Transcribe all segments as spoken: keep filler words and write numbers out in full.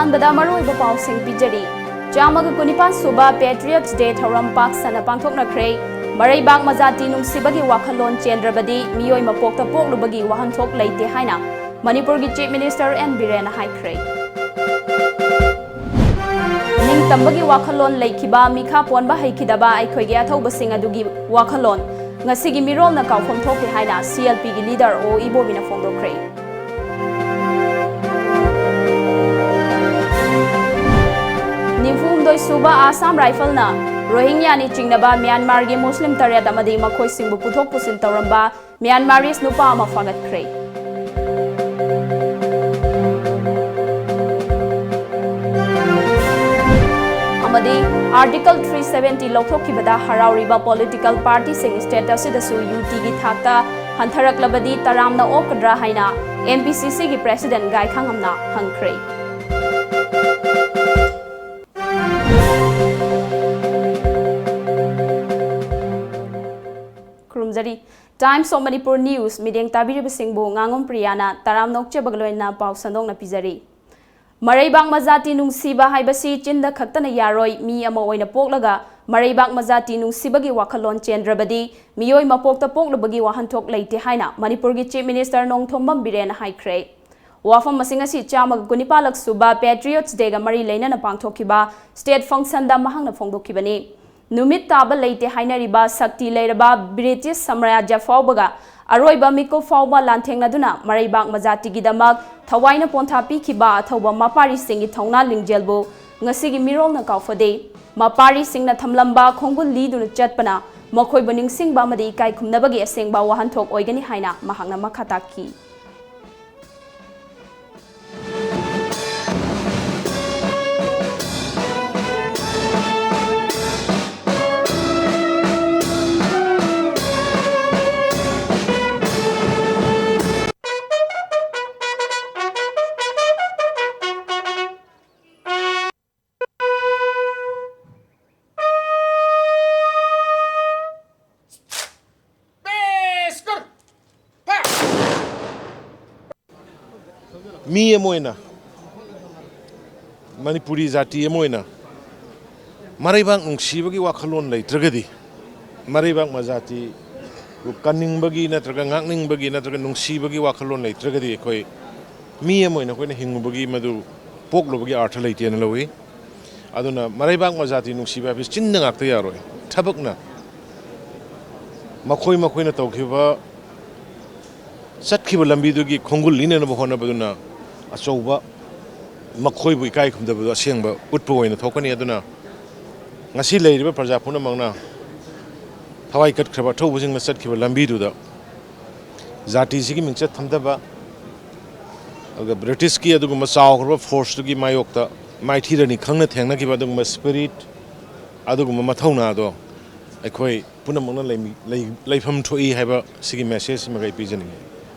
ꯑꯍꯥꯟꯕꯗ ꯃꯔꯨꯑꯣꯏꯕ ꯄꯥꯎꯁꯤꯡ ꯄꯤꯖꯔꯤ꯫ ꯆꯥꯝꯃꯒ ꯀꯨꯟꯅꯤꯄꯥꯟ ꯁꯨꯕ Patriots Day ꯊꯧꯔꯝ ꯄꯥꯛ ꯁꯟꯅ ꯄꯥꯡꯊꯣꯛꯅꯈ꯭ꯔꯦ꯫ ꯃꯔꯩꯕꯥꯛ ꯃꯖꯥꯇꯤ ꯅꯨꯡꯁꯤꯕꯒꯤ ꯋꯥꯈꯜꯂꯣꯟ ꯆꯦꯟꯗ꯭ꯔꯕꯗꯤ ꯃꯤꯑꯣꯏ ꯃꯄꯣꯛꯇ ꯄꯣꯛꯂꯨꯕꯒꯤ ꯋꯥꯍꯟꯊꯣꯛ ꯂꯩꯇꯦ ꯍꯥꯏꯅ ꯃꯅꯤꯄꯨꯔꯒꯤ Chief Minister N ꯕꯤꯔꯦꯟꯅ ꯍꯥꯏꯈ꯭ꯔꯦ꯫ ꯅꯤꯡꯇꯝꯕꯒꯤ ꯋꯥꯈꯜꯂꯣꯟ ꯂꯩꯈꯤꯕ, ꯃꯤꯈꯥ ꯄꯣꯟꯕ ꯍꯩꯈꯤꯗꯕ ꯑꯩꯈꯣꯏꯒꯤ ꯑꯊꯧꯕꯁꯤꯡ ꯑꯗꯨꯒꯤ ꯋꯥꯈꯜꯂꯣꯟ ꯉꯁꯤꯒꯤ ꯃꯤꯔꯣꯜꯅ ꯀꯥꯎꯐꯝ ꯊꯣꯛꯇꯦ ꯍꯥꯏꯅ C L P ꯒꯤ leader ꯑꯣ ꯏꯕꯣꯕꯤꯅ ꯐꯣꯡꯗꯣꯛꯈ꯭ꯔꯦ꯫ ꯅꯤꯐꯨ ꯍꯨꯝꯗꯣꯏ ꯁꯨꯕ Assam Rifle ꯅ ꯔꯣꯍꯤꯡꯌꯥꯅꯤ ꯆꯤꯡꯅꯕ ꯃ꯭ꯌꯥꯟꯃꯥꯔꯒꯤ ꯃꯨꯁꯂꯤꯝ ꯇꯔꯦꯠ ꯑꯃꯗꯤ ꯃꯈꯣꯏꯁꯤꯡꯕꯨ ꯄꯨꯊꯣꯛ ꯄꯨꯁꯤꯟ ꯇꯧꯔꯝꯕ ꯃ꯭ꯌꯥꯟꯃꯥꯔꯤꯁ ꯅꯨꯄꯥ ꯑꯃ ꯐꯥꯒꯠꯈ꯭ꯔꯦ꯫ ꯑꯃꯗꯤ Article three seventy ꯂꯧꯊꯣꯛꯈꯤꯕꯗ ꯍꯔꯥꯎꯔꯤꯕ political party ꯁꯤꯡ state ꯑꯁꯤꯗꯁꯨ ꯌꯨꯇꯤꯒꯤ ꯊꯥꯛꯇ ꯍꯟꯊꯔꯛꯂꯕꯗꯤ ꯇꯔꯥꯝꯅ ꯑꯣꯛꯀꯗ꯭ꯔꯥ ꯍꯥꯏꯅ M P C C ꯒꯤ President ꯒꯥꯏꯈꯥꯉꯝꯅ ꯍꯪꯈ꯭ꯔꯦ꯫ ꯈꯨꯔꯨꯝꯖꯔꯤ꯫ Times of Manipur News ꯃꯤꯠꯌꯦꯡ ꯇꯥꯕꯤꯔꯤꯕꯁꯤꯡꯕꯨ ꯉꯥꯉꯣꯝ ꯄ꯭ꯔꯤꯌꯥꯅ ꯇꯔꯥꯝꯅ ꯑꯣꯛꯆꯕꯒ ꯂꯣꯏꯅꯅ ꯄꯥꯎ ꯁꯟꯗꯣꯛꯅ ꯄꯤꯖꯔꯤ꯫ ꯃꯔꯩꯕꯥꯛ ꯃꯖꯥꯇꯤ ꯅꯨꯡꯁꯤꯕ ꯍꯥꯏꯕꯁꯤ ꯆꯤꯟꯗ ꯈꯛꯇꯅ ꯌꯥꯔꯣꯏ, ꯃꯤ ꯑꯃ ꯑꯣꯏꯅ ꯄꯣꯛꯂꯒ ꯃꯔꯩꯕꯥꯛ ꯃꯖꯥꯇꯤ ꯅꯨꯡꯁꯤꯕꯒꯤ ꯋꯥꯈꯜꯂꯣꯟ ꯆꯦꯟꯗ꯭ꯔꯕꯗꯤ ꯃꯤꯑꯣꯏ ꯃꯄꯣꯛꯇ ꯄꯣꯛꯂꯨꯕꯒꯤ ꯋꯥꯍꯟꯊꯣꯛ ꯂꯩꯇꯦ ꯍꯥꯏꯅ ꯃꯅꯤꯄꯨꯔꯒꯤ Chief Minister ꯅꯣꯡꯊꯣꯝꯕꯝ ꯕꯤꯔꯦꯟꯅ ꯍꯥꯏꯈ꯭ꯔꯦ꯫ ꯋꯥꯐꯝ ꯑꯁꯤ ꯉꯁꯤ ꯆꯥꯝꯃꯒ ꯀꯨꯟꯅꯤꯄꯥꯜꯂꯛ ꯁꯨꯕ Patriots Day ꯒ ꯃꯔꯤ ꯂꯩꯅꯅ ꯄꯥꯡꯊꯣꯛꯈꯤꯕ state function ꯗ ꯃꯍꯥꯛꯅ ꯐꯣꯡꯗꯣꯛꯈꯤꯕꯅꯤ꯫ ꯅꯨꯃꯤꯠ ꯇꯥꯕ ꯂꯩꯇꯦ ꯍꯥꯏꯅꯔꯤꯕ ꯁꯛꯇꯤ ꯂꯩꯔꯕ British ꯁꯥꯝꯔꯥꯖ꯭ꯌ ꯐꯥꯎꯕꯒ ꯑꯔꯣꯏꯕ ꯃꯤꯀꯨꯞ ꯐꯥꯎꯕ ꯂꯥꯟꯊꯦꯡꯅꯗꯨꯅ ꯃꯔꯩꯕꯥꯛ ꯃꯖꯥꯇꯤꯒꯤꯗꯃꯛ ꯊꯋꯥꯏꯅ ꯄꯣꯟꯊꯥ ꯄꯤꯈꯤꯕ ꯑꯊꯧꯕ ꯃꯄꯥꯔꯤꯁꯤꯡꯒꯤ ꯊꯧꯅꯥ ꯂꯤꯡꯖꯦꯜꯕꯨ ꯉꯁꯤꯒꯤ ꯃꯤꯔꯣꯜꯅ ꯀꯥꯎꯐꯗꯦ꯫ ꯃꯄꯥꯔꯤꯁꯤꯡꯅ ꯊꯝꯂꯝꯕ ꯈꯣꯡꯒꯨꯜ ꯂꯤꯗꯨꯅ ꯆꯠꯄꯅ ꯃꯈꯣꯏꯕꯨ ꯅꯤꯡꯁꯤꯡꯕ ꯑꯃꯗꯤ ꯏꯀꯥꯏ ꯈꯨꯝꯅꯕꯒꯤ ꯑꯁꯦꯡꯕ ꯋꯥꯍꯟꯊꯣꯛ ꯑꯣꯏꯒꯅꯤ ꯍꯥꯏꯅ ꯃꯍꯥꯛꯅ ꯃꯈꯥ ꯇꯥꯛꯈꯤ꯫ ꯃꯤ ꯑꯃ ꯑꯣꯏꯅ ꯃꯅꯤꯄꯨꯔꯤ ꯖꯥꯇꯤ ꯑꯃ ꯑꯣꯏꯅ ꯃꯔꯩꯕꯥꯛ ꯅꯨꯡꯁꯤꯕꯒꯤ ꯋꯥꯈꯜꯂꯣꯟ ꯂꯩꯇ꯭ꯔꯒꯗꯤ, ꯃꯔꯩꯕꯥꯛ ꯃꯖꯥꯇꯤꯕꯨ ꯀꯟꯅꯤꯡꯕꯒꯤ ꯅꯠꯇ꯭ꯔꯒ ꯉꯥꯛꯅꯤꯡꯕꯒꯤ ꯅꯠꯇ꯭ꯔꯒ ꯅꯨꯡꯁꯤꯕꯒꯤ ꯋꯥꯈꯜꯂꯣꯟ ꯂꯩꯇ꯭ꯔꯒꯗꯤ ꯑꯩꯈꯣꯏ ꯃꯤ ꯑꯃ ꯑꯣꯏꯅ ꯑꯩꯈꯣꯏꯅ ꯍꯤꯡꯕꯒꯤ ꯃꯗꯨ ꯄꯣꯛꯂꯨꯕꯒꯤ ꯑꯥꯔꯊ ꯂꯩꯇꯦꯅ ꯂꯧꯏ꯫ ꯑꯗꯨꯅ ꯃꯔꯩꯕꯥꯛ ꯃꯖꯥꯇꯤ ꯅꯨꯡꯁꯤꯕ ꯍꯥꯏꯕꯁꯤ ꯆꯤꯟꯅ ꯉꯥꯛꯇ ꯌꯥꯔꯣꯏ, ꯊꯕꯛꯅ ꯃꯈꯣꯏ ꯃꯈꯣꯏꯅ ꯇꯧꯈꯤꯕ ꯆꯠꯈꯤꯕ ꯂꯝꯕꯤꯗꯨꯒꯤ ꯈꯣꯡꯒꯨꯜ ꯏꯅꯅꯕ ꯍꯣꯠꯅꯕꯗꯨꯅ ꯑꯆꯧꯕ ꯃꯈꯣꯏꯕꯨ ꯏꯀꯥꯏ ꯈꯨꯝꯗꯕꯗꯨ ꯑꯁꯦꯡꯕ ꯎꯠꯄ ꯑꯣꯏꯅ ꯊꯣꯛꯀꯅꯤ꯫ ꯑꯗꯨꯅ ꯉꯁꯤ ꯂꯩꯔꯤꯕ ꯄ꯭ꯔꯖꯥ ꯄꯨꯝꯅꯃꯛꯅ ꯊꯋꯥꯏ ꯀꯠꯈ꯭ꯔꯕ ꯑꯊꯧꯕꯁꯤꯡꯅ ꯆꯠꯈꯤꯕ ꯂꯝꯕꯤꯗꯨꯗ ꯖꯥꯇꯤꯁꯤꯒꯤ ꯃꯤꯡꯆꯠ ꯊꯝꯗꯕ, ꯑꯗꯨꯒ ꯕ꯭ꯔꯤꯇꯤꯁꯀꯤ ꯑꯗꯨꯒꯨꯝꯕ ꯆꯥꯎꯈ꯭ꯔꯕ ꯐꯣꯔꯁꯇꯨꯒꯤ ꯃꯥꯌꯣꯛꯇ ꯃꯥꯏꯊꯤꯔꯅꯤ ꯈꯪꯅ ꯊꯦꯡꯅꯈꯤꯕ ꯑꯗꯨꯒꯨꯝꯕ ꯁ꯭ꯄꯤꯔꯤꯠ, ꯑꯗꯨꯒꯨꯝꯕ ꯃꯊꯧꯅꯥꯗꯣ ꯑꯩꯈꯣꯏ ꯄꯨꯝꯅꯃꯛꯅ ꯂꯩꯃꯤ-, ꯂꯩ-, ꯂꯩꯐꯝ ꯊꯣꯛꯏ ꯍꯥꯏꯕ ꯁꯤꯒꯤ ꯃꯦꯁꯦꯖ ꯁꯤꯃꯒ ꯑꯩ ꯄꯤꯖꯅꯤꯡꯉꯤ꯫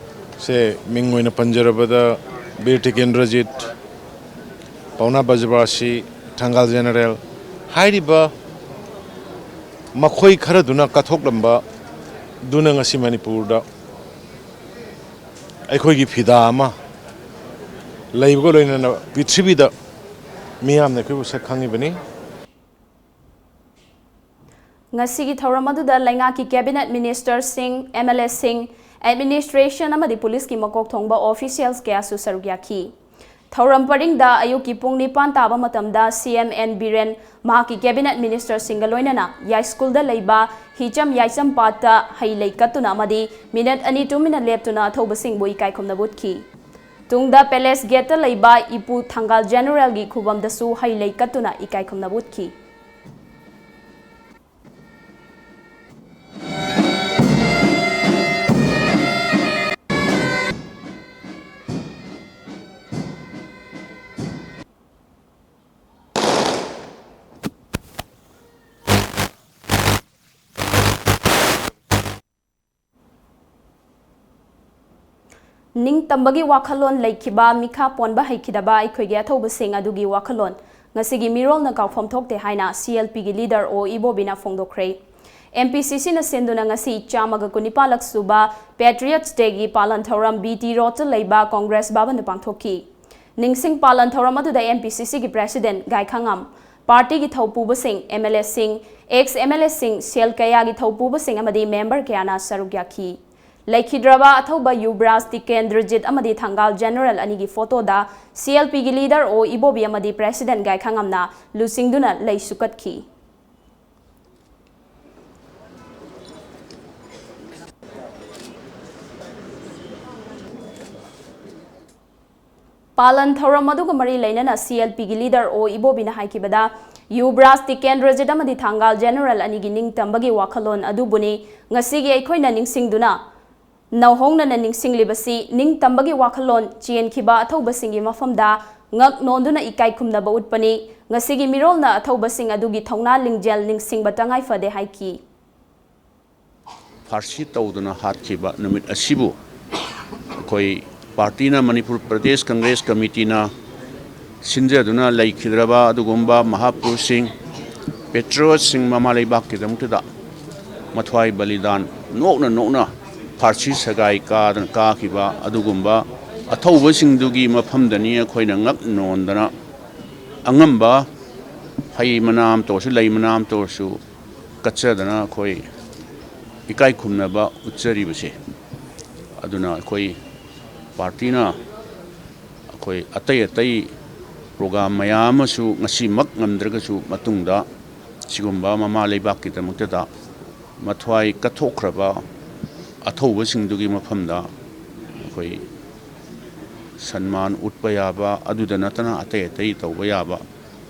ꯁꯦ, ꯃꯤꯡ ꯑꯣꯏꯅ ꯄꯟꯖꯔꯕꯗ ꯕꯤꯔ ꯇꯤꯀꯦꯟꯗ꯭ꯔꯖꯤꯠ, ꯄꯥꯎꯅꯥ ꯕꯖꯕꯥꯁꯤ, ꯊꯪꯒꯥꯜ ꯖꯦꯅꯔꯦꯜ ꯍꯥꯏꯔꯤꯕ ꯃꯈꯣꯏ ꯈꯔꯗꯨꯅ ꯀꯠꯊꯣꯛꯂꯝꯕꯗꯨꯅ ꯉꯁꯤ ꯃꯅꯤꯄꯨꯔꯗ ꯑꯩꯈꯣꯏꯒꯤ ꯐꯤꯗꯥ ꯑꯃ ꯂꯩꯕꯒ ꯂꯣꯏꯅꯅ ꯄ꯭ꯔꯤꯊꯤꯕꯤꯗ ꯃꯤꯌꯥꯝꯅ ꯑꯩꯈꯣꯏꯕꯨ ꯁꯛ ꯈꯪꯉꯤꯕꯅꯤ꯫ ꯉꯁꯤꯒꯤ ꯊꯧꯔꯝ ꯑꯗꯨꯗ ꯂꯩꯉꯥꯛꯀꯤ cabinet ministerꯁꯤꯡ, MLAꯁꯤꯡ, administration ꯑꯃꯗꯤ ꯄꯨꯂꯤꯁꯀꯤ ꯃꯀꯣꯛ ꯊꯣꯡꯕ officials ꯀꯌꯥꯁꯨ ꯁꯔꯨꯛ ꯌꯥꯈꯤ꯫ ꯊꯧꯔꯝ ꯄꯔꯤꯡꯗ ꯑꯌꯨꯛꯀꯤ ꯄꯨꯡ ꯅꯤꯄꯥꯟ ꯇꯥꯕ ꯃꯇꯝꯗ CM N ꯕꯤꯔꯦꯟ ꯃꯍꯥꯛꯀꯤ cabinet ministerꯁꯤꯡꯒ ꯂꯣꯏꯅꯅ ꯌꯥꯏꯁ꯭ꯀꯨꯜꯗ ꯂꯩꯕ ꯍꯤꯆꯝ ꯌꯥꯏꯆꯝ ꯄꯥꯠꯇ ꯍꯩ ꯂꯩ ꯀꯠꯇꯨꯅ ꯑꯃꯗꯤ ꯃꯤꯅꯠ ꯑꯅꯤ ꯇꯨꯃꯤꯟꯅ ꯂꯦꯞꯇꯨꯅ ꯑꯊꯧꯕꯁꯤꯡꯕꯨ ꯏꯀꯥꯏ ꯈꯨꯝꯅꯕ ꯎꯠꯈꯤ꯫ ꯇꯨꯡꯗ palace gateꯇ ꯂꯩꯕ ꯏꯄꯨ ꯊꯪꯒꯥꯜ ꯖꯦꯅꯔꯦꯜꯒꯤ ꯈꯨꯕꯝꯗꯁꯨ ꯍꯩ ꯂꯩ ꯀꯠꯇꯨꯅ ꯏꯀꯥꯏ ꯈꯨꯝꯅꯕ ꯎꯠꯈꯤ꯫ ꯅꯤꯡꯇꯝꯕꯒꯤ ꯋꯥꯈꯜꯂꯣꯟ ꯂꯩꯈꯤꯕ, ꯃꯤꯈꯥ ꯄꯣꯟꯕ ꯍꯩꯈꯤꯗꯕ ꯑꯩꯈꯣꯏꯒꯤ ꯑꯊꯧꯕꯁꯤꯡ ꯑꯗꯨꯒꯤ ꯋꯥꯈꯜꯂꯣꯟ ꯉꯁꯤꯒꯤ ꯃꯤꯔꯣꯜꯅ ꯀꯥꯎꯐꯝ ꯊꯣꯛꯇꯦ ꯍꯥꯏꯅ CLPꯒꯤ leader ꯑꯣ ꯏꯕꯣꯕꯤꯅ ꯐꯣꯡꯗꯣꯛꯈ꯭ꯔꯦ꯫ MPCCꯅ ꯁꯤꯟꯗꯨꯅ ꯉꯁꯤ ꯆꯥꯝꯃꯒ ꯀꯨꯟꯅꯤꯄꯥꯜꯂꯛ ꯁꯨꯕ Patriots Dayꯒꯤ ꯄꯥꯂꯟ ꯊꯧꯔꯝ BT Roadꯇ ꯂꯩꯕ Congress ꯚꯕꯟꯗ ꯄꯥꯡꯊꯣꯛꯈꯤ꯫ ꯅꯤꯡꯁꯤꯡ ꯄꯥꯂꯟ ꯊꯧꯔꯝ ꯑꯗꯨꯗ ꯑꯦꯝ ꯄꯤ ꯁꯤ ꯁꯤꯒꯤ ꯄ꯭ꯔꯦꯁꯤꯗꯦꯟꯠ ꯒꯥꯏꯈꯉꯝ, ꯄꯥꯔꯇꯤꯒꯤ ꯊꯧꯄꯨꯕꯁꯤꯡ, ꯑꯦꯝ ꯑꯦꯜ ꯑꯦꯁꯤꯡ, ꯑꯦꯛꯁ ꯑꯦꯝ ꯑꯦꯜ ꯑꯦꯁꯤꯡ, ꯁꯦꯜ ꯀꯌꯥꯒꯤ ꯊꯧꯄꯨꯕꯁꯤꯡ ꯑꯃꯗꯤ ꯃꯦꯝꯕꯔ ꯀꯌꯥꯅ ꯁꯔꯨꯛ ꯌꯥꯈꯤ꯫ ꯂꯩꯈꯤꯗ꯭ꯔꯕ ꯑꯊꯧꯕ ꯌꯨꯕꯔꯥꯖ ꯇꯤꯀꯦꯟꯗ꯭ꯔꯖꯤꯠ ꯑꯃꯗꯤ ꯊꯪꯒꯥꯜ ꯖꯦꯅꯔꯦꯜ ꯑꯅꯤꯒꯤ ꯐꯣꯇꯣꯗ ꯁꯤ ꯑꯦꯜ ꯄꯤꯒꯤ ꯂꯤꯗꯔ ꯑꯣ ꯏꯕꯣꯕꯤ ꯑꯃꯗꯤ ꯄ꯭ꯔꯦꯁꯤꯗꯦꯟꯠ ꯒꯥꯏꯈꯉꯝꯅ ꯂꯨꯆꯤꯡꯗꯨꯅ ꯂꯩꯁꯨ ꯀꯠꯈꯤ꯫ ꯄꯥꯂꯟ ꯊꯧꯔꯝ ꯑꯗꯨꯒ ꯃꯔꯤ ꯂꯩꯅꯅ ꯁꯤ ꯑꯦꯜ ꯄꯤꯒꯤ ꯂꯤꯗꯔ ꯑꯣ ꯏꯕꯣꯕꯤꯅ ꯍꯥꯏꯈꯤꯕꯗ, ꯌꯨꯕꯔꯥꯖ ꯇꯤꯀꯦꯟꯗ꯭ꯔꯖꯤꯠ ꯑꯃꯗꯤ ꯊꯪꯒꯥꯜ ꯖꯦꯅꯔꯦꯜ ꯑꯅꯤꯒꯤ ꯅꯤꯡꯇꯝꯕꯒꯤ ꯋꯥꯈꯜꯂꯣꯟ ꯑꯗꯨꯕꯨꯅꯤ ꯉꯁꯤꯒꯤ ꯑꯩꯈꯣꯏꯅ ꯅꯤꯡꯁꯤꯡꯗꯨꯅ ꯅꯧꯍꯧꯅꯅ ꯅꯤꯡꯁꯤꯡꯂꯤꯕꯁꯤ꯫ ꯅꯤꯡꯇꯝꯕꯒꯤ ꯋꯥꯈꯜꯂꯣꯟ ꯆꯦꯟꯈꯤꯕ ꯑꯊꯧꯕꯁꯤꯡꯒꯤ ꯃꯐꯝꯗ ꯉꯛ ꯅꯣꯟꯗꯨꯅ ꯏꯀꯥꯏ ꯈꯨꯝꯅꯕ ꯎꯠꯄꯅꯤ꯫ ꯉꯁꯤꯒꯤ ꯃꯤꯔꯣꯜꯅ ꯑꯊꯧꯕꯁꯤꯡ ꯑꯗꯨꯒꯤ ꯊꯧꯅꯥ ꯂꯤꯡꯖꯦꯜ ꯅꯤꯡꯁꯤꯡꯕ ꯇꯉꯥꯏ ꯐꯗꯦ ꯍꯥꯏꯈꯤ꯫ ꯐꯥꯔꯁꯤ ꯇꯧꯗꯨꯅ ꯍꯥꯠꯈꯤꯕ ꯅꯨꯃꯤꯠ ꯑꯁꯤꯕꯨ ꯑꯩꯈꯣꯏ ꯄꯥꯔꯇꯤꯅ, ꯃꯅꯤꯄꯨꯔ ꯄ꯭ꯔꯗꯦꯁ ꯀꯪꯒ꯭ꯔꯦꯁ ꯀꯃꯤꯇꯤꯅ ꯁꯤꯟꯖꯗꯨꯅ ꯂꯩꯈꯤꯗ꯭ꯔꯕ ꯑꯗꯨꯒꯨꯝꯕ ꯃꯍꯥꯄꯨꯔꯨꯁꯁꯤꯡ, ꯄꯦꯇ꯭ꯔꯤꯌꯣꯠꯁꯤꯡ, ꯃꯃꯥ ꯂꯩꯕꯥꯛꯀꯤꯗꯃꯛꯇꯗ ꯃꯊ꯭ꯋꯥꯏ ꯕꯂꯤꯗꯥꯟ ꯅꯣꯛꯅ ꯅꯣꯛꯅ ꯐꯥꯔꯁꯤ ꯁꯒꯥꯏ ꯀꯥꯗꯅ ꯀꯥꯈꯤꯕ ꯑꯗꯨꯒꯨꯝꯕ ꯑꯊꯧꯕꯁꯤꯡꯗꯨꯒꯤ ꯃꯐꯝꯗꯅꯤ ꯑꯩꯈꯣꯏꯅ ꯉꯛ ꯅꯣꯟꯗꯅ ꯑꯉꯝꯕ ꯍꯩ ꯃꯅꯥ ꯑꯃꯇ ꯑꯣꯏꯔꯁꯨ, ꯂꯩ ꯃꯅꯥ ꯑꯃꯇ ꯑꯣꯏꯔꯁꯨ ꯀꯠꯆꯗꯅ ꯑꯩꯈꯣꯏ ꯏꯀꯥꯏ ꯈꯨꯝꯅꯕ ꯎꯠꯆꯔꯤꯕꯁꯦ꯫ ꯑꯗꯨꯅ ꯑꯩꯈꯣꯏ ꯄꯥꯔꯇꯤꯅ ꯑꯩꯈꯣꯏ ꯑꯇꯩ ꯑꯇꯩ ꯄ꯭ꯔꯣꯒ꯭ꯔꯥꯝ ꯃꯌꯥꯝ ꯑꯃꯁꯨ ꯉꯁꯤꯃꯛ ꯉꯝꯗ꯭ꯔꯒꯁꯨ ꯃꯇꯨꯡꯗ ꯁꯤꯒꯨꯝꯕ ꯃꯃꯥ ꯂꯩꯕꯥꯛꯀꯤꯗꯃꯛꯇꯗ ꯃꯊ꯭ꯋꯥꯏ ꯀꯠꯊꯣꯛꯈ꯭ꯔꯕ ꯑꯊꯧꯕꯁꯤꯡꯗꯨꯒꯤ ꯃꯐꯝꯗ ꯑꯩꯈꯣꯏ ꯁꯟꯃꯥꯟ ꯎꯠꯄ ꯌꯥꯕ, ꯑꯗꯨꯗ ꯅꯠꯇꯅ ꯑꯇꯩ ꯑꯇꯩ ꯇꯧꯕ ꯌꯥꯕ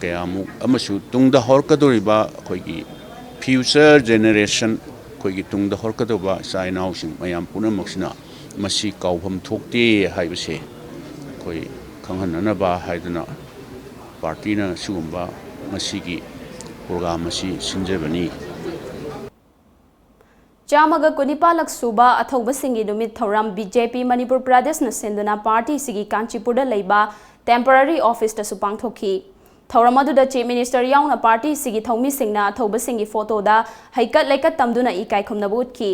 ꯀꯌꯥꯃꯨꯛ ꯑꯃꯁꯨ ꯇꯨꯡꯗ ꯍꯧꯔꯛꯀꯗꯧꯔꯤꯕ ꯑꯩꯈꯣꯏꯒꯤ future generation, ꯑꯩꯈꯣꯏꯒꯤ ꯇꯨꯡꯗ ꯍꯧꯔꯛꯀꯗꯧꯕ ꯏꯆꯥ ꯏꯅꯥꯎꯁꯤꯡ ꯃꯌꯥꯝ ꯄꯨꯝꯅꯃꯛꯁꯤꯅ ꯃꯁꯤ ꯀꯥꯎꯐꯝ ꯊꯣꯛꯇꯦ ꯍꯥꯏꯕꯁꯦ ꯑꯩꯈꯣꯏ ꯈꯪꯍꯟꯅꯅꯕ ꯍꯥꯏꯗꯨꯅ ꯄꯥꯔꯇꯤꯅ ꯁꯤꯒꯨꯝꯕ ꯉꯁꯤꯒꯤ ꯄ꯭ꯔꯣꯒ꯭ꯔꯥꯝ ꯑꯁꯤ ꯁꯤꯟꯖꯕꯅꯤ꯫ ꯆꯥꯝꯃꯒ ꯀꯨꯟꯅꯤꯄꯥꯜꯂꯛ ꯁꯨꯕ ꯑꯊꯧꯕꯁꯤꯡꯒꯤ ꯅꯨꯃꯤꯠ ꯊꯧꯔꯝ ꯕꯤ ꯖꯦ ꯄꯤ ꯃꯅꯤꯄꯨꯔ ꯄ꯭ꯔꯗꯦꯁꯅ ꯁꯤꯟꯗꯨꯅ ꯄꯥꯔꯇꯤꯁꯤꯒꯤ ꯀꯥꯟꯆꯤꯄꯨꯔꯗ ꯂꯩꯕ ꯇꯦꯝꯄꯔꯔꯤ ꯑꯣꯐꯤꯁꯇꯁꯨ ꯄꯥꯡꯊꯣꯛꯈꯤ꯫ ꯊꯧꯔꯝ ꯑꯗꯨꯗ ꯆꯤꯐ ꯃꯤꯅꯤꯁꯇꯔ ꯌꯥꯎꯅ ꯄꯥꯔꯇꯤꯁꯤꯒꯤ ꯊꯧꯃꯤꯁꯤꯡꯅ ꯑꯊꯧꯕꯁꯤꯡꯒꯤ ꯐꯣꯇꯣꯗ ꯍꯩꯀꯠ ꯂꯩꯀꯠ ꯇꯝꯗꯨꯅ ꯏꯀꯥꯏ ꯈꯨꯝꯅꯕ ꯎꯠꯈꯤ꯫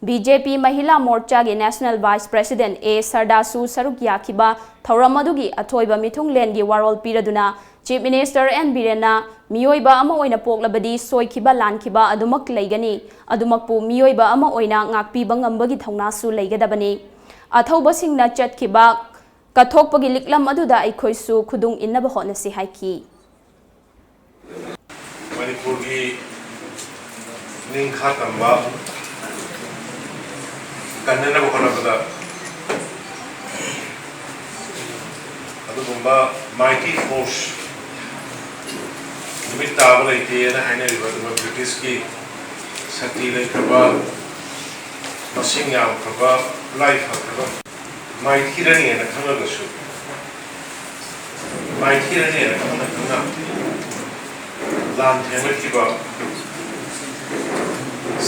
ꯕꯤ ꯖꯦ ꯄꯤ ꯃꯍꯤꯂꯥ ꯃꯣꯔꯆꯥꯒꯤ ꯅꯦꯁꯅꯦꯜ ꯚꯥꯏꯁ ꯄ꯭ꯔꯦꯁꯤꯗꯦꯟꯠ ꯑꯦ ꯁꯔꯗꯥꯁꯨ ꯁꯔꯨꯛ ꯌꯥꯈꯤꯕ ꯊꯧꯔꯝ ꯑꯗꯨꯒꯤ ꯑꯊꯣꯏꯕ ꯃꯤꯊꯨꯡꯂꯦꯟꯒꯤ ꯋꯥꯔꯣꯜ ꯄꯤꯔꯗꯨꯅ ꯆꯤꯐ ꯃꯤꯅꯤꯁꯇꯔ ꯑꯦꯟ ꯕꯤꯔꯦꯟꯅ ꯃꯤꯑꯣꯏꯕ ꯑꯃ ꯑꯣꯏꯅ ꯄꯣꯛꯂꯕꯗꯤ ꯁꯣꯏꯈꯤꯕ ꯂꯥꯟꯈꯤꯕ ꯑꯗꯨꯃꯛ ꯂꯩꯒꯅꯤ, ꯑꯗꯨꯃꯛꯄꯨ ꯃꯤꯑꯣꯏꯕ ꯑꯃ ꯑꯣꯏꯅ ꯉꯥꯛꯄꯤꯕ ꯉꯝꯕꯒꯤ ꯊꯧꯅꯥꯁꯨ ꯂꯩꯒꯗꯕꯅꯤ꯫ ꯑꯊꯧꯕꯁꯤꯡꯅ ꯆꯠꯈꯤꯕ ꯀꯠꯊꯣꯛꯄꯒꯤ ꯂꯤꯛꯂꯝ ꯑꯗꯨꯗ ꯑꯩꯈꯣꯏꯁꯨ ꯈꯨꯗꯨꯡ ꯏꯟꯅꯕ ꯍꯣꯠꯅꯁꯤ ꯍꯥꯏꯈꯤ꯫ ꯃꯅꯤꯄꯨꯔꯒꯤ ꯅꯤꯡꯈꯥ ꯇꯝꯕ ꯀꯟꯅꯅꯕ ꯍꯣꯠꯅꯕꯗ ꯑꯗꯨꯒꯨꯝꯕ mighty force, ꯅꯨꯃꯤꯠ ꯇꯥꯕ ꯂꯩꯇꯦꯅ ꯍꯥꯏꯅꯔꯤꯕ ꯑꯗꯨꯒ ꯕ꯭ꯔꯤꯇꯤꯁꯀꯤ ꯁꯛꯇꯤ ꯂꯩꯈ꯭ꯔꯕ, ꯃꯁꯤꯡ ꯌꯥꯝꯈ꯭ꯔꯕ, ꯈꯨꯠꯂꯥꯏ ꯐꯈ꯭ꯔꯕ, ꯃꯥꯏꯊꯤꯔꯅꯤꯅ ꯈꯪꯂꯒꯁꯨ, ꯃꯥꯏꯊꯤꯔꯅꯤꯅ ꯈꯪꯅ ꯈꯪꯅ ꯂꯥꯟ ꯊꯦꯡꯅꯈꯤꯕ,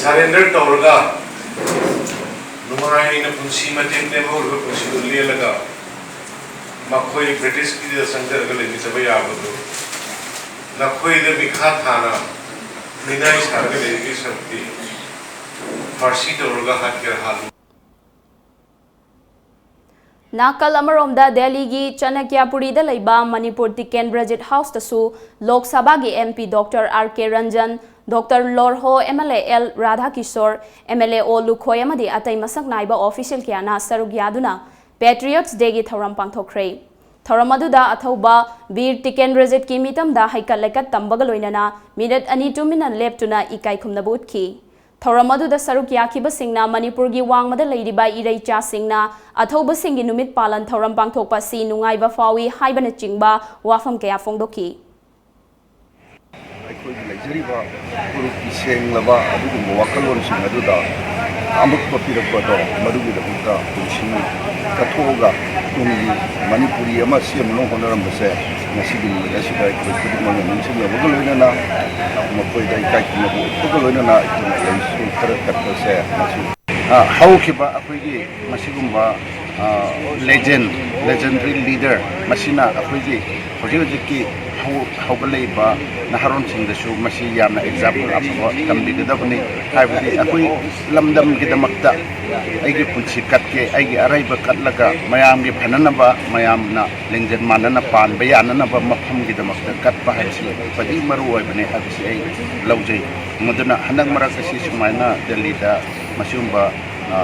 ꯁꯔꯦꯟꯗꯔ ꯇꯧꯔꯒ ꯅꯨꯡꯉꯥꯏꯅ ꯄꯨꯟꯁꯤ ꯃꯇꯦꯛ ꯂꯦꯝꯍꯧꯔꯤꯕ ꯄꯨꯟꯁꯤꯗꯨ ꯂꯦꯜꯂꯒ ꯃꯈꯣꯏ ꯕ꯭ꯔꯤꯇꯤꯁꯀꯤꯗ ꯆꯪꯖꯔꯒ ꯂꯩꯃꯤꯟꯅꯕ ꯌꯥꯕꯗꯨ ꯅꯈꯣꯏꯗ ꯃꯤꯈꯥ ꯊꯥꯅ ꯃꯤꯅꯥꯏ ꯁꯥꯔꯒ ꯂꯩꯕꯒꯤ ꯁꯔꯨꯛꯇꯤ ꯐꯥꯔꯁꯤ ꯇꯧꯔꯒ ꯍꯥꯠꯀꯦꯔꯥ ꯍꯥꯠꯂꯨ꯫ ꯅꯥꯀꯜ ꯑꯃꯔꯣꯝꯗ ꯗꯦꯜꯂꯤꯒꯤ ꯆꯅꯀ꯭ꯌꯥꯄꯨꯔꯤꯗ ꯂꯩꯕ ꯃꯅꯤꯄꯨꯔ ꯇꯤꯀꯦꯟꯗ꯭ꯔꯖꯤꯠ ꯍꯥꯎꯁꯇꯁꯨ ꯂꯣꯛ ꯁꯚꯥꯒꯤ M P Doctor R K Ranjan, Doctor ꯂꯣꯔꯍꯣ M L A L Radhakishore, M L A O Lukhoi ꯑꯃꯗꯤ ꯑꯇꯩ ꯃꯁꯛ ꯅꯥꯏꯕ ꯑꯣꯐꯤꯁꯤꯌꯦꯜ ꯀꯌꯥꯅ ꯁꯔꯨꯛ ꯌꯥꯗꯨꯅ Patriots Day ꯒꯤ ꯊꯧꯔꯝ ꯄꯥꯡꯊꯣꯛꯈ꯭ꯔꯦ꯫ ꯊꯧꯔꯝ ꯑꯗꯨꯗ ꯑꯊꯧꯕ ꯕꯤꯔ ꯇꯤꯀꯦꯟꯗ꯭ꯔꯖꯤꯠꯀꯤ ꯃꯤꯇꯝꯗ ꯍꯩꯀꯠ ꯂꯩꯀꯠ ꯇꯝꯕꯒ ꯂꯣꯏꯅꯅ ꯃꯤꯅꯤꯠ ꯑꯅꯤ ꯇꯨꯃꯤꯟꯅ ꯂꯦꯞꯇꯨꯅ ꯏꯀꯥꯏ ꯈꯨꯝꯅꯕ ꯎꯠꯈꯤ꯫ ꯊꯧꯔꯝ ꯑꯗꯨꯗ ꯁꯔꯨꯛ ꯌꯥꯈꯤꯕꯁꯤꯡꯅ ꯃꯅꯤꯄꯨꯔꯒꯤ ꯋꯥꯡꯃꯗ ꯂꯩꯔꯤꯕ ꯏꯔꯩꯆꯥꯁꯤꯡꯅ ꯑꯊꯧꯕꯁꯤꯡꯒꯤ ꯅꯨꯃꯤꯠ ꯄꯥꯂꯟ ꯊꯧꯔꯝ ꯄꯥꯡꯊꯣꯛꯄ ꯑꯁꯤ ꯅꯨꯡꯉꯥꯏꯕ ꯐꯥꯎꯏ ꯍꯥꯏꯕꯅꯆꯤꯡꯕ ꯋꯥꯐꯝ ꯀꯌꯥ ꯐꯣꯡꯗꯣꯛꯈꯤ꯫ ꯑꯩꯈꯣꯏꯒꯤ ꯂꯩꯖꯔꯤꯕ ꯐꯨꯔꯨꯞꯀꯤ ꯁꯦꯡꯂꯕ ꯑꯗꯨꯒꯨꯝꯕ ꯋꯥꯈꯜꯂꯣꯟꯁꯤꯡ ꯑꯗꯨꯗ ꯑꯃꯨꯛꯄ ꯄꯤꯔꯛꯄꯗꯣ, ꯃꯗꯨꯒꯤꯗꯃꯛꯇ ꯄꯨꯟꯁꯤ ꯀꯠꯊꯣꯛꯑꯒ ꯇꯨꯡꯒꯤ ꯃꯅꯤꯄꯨꯔꯤ ꯑꯃ ꯁꯦꯝꯅꯕ ꯍꯣꯠꯅꯔꯝꯕꯁꯦ ꯉꯁꯤꯒꯤ ꯅꯨꯃꯤꯠ ꯑꯁꯤꯗ ꯑꯩꯈꯣꯏ ꯈꯨꯗꯤꯡꯃꯛꯅ ꯅꯤꯡꯁꯤꯡꯅꯕꯒ ꯂꯣꯏꯅꯅ ꯃꯈꯣꯏꯗ ꯏꯀꯥꯏ ꯈꯨꯝꯅꯕ ꯎꯠꯄꯒ ꯂꯣꯏꯅꯅ ꯑꯩꯈꯣꯏꯅ ꯂꯩꯁꯨ ꯈꯔ ꯀꯠꯄꯁꯦ ꯃꯁꯤ, ꯑ, ꯍꯧꯈꯤꯕ ꯑꯩꯈꯣꯏꯒꯤ ꯃꯁꯤꯒꯨꯝꯕ, ꯑ, legend, legendary leader ꯃꯁꯤꯅ ꯑꯩꯈꯣꯏꯒꯤ ꯍꯧꯖꯤꯛ ꯍꯧꯖꯤꯛꯀꯤ ꯍꯧ- ꯍꯧꯒꯠꯂꯛꯏꯕ ꯅꯍꯥꯔꯣꯟꯁꯤꯡꯗꯁꯨ ꯃꯁꯤ ꯌꯥꯝꯅ ꯑꯦꯛꯖꯥꯝꯄꯜ ꯑꯐꯕ ꯇꯝꯕꯤꯒꯗꯕꯅꯤ꯫ ꯍꯥꯏꯕꯗꯤ ꯑꯩꯈꯣꯏ ꯂꯝꯗꯝꯒꯤꯗꯃꯛꯇ ꯑꯩꯒꯤ ꯄꯨꯟꯁꯤ ꯀꯠꯀꯦ, ꯑꯩꯒꯤ ꯑꯔꯩꯕ ꯀꯠꯂꯒ ꯃꯌꯥꯝꯒꯤ ꯐꯅꯅꯕ, ꯃꯌꯥꯝꯅ ꯂꯤꯡꯖꯦꯜ ꯃꯥꯟꯅꯅ ꯄꯥꯟꯕ ꯌꯥꯅꯅꯕ ꯃꯐꯝꯒꯤꯗꯃꯛꯇ ꯀꯠꯄ ꯍꯥꯏꯕꯁꯤ ꯈ꯭ꯋꯥꯏꯗꯒꯤ ꯃꯔꯨ ꯑꯣꯏꯕꯅꯤ ꯍꯥꯏꯕꯁꯤ ꯑꯩ ꯂꯧꯖꯩ꯫ ꯃꯗꯨꯅ ꯍꯟꯗꯛ ꯃꯔꯛ ꯑꯁꯤ ꯁꯨꯃꯥꯏꯅ ꯗꯦꯜꯂꯤꯗ ꯃꯁꯤꯒꯨꯝꯕ, ꯑ,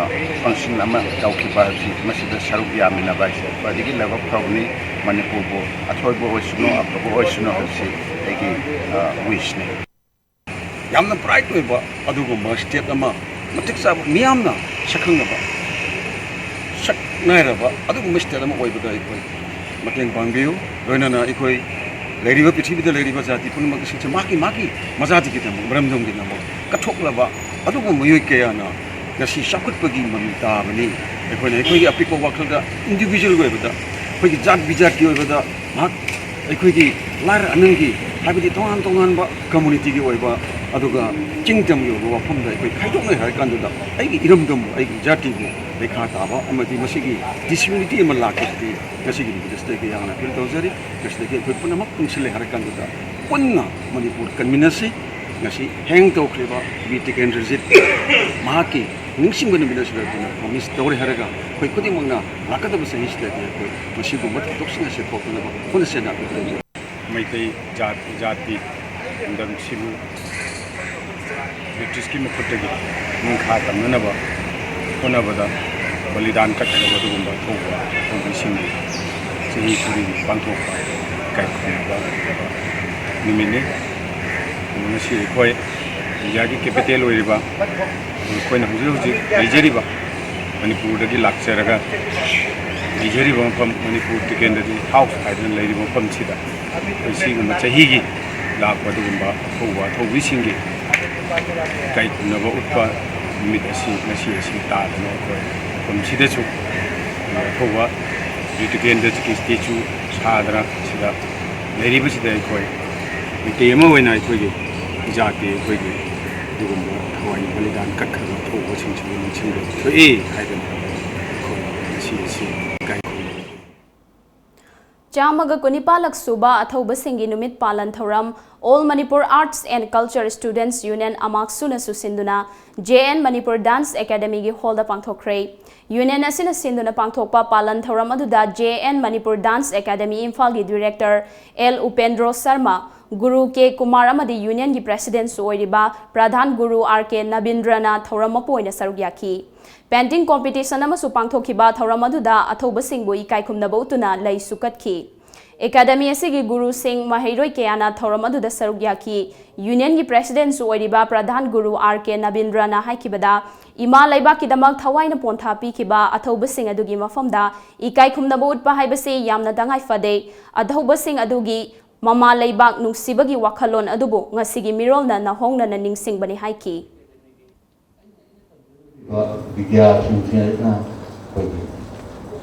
ꯐꯪꯁꯟ ꯑꯃ ꯇꯧꯈꯤꯕ ꯍꯥꯏꯕꯁꯤ, ꯃꯁꯤꯗ ꯁꯔꯨꯛ ꯌꯥꯃꯤꯟꯅꯕ ꯍꯥꯏꯁꯦ ꯈ꯭ꯋꯥꯏꯗꯒꯤ ꯂꯥꯏꯕꯛ ꯐꯕꯅꯤ꯫ ꯃꯅꯤꯄꯨꯔꯕꯨ ꯑꯊꯣꯏꯕ ꯑꯣꯏꯁꯅꯨ, ꯑꯐꯕ ꯑꯣꯏꯁꯅꯨ ꯍꯥꯏꯕꯁꯤ ꯑꯩꯒꯤ, ꯑ, ꯋꯤꯁꯅꯤ꯫ ꯌꯥꯝꯅ ꯕ꯭ꯔꯥꯏꯠ ꯑꯣꯏꯕ ꯑꯗꯨꯒꯨꯝꯕ ꯁ꯭ꯇꯦꯠ ꯑꯃ, ꯃꯇꯤꯛ ꯆꯥꯕ, ꯃꯤꯌꯥꯝꯅ ꯁꯛꯈꯪꯅꯕ, ꯁꯛ ꯅꯥꯏꯔꯕ ꯑꯗꯨꯒꯨꯝꯕ ꯁ꯭ꯇꯦꯠ ꯑꯃ ꯑꯣꯏꯕꯗ ꯑꯩꯈꯣꯏ ꯃꯇꯦꯡ ꯄꯥꯡꯕꯤꯌꯨ꯫ ꯂꯣꯏꯅꯅ ꯑꯩꯈꯣꯏ ꯂꯩꯔꯤꯕ, ꯄ꯭ꯔꯤꯊꯤꯕꯤꯗ ꯂꯩꯔꯤꯕ ꯖꯥꯇꯤ ꯄꯨꯝꯅꯃꯛ ꯑꯁꯤꯁꯨ ꯃꯥꯒꯤ ꯃꯥꯒꯤ ꯃꯖꯥꯇꯤꯒꯤꯗꯃꯛ, ꯃꯔꯝꯗꯝꯒꯤꯗꯃꯛ ꯀꯠꯊꯣꯛꯂꯕ ꯑꯗꯨꯒꯨꯝꯕ ꯃꯤꯑꯣꯏ ꯀꯌꯥꯅ ꯉꯁꯤ ꯆꯥꯎꯈꯠꯄꯒꯤ ꯃꯃꯤ ꯇꯥꯕꯅꯤ꯫ ꯑꯩꯈꯣꯏꯅ ꯑꯩꯈꯣꯏꯒꯤ ꯑꯄꯤꯛꯄ ꯋꯥꯈꯜꯗ, ꯏꯟꯗꯤꯚꯤꯖꯨꯋꯦꯜꯒꯤ ꯑꯣꯏꯕꯗ, ꯑꯩꯈꯣꯏꯒꯤ ꯖꯥꯠ ꯕꯤꯖꯥꯠꯀꯤ ꯑꯣꯏꯕꯗ ꯃꯍꯥꯛ ꯑꯩꯈꯣꯏꯒꯤ ꯂꯥꯏꯔ ꯑꯅꯪꯒꯤ, ꯍꯥꯏꯕꯗꯤ ꯇꯣꯉꯥꯟ ꯇꯣꯉꯥꯟꯕ ꯀꯝꯃꯨꯅꯤꯇꯤꯒꯤ ꯑꯣꯏꯕ, ꯑꯗꯨꯒ ꯆꯤꯡ ꯇꯝꯒꯤ ꯑꯣꯏꯕ ꯋꯥꯐꯝꯗ ꯑꯩꯈꯣꯏ ꯈꯥꯏꯗꯣꯛꯅꯩ ꯍꯥꯏꯔ ꯀꯥꯟꯗꯨꯗ, ꯑꯩꯒꯤ ꯏꯔꯝꯗꯝꯕꯨ, ꯑꯩꯒꯤ ꯖꯥꯇꯤꯕꯨ ꯂꯩꯈꯥ ꯇꯥꯕ ꯑꯃꯗꯤ ꯃꯁꯤꯒꯤ ꯗꯤꯁꯌꯨꯅꯤꯇꯤ ꯑꯃ ꯂꯥꯛꯄꯗꯤ ꯉꯁꯤꯒꯤ ꯅꯨꯃꯤꯠ ꯑꯁꯤꯗꯒꯤ ꯌꯥꯝꯅ ꯑꯄꯤꯜ ꯇꯧꯖꯔꯤ꯫ ꯃꯁꯤꯗꯒꯤ ꯑꯩꯈꯣꯏ ꯄꯨꯝꯅꯃꯛ ꯄꯨꯟꯁꯤꯜꯂꯦ ꯍꯥꯏꯔ ꯀꯥꯟꯗꯨꯗ ꯄꯨꯟꯅ ꯃꯅꯤꯄꯨꯔ ꯀꯟꯃꯤꯟꯅꯁꯤ꯫ ꯉꯁꯤ ꯍꯦꯡ ꯇꯧꯈ꯭ꯔꯤꯕ ꯕꯤ ꯇꯤꯀꯦꯟꯗ꯭ꯔꯖꯤꯠ ꯃꯍꯥꯛꯀꯤ ꯅꯤꯡꯁꯤꯡꯕ ꯅꯨꯃꯤꯠ ꯑꯁꯤꯗ ꯑꯩꯈꯣꯏꯅ ꯄ꯭ꯔꯣꯃꯤꯁ ꯇꯧꯔꯦ ꯍꯥꯏꯔꯒ, ꯑꯩꯈꯣꯏ ꯈꯨꯗꯤꯡꯃꯛꯅ ꯂꯥꯛꯀꯗꯕ ꯆꯍꯤꯁꯤꯗꯗꯤ ꯑꯩꯈꯣꯏ ꯃꯁꯤꯒꯨꯝꯕ ꯊꯧꯗꯣꯛꯁꯤꯡ ꯑꯁꯤ ꯊꯣꯛꯇꯅꯕ ꯍꯣꯠꯅꯁꯦꯅ ꯑꯩꯈꯣꯏ ꯇꯧꯖꯩ꯫ ꯃꯩꯇꯩ ꯖꯥꯠ ꯖꯥꯇꯤ ꯂꯝꯗꯝꯁꯤꯕꯨ ꯕ꯭ꯔꯤꯇꯤꯁꯀꯤ ꯃꯈꯨꯠꯇꯒꯤ ꯅꯤꯡꯈꯥ ꯇꯝꯅꯅꯕ ꯍꯣꯠꯅꯕꯗ ꯕꯂꯤꯗꯥꯟ ꯀꯠꯈ꯭ꯔꯕ ꯑꯗꯨꯒꯨꯝꯕ ꯑꯊꯧꯕ ꯑꯊꯧꯕꯤꯁꯤꯡꯒꯤ ꯆꯍꯤ ꯈꯨꯗꯤꯡꯒꯤ ꯄꯥꯡꯊꯣꯛꯄ ꯏꯀꯥꯏ ꯈꯨꯝꯅꯕ ꯅꯨꯃꯤꯠꯅꯤ꯫ ꯉꯁꯤ ꯑꯩꯈꯣꯏ ꯏꯟꯗꯤꯌꯥꯒꯤ ꯀꯦꯄꯤꯇꯦꯜ ꯑꯣꯏꯔꯤꯕ, ꯑꯩꯈꯣꯏꯅ ꯍꯧꯖꯤꯛ ꯍꯧꯖꯤꯛ ꯂꯩꯖꯔꯤꯕ ꯃꯅꯤꯄꯨꯔꯗꯒꯤ ꯂꯥꯛꯆꯔꯒ ꯂꯩꯖꯔꯤꯕ ꯃꯐꯝ, ꯃꯅꯤꯄꯨꯔ ꯇꯤꯀꯦꯟꯗ꯭ꯔꯖꯤꯠ ꯍꯥꯎꯁ ꯍꯥꯏꯗꯨꯅ ꯂꯩꯔꯤꯕ ꯃꯐꯝꯁꯤꯗ ꯑꯩꯈꯣꯏ ꯁꯤꯒꯨꯝꯕ ꯆꯍꯤꯒꯤ ꯂꯥꯛꯄ ꯑꯗꯨꯒꯨꯝꯕ ꯑꯊꯧꯕ ꯑꯊꯧꯕꯤꯁꯤꯡꯒꯤ ꯏꯀꯥꯏ ꯈꯨꯝꯅꯕ ꯎꯠꯄ ꯅꯨꯃꯤꯠ ꯑꯁꯤ ꯉꯁꯤ ꯑꯁꯤ ꯇꯥꯗꯅ ꯑꯩꯈꯣꯏ ꯃꯐꯝꯁꯤꯗꯁꯨ ꯑꯊꯧꯕ ꯕꯤꯔ ꯇꯤꯀꯦꯟꯗ꯭ꯔꯖꯤꯠꯀꯤ ꯁ꯭ꯇꯦꯆꯨ ꯁꯥꯗꯅ ꯁꯤꯗ ꯂꯩꯔꯤꯕꯁꯤꯗ ꯑꯩꯈꯣꯏ ꯃꯩꯇꯩ ꯑꯃ ꯑꯣꯏꯅ ꯑꯩꯈꯣꯏꯒꯤ ꯏꯖꯥꯇꯤ, ꯑꯩꯈꯣꯏꯒꯤ ꯑꯗꯨꯒꯨꯝꯕ ꯊꯋꯥꯏꯒꯤ ꯕꯂꯤꯗꯥꯟ ꯀꯠꯈ꯭ꯔꯕ ꯑꯊꯧꯕꯁꯤꯡꯁꯤꯕꯨ ꯅꯤꯡꯁꯤꯡꯕ ꯊꯣꯛꯏ ꯍꯥꯏꯗꯅ ꯑꯩꯈꯣꯏ ꯉꯁꯤ ꯑꯁꯤ ꯏꯀꯥꯏ ꯈꯨꯝꯅꯕ ꯆꯥꯝꯃꯒ ꯀꯨꯟꯅꯤꯄꯥꯜꯂꯛ ꯁꯨꯕ ꯑꯊꯧꯕꯁꯤꯡꯒꯤ ꯅꯨꯃꯤꯠ ꯄꯥꯂꯟ ꯊꯧꯔꯝ All Manipur Arts and Culture Students Union ꯑꯃꯥꯛꯁꯨꯅ ꯁꯨꯁꯤꯟꯗꯨꯅ J N Manipur Dance Academyꯒꯤ ꯍꯣꯜꯗ ꯄꯥꯡꯊꯣꯛꯈ꯭ꯔꯦ꯫ ꯌꯨꯅꯤꯌꯟ ꯑꯁꯤꯅ ꯁꯤꯟꯗꯨꯅ ꯄꯥꯡꯊꯣꯛꯄ ꯄꯥꯂꯟ ꯊꯧꯔꯝ ꯑꯗꯨꯗ J N Manipur Dance Academy ꯏꯝꯐꯥꯜꯒꯤ ꯗꯤꯔꯦꯛꯇꯔ L ꯎꯄꯦꯟꯗ꯭ꯔꯣ ꯁꯔꯃ, ꯒꯨꯔꯨ ꯀꯦ ꯀꯨꯃꯥꯔ ꯑꯃꯗꯤ ꯌꯨꯅꯤꯌꯟꯒꯤ ꯄ꯭ꯔꯦꯁꯤꯗꯦꯟꯠꯁꯨ ꯑꯣꯏꯔꯤꯕ ꯄ꯭ꯔꯙꯥꯟ ꯒꯨꯔꯨ ꯑꯥꯔ ꯀꯦ ꯅꯕꯤꯟꯗ꯭ꯔꯅ ꯊꯧꯔꯝ ꯃꯄꯨ ꯑꯣꯏꯅ ꯁꯔꯨꯛ ꯌꯥꯈꯤ꯫ ꯄꯦꯟꯇꯤꯡ ꯀꯣꯝꯄꯤꯇꯤꯁꯟ ꯑꯃꯁꯨ ꯄꯥꯡꯊꯣꯛꯈꯤꯕ ꯊꯧꯔꯝ ꯑꯗꯨꯗ ꯑꯊꯧꯕꯁꯤꯡꯕꯨ ꯏꯀꯥꯏ ꯈꯨꯝꯅꯕ ꯎꯠꯇꯨꯅ ꯂꯩꯁꯨ ꯀꯠꯈꯤ꯫ ꯑꯦꯀꯥꯗꯃꯤ ꯑꯁꯤꯒꯤ ꯒꯨꯔꯨꯁꯤꯡ, ꯃꯍꯩꯔꯣꯏ ꯀꯌꯥꯅ ꯊꯧꯔꯝ ꯑꯗꯨꯗ ꯁꯔꯨꯛ ꯌꯥꯈꯤ꯫ ꯌꯨꯅꯤꯌꯟꯒꯤ ꯄ꯭ꯔꯦꯁꯤꯗꯦꯟꯠꯁꯨ ꯑꯣꯏꯔꯤꯕ ꯄ꯭ꯔꯙꯥꯟ ꯒꯨꯔꯨ ꯑꯥꯔ ꯀꯦ ꯅꯕꯤꯟꯗ꯭ꯔꯅ ꯍꯥꯏꯈꯤꯕꯗ, ꯏꯃꯥ ꯂꯩꯕꯥꯛꯀꯤꯗꯃꯛ ꯊꯋꯥꯏꯅ ꯄꯣꯟꯊꯥ ꯄꯤꯈꯤꯕ ꯑꯊꯧꯕꯁꯤꯡ ꯑꯗꯨꯒꯤ ꯃꯐꯝꯗ ꯏꯀꯥꯏ ꯈꯨꯝꯅꯕ ꯎꯠꯄ ꯍꯥꯏꯕꯁꯤ ꯌꯥꯝꯅ ꯇꯉꯥꯏ ꯐꯗꯦ꯫ ꯑꯊꯧꯕꯁꯤꯡ ꯑꯗꯨꯒꯤ ꯃꯃꯥ ꯂꯩꯕꯥꯛ ꯅꯨꯡꯁꯤꯕꯒꯤ ꯋꯥꯈꯜꯂꯣꯟ ꯑꯗꯨꯕꯨ ꯉꯁꯤꯒꯤ ꯃꯤꯔꯣꯜꯅ ꯅꯧꯍꯧꯅꯅ ꯅꯤꯡꯁꯤꯡꯕꯅꯤ ꯍꯥꯏꯈꯤ꯫ ꯕꯤꯗ꯭ꯌꯥꯁꯤꯡꯁꯤꯅ ꯑꯩꯈꯣꯏꯒꯤ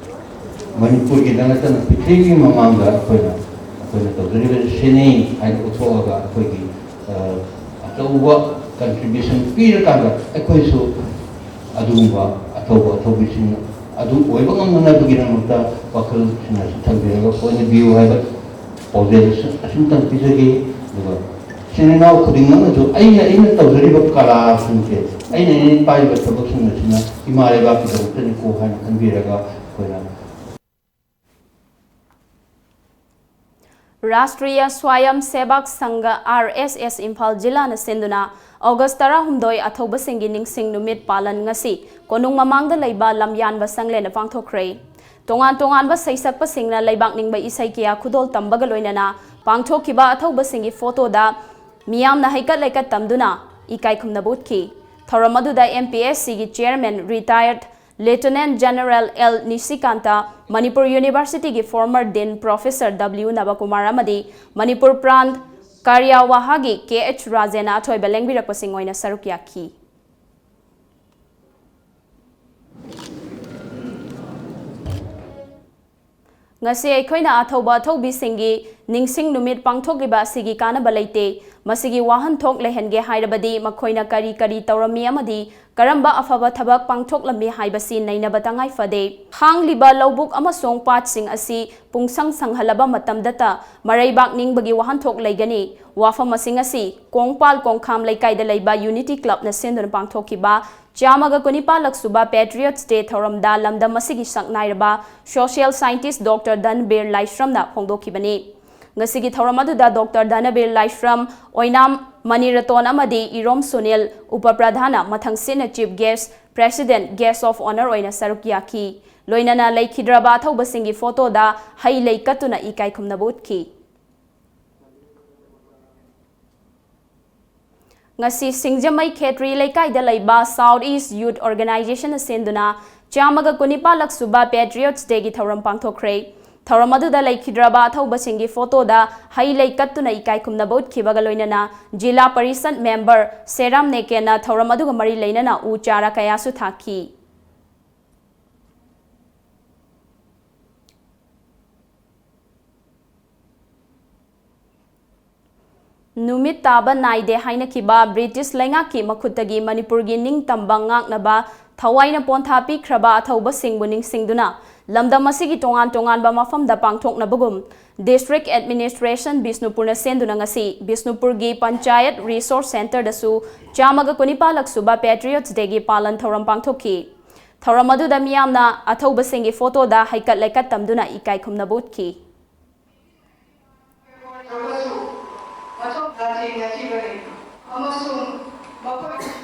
ꯃꯅꯤꯄꯨꯔꯒꯤꯗ ꯅꯠꯇꯅ ꯄ꯭ꯔꯤꯊꯤꯕꯤꯒꯤ ꯃꯃꯥꯡꯗ ꯑꯩꯈꯣꯏꯅ ꯑꯩꯈꯣꯏꯅ ꯇꯧꯖꯔꯤꯕꯁꯤ ꯁꯤꯅꯤ ꯍꯥꯏꯅ ꯎꯠꯊꯣꯛꯑꯒ ꯑꯩꯈꯣꯏꯒꯤ ꯑꯆꯧꯕ ꯀꯟꯇ꯭ꯔꯤꯕ꯭ꯌꯨꯁꯟ ꯄꯤꯔꯀꯥꯟꯗ ꯑꯩꯈꯣꯏꯁꯨ ꯑꯗꯨꯒꯨꯝꯕ ꯑꯊꯧꯕ ꯑꯊꯧꯕꯤꯁꯤꯡ ꯑꯗꯨ ꯑꯣꯏꯕ ꯉꯝꯅꯅꯕꯒꯤꯗꯃꯛꯇ ꯋꯥꯈꯜꯁꯤꯡ ꯑꯁꯤ ꯊꯝꯕꯤꯔꯒ ꯄꯣꯏꯟ ꯕꯤꯌꯨ ꯍꯥꯏꯕ ꯄꯥꯎꯖꯦꯜ ꯑꯁꯤꯇꯪ ꯄꯤꯖꯒꯦ꯫ ꯑꯗꯨꯒ ꯏꯆꯤꯟ ꯏꯅꯥꯎ ꯈꯨꯗꯤꯡꯃꯛꯅꯁꯨ ꯑꯩꯅ ꯑꯩꯅ ꯇꯧꯖꯔꯤꯕ ꯀꯂꯥꯁꯤꯡꯁꯦ, ꯑꯩꯅ ꯑꯩꯅ ꯄꯥꯏꯔꯤꯕ ꯊꯕꯛꯁꯤꯡ ꯑꯁꯤꯅ ꯏꯃꯥ ꯂꯩꯕꯥꯛꯀꯤꯗꯃꯛꯇꯅꯤꯀꯣ ꯍꯥꯏꯅ ꯈꯟꯕꯤꯔꯒ ꯑꯩꯈꯣꯏꯅ ꯔꯥꯁꯇ꯭ꯔꯤꯌꯥ ꯁ꯭ꯋꯥꯌꯝ ꯁꯦꯕꯛ ꯁꯪꯘ, R S S, ꯏꯝꯐꯥꯜ ꯖꯤꯂꯥꯅ ꯁꯤꯟꯗꯨꯅ ꯑꯣꯒꯁ ꯇꯔꯥꯍꯨꯝꯗꯣꯏ ꯑꯊꯧꯕꯁꯤꯡꯒꯤ ꯅꯤꯡꯁꯤꯡ ꯅꯨꯃꯤꯠ ꯄꯥꯂꯟ ꯉꯁꯤ ꯀꯣꯅꯨꯡ ꯃꯃꯥꯡꯗ ꯂꯩꯕ ꯂꯝꯌꯥꯟꯕ ꯁꯪꯂꯦꯟꯗ ꯄꯥꯡꯊꯣꯛꯈ꯭ꯔꯦ꯫ ꯇꯣꯉꯥꯟ ꯇꯣꯉꯥꯟꯕ ꯁꯩꯁꯛꯄꯁꯤꯡꯅ ꯂꯩꯕꯥꯛ ꯅꯤꯡꯕ ꯏꯁꯩ ꯀꯌꯥ ꯈꯨꯗꯣꯜ ꯇꯝꯕꯒ ꯂꯣꯏꯅꯅ ꯄꯥꯡꯊꯣꯛꯈꯤꯕ ꯑꯊꯧꯕꯁꯤꯡꯒꯤ ꯐꯣꯇꯣꯗ ꯃꯤꯌꯥꯝꯅ ꯍꯩꯀꯠ ꯂꯩꯀꯠ ꯇꯝꯗꯨꯅ ꯏꯀꯥꯏ ꯈꯨꯝꯅꯕ ꯎꯠꯈꯤ꯫ ꯊꯧꯔꯝ ꯑꯗꯨꯗ M P S Cꯒꯤ chairman retired Lieutenant General L ꯅꯤꯁꯤꯀꯥꯟꯇ, Manipur ꯌꯨꯅꯤꯚꯔꯁꯤꯇꯤꯒꯤ former dean professor W ꯅꯕꯀꯨꯃꯥꯔ ꯑꯃꯗꯤ ꯃꯅꯤꯄꯨꯔ ꯄ꯭ꯔꯥꯟ ꯀꯥꯔꯌꯥꯋꯥꯍꯒꯤ K H ꯔꯥꯖꯦꯟꯅ ꯑꯊꯣꯏꯕ ꯂꯦꯡꯕꯤꯔꯛꯄꯁꯤꯡ ꯑꯣꯏꯅ ꯁꯔꯨꯛ ꯌꯥꯈꯤ꯫ ꯉꯁꯤ ꯑꯩꯈꯣꯏꯅ ꯑꯊꯧꯕ ꯑꯊꯧꯕꯤꯁꯤꯡꯒꯤ ꯅꯤꯡꯁꯤꯡ ꯅꯨꯃꯤꯠ ꯄꯥꯡꯊꯣꯛꯂꯤꯕ ꯑꯁꯤꯒꯤ ꯀꯥꯟꯅꯕ ꯂꯩꯇꯦ꯫ ꯃꯁꯤꯒꯤ ꯋꯥꯍꯟꯊꯣꯛ ꯂꯩꯍꯟꯒꯦ ꯍꯥꯏꯔꯕꯗꯤ ꯃꯈꯣꯏꯅ ꯀꯔꯤ ꯀꯔꯤ ꯇꯧꯔꯝꯃꯤ ꯑꯃꯗꯤ ꯀꯔꯝꯕ ꯑꯐꯕ ꯊꯕꯛ ꯄꯥꯡꯊꯣꯛꯂꯝꯃꯤ ꯍꯥꯏꯕꯁꯤ ꯅꯩꯅꯕ ꯇꯉꯥꯏ ꯐꯗꯦ꯫ ꯍꯥꯡꯂꯤꯕ ꯂꯧꯕꯨꯛ ꯑꯃꯁꯨꯡ ꯄꯥꯠꯁꯤꯡ ꯑꯁꯤ ꯄꯨꯡꯁꯪ ꯁꯪꯍꯜꯂꯕ ꯃꯇꯝꯗꯇ ꯃꯔꯩꯕꯥꯛ ꯅꯤꯡꯕꯒꯤ ꯋꯥꯍꯟꯊꯣꯛ ꯂꯩꯒꯅꯤ꯫ ꯋꯥꯐꯝꯁꯤꯡ ꯑꯁꯤ ꯀꯣꯡꯄꯥꯜ ꯀꯣꯡꯈꯥꯝ ꯂꯩꯀꯥꯏꯗ ꯂꯩꯕ ꯌꯨꯅꯤꯇꯤ ꯀ꯭ꯂꯕꯅ ꯁꯤꯟꯗꯨꯅ ꯄꯥꯡꯊꯣꯛꯈꯤꯕ ꯆꯥꯝꯃꯒ ꯀꯨꯟꯅꯤꯄꯥꯜꯂꯛ ꯁꯨꯕ Patriots Day ꯊꯧꯔꯝꯗ ꯂꯝꯗꯝ ꯑꯁꯤꯒꯤ ꯁꯛꯅꯥꯏꯔꯕ social scientist Doctor ꯙꯟꯕꯤꯔ ꯂꯥꯏꯁ꯭ꯔꯝꯅ ꯐꯣꯡꯗꯣꯛꯈꯤꯕꯅꯤ꯫ ꯉꯁꯤꯒꯤ ꯊꯧꯔꯝ ꯑꯗꯨꯗ Doctor ꯙꯅꯕꯤꯔ ꯂꯥꯏꯁ꯭ꯔꯝ, ꯑꯣꯏꯅꯥꯝ ꯃꯅꯤꯔꯇꯣꯟ ꯑꯃꯗꯤ ꯏꯔꯣꯝ Sunil ꯎꯄꯄ꯭ꯔꯙꯥꯟꯅ ꯃꯊꯪꯁꯤꯠꯅ chief guest, president, guest of honour ꯑꯣꯏꯅ ꯁꯔꯨꯛ ꯌꯥꯈꯤ꯫ ꯂꯣꯏꯅꯅ ꯂꯩꯈꯤꯗ꯭ꯔꯕ ꯑꯊꯧꯕꯁꯤꯡꯒꯤ ꯐꯣꯇꯣꯗ ꯍꯩ ꯂꯩ ꯀꯠꯇꯨꯅ ꯏꯀꯥꯏ ꯈꯨꯝꯅꯕ ꯎꯠꯈꯤ꯫ ꯉꯁꯤ ꯁꯤꯡꯖꯃꯩ ꯈꯦꯇ꯭ꯔꯤ ꯂꯩꯀꯥꯏꯗ ꯂꯩꯕ South East Youth Organization ꯅ ꯁꯤꯟꯗꯨꯅ ꯆꯥꯝꯃꯒ ꯀꯨꯟꯅꯤꯄꯥꯜꯂꯛ ꯁꯨꯕ Patriots Day ꯒꯤ ꯊꯧꯔꯝ ꯄꯥꯡꯊꯣꯛꯈ꯭ꯔꯦ꯫ ꯊꯧꯔꯝ ꯑꯗꯨꯗ ꯂꯩꯈꯤꯗ꯭ꯔꯕ ꯑꯊꯧꯕꯁꯤꯡꯒꯤ ꯐꯣꯇꯣꯗ ꯍꯩ ꯂꯩ ꯀꯠꯇꯨꯅ ꯏꯀꯥꯏ ꯈꯨꯝꯅꯕ ꯎꯠꯈꯤꯕꯒ ꯂꯣꯏꯅꯅ ꯖꯤꯂꯥ ꯄꯔꯤꯁꯠ member ꯁꯦꯔꯥꯝ ꯅꯦꯀꯦꯟꯅ ꯊꯧꯔꯝ ꯑꯗꯨꯒ ꯃꯔꯤ ꯂꯩꯅꯅ ꯎ ꯆꯥꯔꯥ ꯀꯌꯥꯁꯨ ꯊꯥꯈꯤ꯫ ꯅꯨꯃꯤꯠ ꯇꯥꯕ ꯅꯥꯏꯗꯦ ꯍꯥꯏꯅꯈꯤꯕ ꯕ꯭ꯔꯤꯇꯤꯁ ꯂꯩꯉꯥꯛꯀꯤ ꯃꯈꯨꯠꯇꯒꯤ ꯃꯅꯤꯄꯨꯔꯒꯤ ꯅꯤꯡꯇꯝꯕ ꯉꯥꯛꯅꯕ ꯊꯋꯥꯏꯅ ꯄꯣꯟꯊꯥ ꯄꯤꯈ꯭ꯔꯕ ꯑꯊꯧꯕꯁꯤꯡꯕꯨ ꯅꯤꯡꯁꯤꯡꯗꯨꯅ ꯂꯝꯗꯝ ꯑꯁꯤꯒꯤ ꯇꯣꯉꯥꯟ ꯇꯣꯉꯥꯟꯕ ꯃꯐꯝꯗ ꯄꯥꯡꯊꯣꯛꯅꯕꯒꯨꯝ District Administration ꯕꯤꯁꯅꯨꯄꯨꯔꯅ ꯁꯦꯟꯗꯨꯅ ꯉꯁꯤ ꯕꯤꯁꯅꯨꯄꯨꯔꯒꯤ Panchayat Resource Centre ꯗꯁꯨ ꯆꯥꯝꯃꯒ ꯀꯨꯟꯅꯤꯄꯥꯜꯂꯛ ꯁꯨꯕ Patriots Day ꯒꯤ ꯄꯥꯂꯟ ꯊꯧꯔꯝ ꯄꯥꯡꯊꯣꯛꯈꯤ꯫ ꯊꯧꯔꯝ ꯑꯗꯨꯗ ꯃꯤꯌꯥꯝꯅ ꯑꯊꯧꯕꯁꯤꯡꯒꯤ ꯐꯣꯇꯣꯗ ꯍꯩꯀꯠ ꯂꯩꯀꯠ ꯇꯝꯗꯨꯅ ꯏꯀꯥꯏ ꯈꯨꯝꯅꯕ ꯎꯠꯈꯤ꯫ ꯇꯧꯕꯁꯨ ꯃꯊꯧ ꯇꯥꯁꯤꯡꯅꯈꯤꯕꯅꯤ ꯑꯃꯁꯨꯡ ꯃꯈꯣꯏ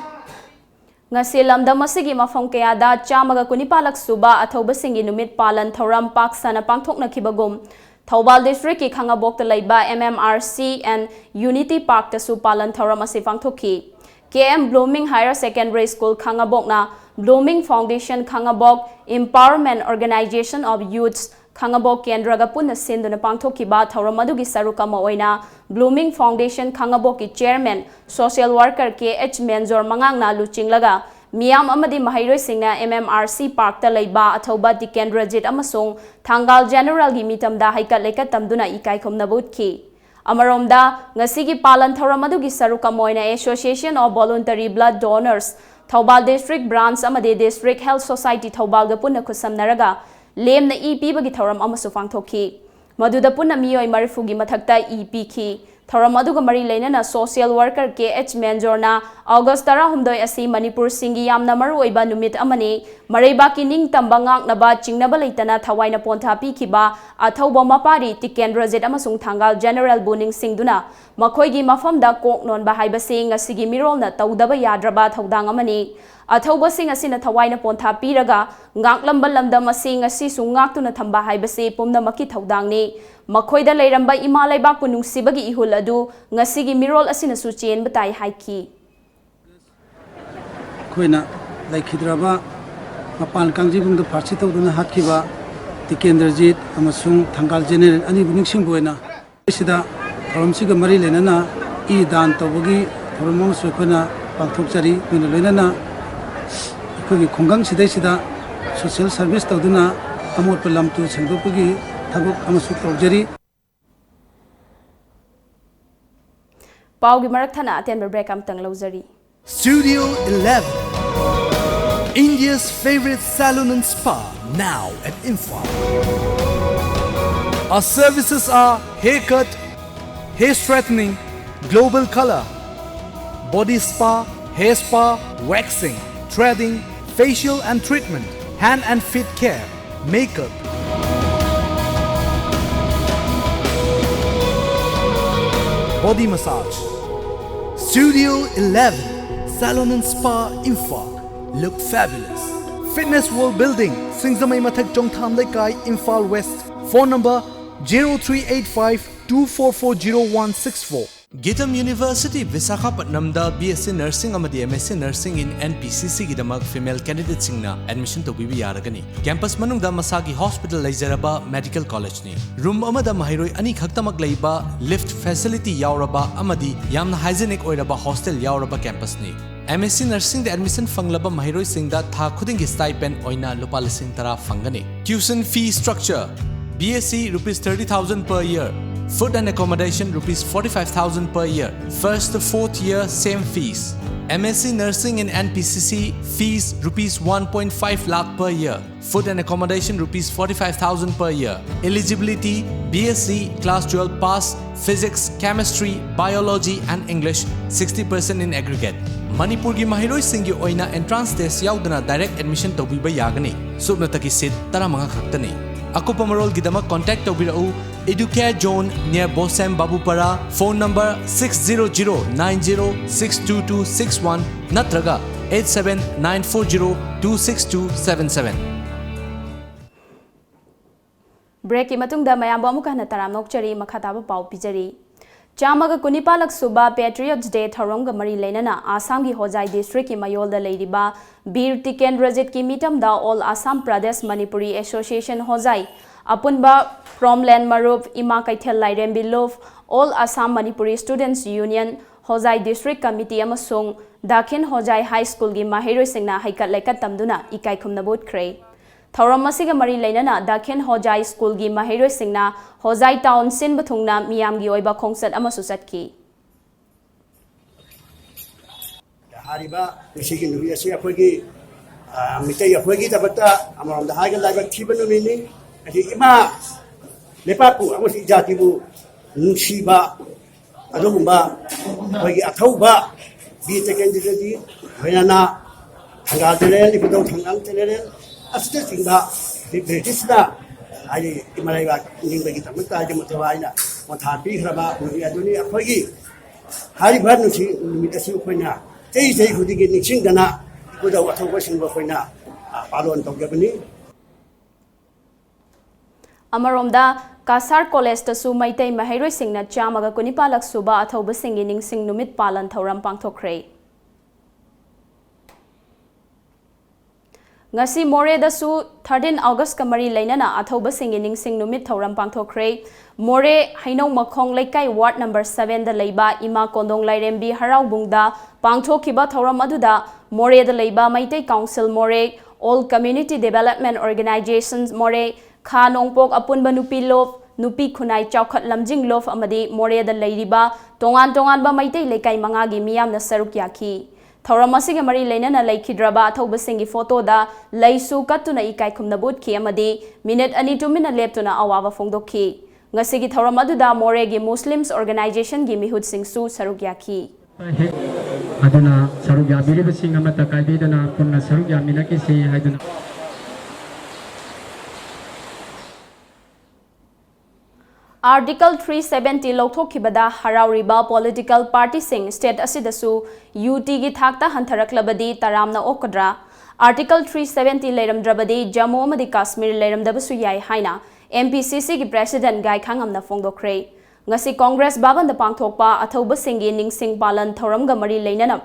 ꯉꯁꯤ ꯂꯝꯗꯝ ꯑꯁꯤꯒꯤ ꯃꯐꯝ ꯀꯌꯥꯗ ꯆꯥꯝꯃꯒ ꯀꯨꯟꯅꯤꯄꯥꯜꯂꯛ ꯁꯨꯕ ꯑꯊꯧꯕꯁꯤꯡꯒꯤ ꯅꯨꯃꯤꯠ ꯄꯥꯂꯟ ꯊꯧꯔꯝ ꯄꯥꯛ ꯁꯟꯅ ꯄꯥꯡꯊꯣꯛꯅꯈꯤꯕꯒꯨꯝ, ꯊꯧꯕꯥꯜ district ꯀꯤ ꯈꯥꯉꯕꯣꯛꯇ ꯂꯩꯕ M M R C and Unity Park ꯇꯁꯨ ꯄꯥꯂꯟ ꯊꯧꯔꯝ ꯑꯁꯤ ꯄꯥꯡꯊꯣꯛꯈꯤ꯫ K M Blooming Higher Secondary School ꯈꯥꯉꯕꯣꯛꯅ Blooming Foundation Khangabok, Empowerment Organisation of Youths ꯈꯥꯉꯕꯣꯛ ꯀꯦꯟꯗ꯭ꯔꯒ ꯄꯨꯟꯅ ꯁꯤꯟꯗꯨꯅ ꯄꯥꯡꯊꯣꯛꯈꯤꯕ ꯊꯧꯔꯝ ꯑꯗꯨꯒꯤ ꯁꯔꯨꯛ ꯑꯃ ꯑꯣꯏꯅ Blooming Foundation ꯈꯥꯉꯕꯣꯛꯀꯤ chairman, social worker K H ꯃꯦꯟꯖꯣꯔ ꯃꯉꯥꯡꯅ ꯂꯨꯆꯤꯡꯂꯒ ꯃꯤꯌꯥꯝ ꯑꯃꯗꯤ ꯃꯍꯩꯔꯣꯏꯁꯤꯡꯅ M M R C Park ꯇ ꯂꯩꯕ ꯑꯊꯧꯕ ꯇꯤꯀꯦꯟꯗ꯭ꯔꯖꯤꯠ ꯑꯃꯁꯨꯡ ꯊꯪꯒꯥꯜ General ꯒꯤ ꯃꯤꯇꯝꯗ ꯍꯩꯀꯠ ꯂꯩꯀꯠ ꯇꯝꯗꯨꯅ ꯏꯀꯥꯏ ꯈꯨꯝꯅꯕ ꯎꯠꯈꯤ꯫ ꯑꯃꯔꯣꯝꯗ, ꯉꯁꯤꯒꯤ ꯄꯥꯂꯟ ꯊꯧꯔꯝ ꯑꯗꯨꯒꯤ ꯁꯔꯨꯛ ꯑꯃ ꯑꯣꯏꯅ Association of Voluntary Blood Donors, Thoubal District Branch ꯑꯃꯗꯤ District Health Society ꯊꯧꯕꯥꯜꯒ ꯄꯨꯟꯅ ꯈꯨꯠꯁꯝꯅꯔꯒ ꯂꯦꯝꯅ ꯏ ꯄꯤꯕꯒꯤ ꯊꯧꯔꯝ ꯑꯃꯁꯨ ꯄꯥꯡꯊꯣꯛꯈꯤ꯫ ꯃꯗꯨꯗ ꯄꯨꯟꯅ ꯃꯤꯑꯣꯏ ꯃꯔꯤꯐꯨꯒꯤ ꯃꯊꯛꯇ ꯏ ꯄꯤꯈꯤ꯫ ꯊꯧꯔꯝ ꯑꯗꯨꯒ ꯃꯔꯤ ꯂꯩꯅꯅ social worker ꯀꯦ ꯑꯩꯆ ꯃꯦꯟꯖꯣꯔꯅ August ꯇꯔꯥꯍꯨꯝꯗꯣꯏ ꯑꯁꯤ ꯃꯅꯤꯄꯨꯔꯁꯤꯡꯒꯤ ꯌꯥꯝꯅ ꯃꯔꯨꯑꯣꯏꯕ ꯅꯨꯃꯤꯠ ꯑꯃꯅꯤ, ꯃꯔꯩꯕꯥꯛꯀꯤ ꯅꯤꯡꯇꯝꯕ ꯉꯥꯛꯅꯕ ꯆꯤꯡꯅꯕ ꯂꯩꯇꯅ ꯊꯋꯥꯏꯅ ꯄꯣꯟꯊꯥ ꯄꯤꯈꯤꯕ ꯑꯊꯧꯕ ꯃꯄꯥꯔꯤ ꯇꯤꯀꯦꯟꯗ꯭ꯔꯖꯤꯠ ꯑꯃꯁꯨꯡ ꯊꯪꯒꯥꯜ ꯖꯦꯅꯔꯦꯜꯕꯨ ꯅꯤꯡꯁꯤꯡꯗꯨꯅ ꯃꯈꯣꯏꯒꯤ ꯃꯐꯝꯗ ꯀꯣꯛ ꯅꯣꯟꯕ ꯍꯥꯏꯕꯁꯤ ꯉꯁꯤꯒꯤ ꯃꯤꯔꯣꯜꯅ ꯇꯧꯗꯕ ꯌꯥꯗ꯭ꯔꯕ ꯊꯧꯗꯥꯡ ꯑꯃꯅꯤ꯫ ꯑꯊꯧꯕꯁꯤꯡ ꯑꯁꯤꯅ ꯊꯋꯥꯏꯅ ꯄꯣꯟꯊꯥ ꯄꯤꯔꯒ ꯉꯥꯛꯂꯝꯕ ꯂꯝꯗꯝ ꯑꯁꯤ ꯉꯁꯤꯁꯨ ꯉꯥꯛꯇꯨꯅ ꯊꯝꯕ ꯍꯥꯏꯕꯁꯤ ꯄꯨꯝꯅꯃꯛꯀꯤ ꯊꯧꯗꯥꯡꯅꯤ꯫ ꯃꯈꯣꯏꯗ ꯂꯩꯔꯝꯕ ꯏꯃꯥ ꯂꯩꯕꯥꯛꯄꯨ ꯅꯨꯡꯁꯤꯕꯒꯤ ꯏꯍꯨꯜ ꯑꯗꯨ ꯉꯁꯤꯒꯤ ꯃꯤꯔꯣꯜ ꯑꯁꯤꯅꯁꯨ ꯆꯦꯟꯕ ꯇꯥꯏ ꯍꯥꯏꯈꯤ꯫ ꯑꯩꯈꯣꯏꯅ ꯂꯩꯈꯤꯗ꯭ꯔꯕ ꯃꯄꯥꯟ ꯀꯥꯡꯖꯩꯕꯨꯡꯗ ꯐꯥꯔꯁꯤ ꯇꯧꯗꯨꯅ ꯍꯥꯠꯈꯤꯕ ꯇꯤꯀꯦꯟꯗ꯭ꯔꯖꯤꯠ ꯑꯃꯁꯨꯡ ꯊꯪꯒꯥꯜ ꯖꯦꯅꯔꯦꯜ ꯑꯅꯤꯕꯨ ꯅꯤꯡꯁꯤꯡꯕ ꯑꯣꯏꯅ ꯁꯤꯗ ꯊꯧꯔꯝꯁꯤꯒ ꯃꯔꯤ ꯂꯩꯅꯅ ꯏ ꯗꯥꯟ ꯇꯧꯕꯒꯤ ꯊꯧꯔꯝ ꯑꯃꯁꯨ ꯑꯩꯈꯣꯏꯅ ꯄꯥꯡꯊꯣꯛꯆꯔꯤ꯫ ꯑꯗꯨꯅ ꯂꯣꯏꯅꯅ ꯑꯩꯈꯣꯏꯒꯤ ꯈꯨꯡꯒꯪꯁꯤꯗꯩꯁꯤꯗ social service ꯇꯧꯗꯨꯅ ꯑꯃꯣꯠꯄ ꯂꯝ ꯇꯨ ꯁꯦꯡꯗꯣꯛꯄꯒꯤ ꯊꯕꯛ ꯑꯃꯁꯨ ꯇꯧꯖꯔꯤ꯫ ꯄꯥꯎꯒꯤ ꯃꯔꯛ ꯊꯠꯅ ꯑꯇꯦꯟꯕ break ꯑꯃꯇꯪ ꯂꯧꯖꯔꯤ꯫ Studio eleven, India's favorite salon and spa, now at Imphal. Our services are haircut, hair straightening, global color, body spa, hair spa, waxing, threading, facial and treatment, hand and feet care, makeup, body massage. Studio eleven, Salon and Spa, Imphal. Look fabulous. Fitness World Building, Singzamei Mathak, Chongtham Leikai, Imphal West. Phone number zero three eight five two four four zero one six four. Gitam University, Visakhapatnamꯗ B S C Nursing ꯑꯃꯗꯤ M S C Nursing in N P C C ꯒꯤꯗꯃꯛ female candidateꯁꯤꯡꯅ admission ꯇꯧꯕꯤꯕ ꯌꯥꯔꯒꯅꯤ꯫ Campus ꯃꯅꯨꯡꯗ ꯃꯁꯥꯒꯤ hospital ꯂꯩꯖꯔꯕ medical collegeꯅꯤ꯫ Room ꯑꯃꯗ ꯃꯍꯩꯔꯣꯏ ꯑꯅꯤ ꯈꯛꯇꯃꯛ ꯂꯩꯕ, lift facility ꯌꯥꯎꯔꯕ ꯑꯃꯗꯤ ꯌꯥꯝꯅ hygienic ꯑꯣꯏꯔꯕ hostel ꯌꯥꯎꯔꯕ campusꯅꯤ꯫ M S C Nursingꯗ admission ꯐꯪꯂꯕ ꯃꯍꯩꯔꯣꯏꯁꯤꯡꯗ ꯊꯥ ꯈꯨꯗꯤꯡꯒꯤ stipend ꯑꯣꯏꯅ ꯂꯨꯄꯥ ꯂꯤꯁꯤꯡ ꯇꯔꯥ ꯐꯪꯒꯅꯤ꯫ Tuition fee structure: B S C rupees thirty thousand per year, Food and accommodation rupees forty-five thousand per year. First to fourth year, same fees. M S C Nursing in N P C C, fees rupees one point five lakh per year. Food and accommodation rupees forty-five thousand per year. Eligibility: B S C, class twelve pass, physics, chemistry, biology and English, sixty percent in aggregate. ꯃꯅꯤꯄꯨꯔꯒꯤ ꯃꯍꯩꯔꯣꯏꯁꯤꯡꯒꯤ ꯑꯣꯏꯅ entrance test ꯌꯥꯎꯗꯅ direct admission ꯇꯧꯕꯤꯕ ꯌꯥꯒꯅꯤ꯫ ꯁꯨꯞꯅꯇꯒꯤ seat ꯇꯔꯥꯃꯉꯥ ꯈꯛꯇꯅꯤ꯫ ꯑꯀꯨꯞꯄ ꯃꯔꯣꯜꯒꯤꯗꯃꯛ contact ꯇꯧꯕꯤꯔꯛꯎ Educare Zone near Bosem Babupara, phone number six zero zero nine zero six two two six one ꯅꯠꯇ꯭ꯔꯒ eight seven nine four zero two six two seven seven꯫ Breakꯀꯤ ꯃꯇꯨꯡꯗ ꯃꯌꯥꯝꯕꯨ ꯑꯃꯨꯛꯀ ꯍꯟꯅ ꯇꯔꯥꯝꯅ ꯑꯣꯛꯆꯔꯤ꯫ ꯃꯈꯥ ꯇꯥꯕ ꯄꯥꯎ ꯄꯤꯖꯔꯤ꯫ ꯆꯥꯝꯃꯒ ꯀꯨꯟꯅꯤꯄꯥꯜꯂꯛ ꯁꯨꯕ Patriots Day ꯊꯧꯔꯝꯒ ꯃꯔꯤ ꯂꯩꯅꯅ ꯑꯥꯁꯥꯝꯒꯤ ꯍꯣꯖꯥꯏ districtꯀꯤ ꯃꯌꯣꯜꯗ ꯂꯩꯔꯤꯕ ꯕꯤꯔ ꯇꯤꯀꯦꯟꯗ꯭ꯔꯖꯤꯠꯀꯤ ꯃꯤꯇꯝꯗ All Assam Pradesh Manipuri Association ꯍꯣꯖꯥꯏ ꯑꯄꯨꯟꯕ, ꯐ꯭ꯔꯣꯝꯂꯦꯟ ꯃꯔꯨꯞ, ꯏꯃꯥ ꯀꯩꯊꯦꯜ ꯂꯥꯏꯔꯦꯝꯕꯤ ꯂꯨꯞ, All Assam Manipuri Students Union, ꯍꯣꯖꯥꯏ District Committee ꯑꯃꯁꯨꯡ ꯗꯥꯈꯤꯟ ꯍꯣꯖꯥꯏ High Schoolꯒꯤ ꯃꯍꯩꯔꯣꯏꯁꯤꯡꯅ ꯍꯩꯀꯠ ꯂꯩꯀꯠ ꯇꯝꯗꯨꯅ ꯏꯀꯥꯏ ꯈꯨꯝꯅꯕ ꯎꯠꯈ꯭ꯔꯦ꯫ ꯊꯧꯔꯝ ꯑꯁꯤꯒ ꯃꯔꯤ ꯂꯩꯅꯅ ꯗꯥꯈꯤꯟ ꯍꯣꯖꯥꯏ Schoolꯒꯤ ꯃꯍꯩꯔꯣꯏꯁꯤꯡꯅ ꯍꯣꯖꯥꯏ Town ꯁꯤꯟꯕ ꯊꯨꯡꯅ ꯃꯤꯌꯥꯝꯒꯤ ꯑꯣꯏꯕ ꯈꯣꯡꯆꯠ ꯑꯃꯁꯨ ꯆꯠꯈꯤ꯫ ꯍꯥꯏꯔꯤꯕ ꯉꯁꯤꯒꯤ ꯅꯨꯃꯤꯠ ꯑꯁꯤ ꯑꯩꯈꯣꯏꯒꯤ, ꯑ, ꯃꯤꯇꯩ ꯑꯩꯈꯣꯏꯒꯤꯗꯃꯛꯇ ꯑꯃꯔꯣꯝꯗ ꯍꯥꯏꯔꯒ ꯂꯥꯏꯕꯛ ꯊꯤꯕ ꯅꯨꯃꯤꯠꯅꯤ꯫ ꯍꯥꯏꯗꯤ ꯏꯃꯥ ꯂꯩꯄꯥꯛꯄꯨ ꯑꯃꯁꯨꯡ ꯏꯖꯥꯇꯤꯕꯨ ꯅꯨꯡꯁꯤꯕ ꯑꯗꯨꯒꯨꯝꯕ ꯑꯩꯈꯣꯏꯒꯤ ꯑꯊꯧꯕ ꯕꯤꯔ ꯇꯤꯀꯦꯟꯗ꯭ꯔꯖꯤꯠ, ꯂꯣꯏꯅꯅ ꯊꯪꯒꯥꯜ General, ꯏꯕꯨꯙꯧ ꯊꯧꯅꯥꯝ General ꯑꯁꯤꯅꯆꯤꯡꯕ ꯕ꯭ꯔꯤꯇꯤꯁꯅ ꯍꯥꯏꯗꯤ ꯏꯃꯥ ꯂꯩꯕꯥꯛ ꯅꯤꯡꯕꯒꯤꯗꯃꯛꯇ ꯍꯥꯏꯗꯤ ꯃꯇꯝ ꯍꯥꯏꯅ ꯄꯣꯟꯊꯥ ꯄꯤꯈ꯭ꯔꯕ ꯅꯨꯃꯤꯠ ꯑꯗꯨꯅꯤ꯫ ꯑꯩꯈꯣꯏꯒꯤ ꯍꯥꯏꯔꯤꯕ ꯅꯨꯡꯁꯤ ꯅꯨꯃꯤꯠ ꯑꯁꯤ ꯑꯩꯈꯣꯏꯅ ꯆꯍꯤ ꯆꯍꯤ ꯈꯨꯗꯤꯡꯒꯤ ꯅꯤꯡꯁꯤꯡꯗꯅ ꯏꯄꯨꯗꯧ ꯑꯊꯧꯕꯁꯤꯡꯕꯨ ꯑꯩꯈꯣꯏꯅ, ꯑ, ꯄꯥꯂꯣꯟ ꯇꯧꯖꯕꯅꯤ꯫ ꯑꯃꯔꯣꯝꯗ, ꯀꯁꯥꯔ Collegeꯇꯁꯨ ꯃꯩꯇꯩ ꯃꯍꯩꯔꯣꯏꯁꯤꯡꯅ ꯆꯥꯝꯃꯒ ꯀꯨꯟꯅꯤꯄꯥꯜꯂꯛ ꯁꯨꯕ ꯑꯊꯧꯕꯁꯤꯡꯒꯤ ꯅꯤꯡꯁꯤꯡ ꯅꯨꯃꯤꯠ ꯄꯥꯂꯟ ꯊꯧꯔꯝ ꯄꯥꯡꯊꯣꯛꯈ꯭ꯔꯦ꯫ ꯉꯁꯤ ꯃꯣꯔꯦꯗꯁꯨ thirteen Augustꯀ ꯃꯔꯤ ꯂꯩꯅꯅ ꯑꯊꯧꯕꯁꯤꯡꯒꯤ ꯅꯤꯡꯁꯤꯡ ꯅꯨꯃꯤꯠ ꯊꯧꯔꯝ ꯄꯥꯡꯊꯣꯛꯈ꯭ꯔꯦ꯫ ꯃꯣꯔꯦ ꯍꯩꯅꯧ ꯃꯈꯣꯡ ꯂꯩꯀꯥꯏ ward number sevenꯗ ꯂꯩꯕ ꯏꯃꯥ ꯀꯣꯟꯗꯣꯡ ꯂꯥꯏꯔꯦꯝꯕꯤ ꯍꯔꯥꯎꯕꯨꯡꯗ ꯄꯥꯡꯊꯣꯛꯈꯤꯕ ꯊꯧꯔꯝ ꯑꯗꯨꯗ ꯃꯣꯔꯦꯗ ꯂꯩꯕ ꯃꯩꯇꯩ Council ꯃꯣꯔꯦ, All Community Development Organization ꯃꯣꯔꯦ, ꯈꯥ ꯅꯣꯡꯄꯣꯛ ꯑꯄꯨꯟꯕ ꯅꯨꯄꯤ ꯂꯨꯞ, ꯅꯨꯄꯤ ꯈꯨꯟꯅꯥꯏ ꯆꯥꯎꯈꯠ ꯂꯝꯖꯤꯡ ꯂꯣꯐ ꯑꯃꯗꯤ ꯃꯣꯔꯦꯗ ꯂꯩꯔꯤꯕ ꯇꯣꯉꯥꯟ ꯇꯣꯉꯥꯟꯕ ꯃꯩꯇꯩ ꯂꯩꯀꯥꯏ ꯃꯉꯥꯒꯤ ꯃꯤꯌꯥꯝꯅ ꯁꯔꯨꯛ ꯌꯥꯈꯤ꯫ ꯊꯧꯔꯝ ꯑꯁꯤꯒ ꯃꯔꯤ ꯂꯩꯅꯅ ꯂꯩꯈꯤꯗ꯭ꯔꯕ ꯑꯊꯧꯕꯁꯤꯡꯒꯤ ꯐꯣꯇꯣꯗ ꯂꯩꯁꯨ ꯀꯠꯇꯨꯅ ꯏꯀꯥꯏ ꯈꯨꯝꯅꯕ ꯎꯠꯈꯤ ꯑꯃꯗꯤ ꯃꯤꯅꯤꯠ ꯑꯅꯤ ꯇꯨꯃꯤꯟꯅ ꯂꯦꯞꯇꯨꯅ ꯑꯋꯥꯕ ꯐꯣꯡꯗꯣꯛꯈꯤ꯫ ꯉꯁꯤꯒꯤ ꯊꯧꯔꯝ ꯑꯗꯨꯗ ꯃꯣꯔꯦꯒꯤ ꯃꯨꯁꯂꯤꯝꯁ ꯑꯣꯔꯒꯅꯥꯏꯖꯦꯁꯟꯒꯤ ꯃꯤꯍꯨꯠꯁꯤꯡꯁꯨ ꯁꯔꯨꯛ ꯌꯥꯈꯤ꯫ ꯑꯗꯨꯅ ꯁꯔꯨꯛ ꯌꯥꯕꯤꯔꯤꯕꯁꯤꯡ ꯑꯃꯠꯇ ꯀꯥꯏꯕꯤꯗꯅ ꯄꯨꯟꯅ ꯁꯔꯨꯛ ꯌꯥꯃꯤꯟꯅꯈꯤꯁꯤ ꯍꯥꯏꯗꯨꯅ꯫ Article three seventy ꯂꯧꯊꯣꯛꯈꯤꯕꯗ ꯍꯔꯥꯎꯔꯤꯕ ꯄꯣꯂꯤꯇꯤꯀꯦꯜ ꯄꯥꯔꯇꯤꯁꯤꯡ ꯁ꯭ꯇꯦꯠ ꯑꯁꯤꯗꯁꯨ ꯌꯨꯇꯤꯒꯤ ꯊꯥꯛꯇ ꯍꯟꯊꯔꯛꯂꯕꯗꯤ ꯇꯔꯥꯝꯅ ꯑꯣꯛꯀꯗ꯭ꯔꯥ? Article three seventy ꯂꯩꯔꯝꯗ꯭ꯔꯕꯗꯤ ꯖꯝꯃꯨ ꯑꯃꯗꯤ ꯀꯥꯁꯃꯤꯔ ꯂꯩꯔꯝꯗꯕꯁꯨ ꯌꯥꯏ ꯍꯥꯏꯅ M P C C ꯒꯤ ꯄ꯭ꯔꯦꯁꯤꯗꯦꯟꯠ ꯒꯥꯏꯈꯥꯉꯝꯅ ꯐꯣꯡꯗꯣꯛꯈ꯭ꯔꯦ꯫ ꯉꯁꯤ ꯀꯣꯡꯒ꯭ꯔꯦꯁ ꯚꯕꯟꯗ ꯄꯥꯡꯊꯣꯛꯄ ꯑꯊꯧꯕꯁꯤꯡꯒꯤ ꯅꯤꯡꯁꯤꯡ ꯄꯥꯂꯟ ꯊꯧꯔꯝꯒ ꯃꯔꯤ ꯂꯩꯅꯅ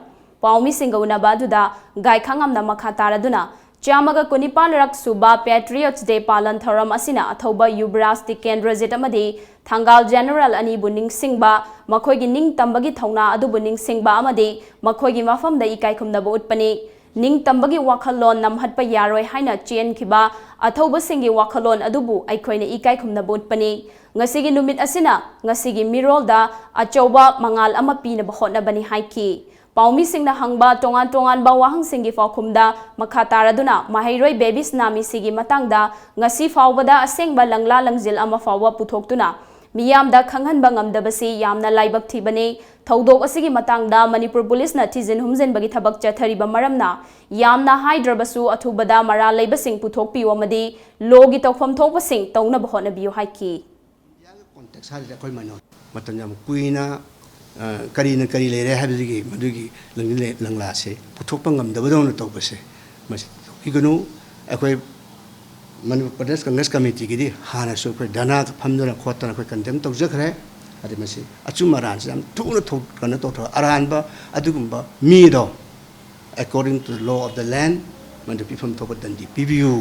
ꯄꯥꯎꯃꯤꯁꯤꯡꯒ ꯎꯅꯕ ꯑꯗꯨꯗ ꯒꯥꯏꯈꯥꯉꯝꯅ ꯃꯈꯥ ꯇꯥꯔꯗꯨꯅ ꯆꯥꯝꯃꯒ ꯀꯨꯟꯅꯤꯄꯥꯜ ꯔꯛ ꯁꯨꯕ Patriots Day ꯄꯥꯂꯟ ꯊꯧꯔꯝ ꯑꯁꯤꯅ ꯑꯊꯧꯕ ꯌꯨꯕꯔꯥꯖ ꯇꯤꯀꯦꯟꯗ꯭ꯔꯖꯤꯠ ꯑꯃꯗꯤ ꯊꯪꯒꯥꯜ ꯖꯦꯅꯔꯦꯜ ꯑꯅꯤꯕꯨ ꯅꯤꯡꯁꯤꯡꯕ, ꯃꯈꯣꯏꯒꯤ ꯅꯤꯡꯇꯝꯕꯒꯤ ꯊꯧꯅꯥ ꯑꯗꯨꯕꯨ ꯅꯤꯡꯁꯤꯡꯕ ꯑꯃꯗꯤ ꯃꯈꯣꯏꯒꯤ ꯃꯐꯝꯗ ꯏꯀꯥꯏ ꯈꯨꯝꯅꯕ ꯎꯠꯄꯅꯤ꯫ ꯅꯤꯡꯇꯝꯕꯒꯤ ꯋꯥꯈꯜꯂꯣꯟ ꯅꯝꯍꯠꯄ ꯌꯥꯔꯣꯏ ꯍꯥꯏꯅ ꯆꯦꯟꯈꯤꯕ ꯑꯊꯧꯕꯁꯤꯡꯒꯤ ꯋꯥꯈꯜꯂꯣꯟ ꯑꯗꯨꯕꯨ ꯑꯩꯈꯣꯏꯅ ꯏꯀꯥꯏ ꯈꯨꯝꯅꯕ ꯎꯠꯄꯅꯤ꯫ ꯉꯁꯤꯒꯤ ꯅꯨꯃꯤꯠ ꯑꯁꯤꯅ ꯉꯁꯤꯒꯤ ꯃꯤꯔꯣꯜꯗ ꯑꯆꯧꯕ ꯃꯉꯥꯜ ꯑꯃ ꯄꯤꯅꯕ ꯍꯣꯠꯅꯕꯅꯤ ꯍꯥꯏꯈꯤ꯫ ꯄꯥꯎꯃꯤꯁꯤꯡꯅ ꯍꯪꯕ ꯇꯣꯉꯥꯟ ꯇꯣꯉꯥꯟꯕ ꯋꯥꯍꯪꯁꯤꯡꯒꯤ ꯄꯥꯎꯈꯨꯝꯗ ꯃꯈꯥ ꯇꯥꯔꯗꯨꯅ ꯃꯍꯩꯔꯣꯏ ꯕꯦꯕꯤꯁꯅꯥ ꯃꯤꯁꯤꯒꯤ ꯃꯇꯥꯡꯗ ꯉꯁꯤ ꯐꯥꯎꯕꯗ ꯑꯁꯦꯡꯕ ꯂꯪꯂꯥ ꯂꯪꯖꯤꯜ ꯑꯃ ꯐꯥꯎꯕ ꯄꯨꯊꯣꯛꯇꯨꯅ ꯃꯤꯌꯥꯝꯗ ꯈꯪꯍꯟꯕ ꯉꯝꯗꯕꯁꯤ ꯌꯥꯝꯅ ꯂꯥꯏꯕꯛ ꯊꯤꯕꯅꯤ꯫ ꯊꯧꯗꯣꯛ ꯑꯁꯤꯒꯤ ꯃꯇꯥꯡꯗ ꯃꯅꯤꯄꯨꯔ ꯄꯨꯂꯤꯁꯅ ꯊꯤꯖꯤꯟ ꯍꯨꯝꯖꯤꯟꯕꯒꯤ ꯊꯕꯛ ꯆꯠꯊꯔꯤꯕ ꯃꯔꯝꯅ ꯌꯥꯝꯅ ꯍꯥꯏꯗ꯭ꯔꯕꯁꯨ ꯑꯊꯨꯕꯗ ꯃꯔꯥꯜ ꯂꯩꯕꯁꯤꯡ ꯄꯨꯊꯣꯛꯄꯤꯌꯨ ꯑꯃꯗꯤ ꯂꯣꯒꯤ ꯇꯧꯐꯝ ꯊꯣꯛꯄꯁꯤꯡ ꯇꯧꯅꯕ ꯍꯣꯠꯅꯕꯤꯌꯨ ꯍꯥꯏꯈꯤ꯫ ꯏꯟꯗꯤꯌꯥꯒꯤ ꯀꯣꯟꯇꯦꯛꯁ ꯍꯥꯏꯔꯤꯁꯦ ꯑꯩꯈꯣꯏ ꯃꯥꯏꯅꯣꯔ ꯃꯇꯝ ꯌꯥꯝ ꯀꯨꯏꯅ ꯑ, ꯀꯔꯤꯅ ꯀꯔꯤ ꯂꯩꯔꯦ ꯍꯥꯏꯕꯗꯨꯒꯤ ꯃꯗꯨꯒꯤ ꯂꯪ- ꯂꯪꯂꯥꯁꯦ ꯄꯨꯊꯣꯛꯄ ꯉꯝꯗꯕꯗꯧꯅ ꯇꯧꯕꯁꯦ ꯃꯁꯤ ꯇꯧꯕꯤꯒꯅꯨ꯫ ꯑꯩꯈꯣꯏ ꯃꯅꯤꯄꯨꯔ ꯄ꯭ꯔꯗꯦꯁ ꯀꯪꯒ꯭ꯔꯦꯁ ꯀꯃꯤꯇꯤꯒꯤꯗꯤ ꯍꯥꯟꯅꯁꯨ ꯑꯩꯈꯣꯏ ꯙꯔꯅꯥꯒ ꯐꯝꯗꯅ ꯈꯣꯠꯇꯅ ꯑꯩꯈꯣꯏ ꯀꯟꯗꯦꯝ ꯇꯧꯖꯈ꯭ꯔꯦ꯫ ꯑꯗꯩ ꯃꯁꯤ ꯑꯆꯨꯝ ꯑꯔꯥꯟꯁꯤ ꯌꯥꯝ ꯊꯨꯅ ꯊꯣꯛ- ꯀꯩꯅꯣ ꯇꯧꯊꯣꯛ ꯑꯔꯥꯟꯕ ꯑꯗꯨꯒꯨꯝꯕ ꯃꯤꯗꯣ according to the law of the land ꯃꯗꯨ ꯄꯤꯐꯝ ꯊꯣꯛꯄ ꯗꯟꯗꯤ ꯄꯤꯕꯤꯌꯨ꯫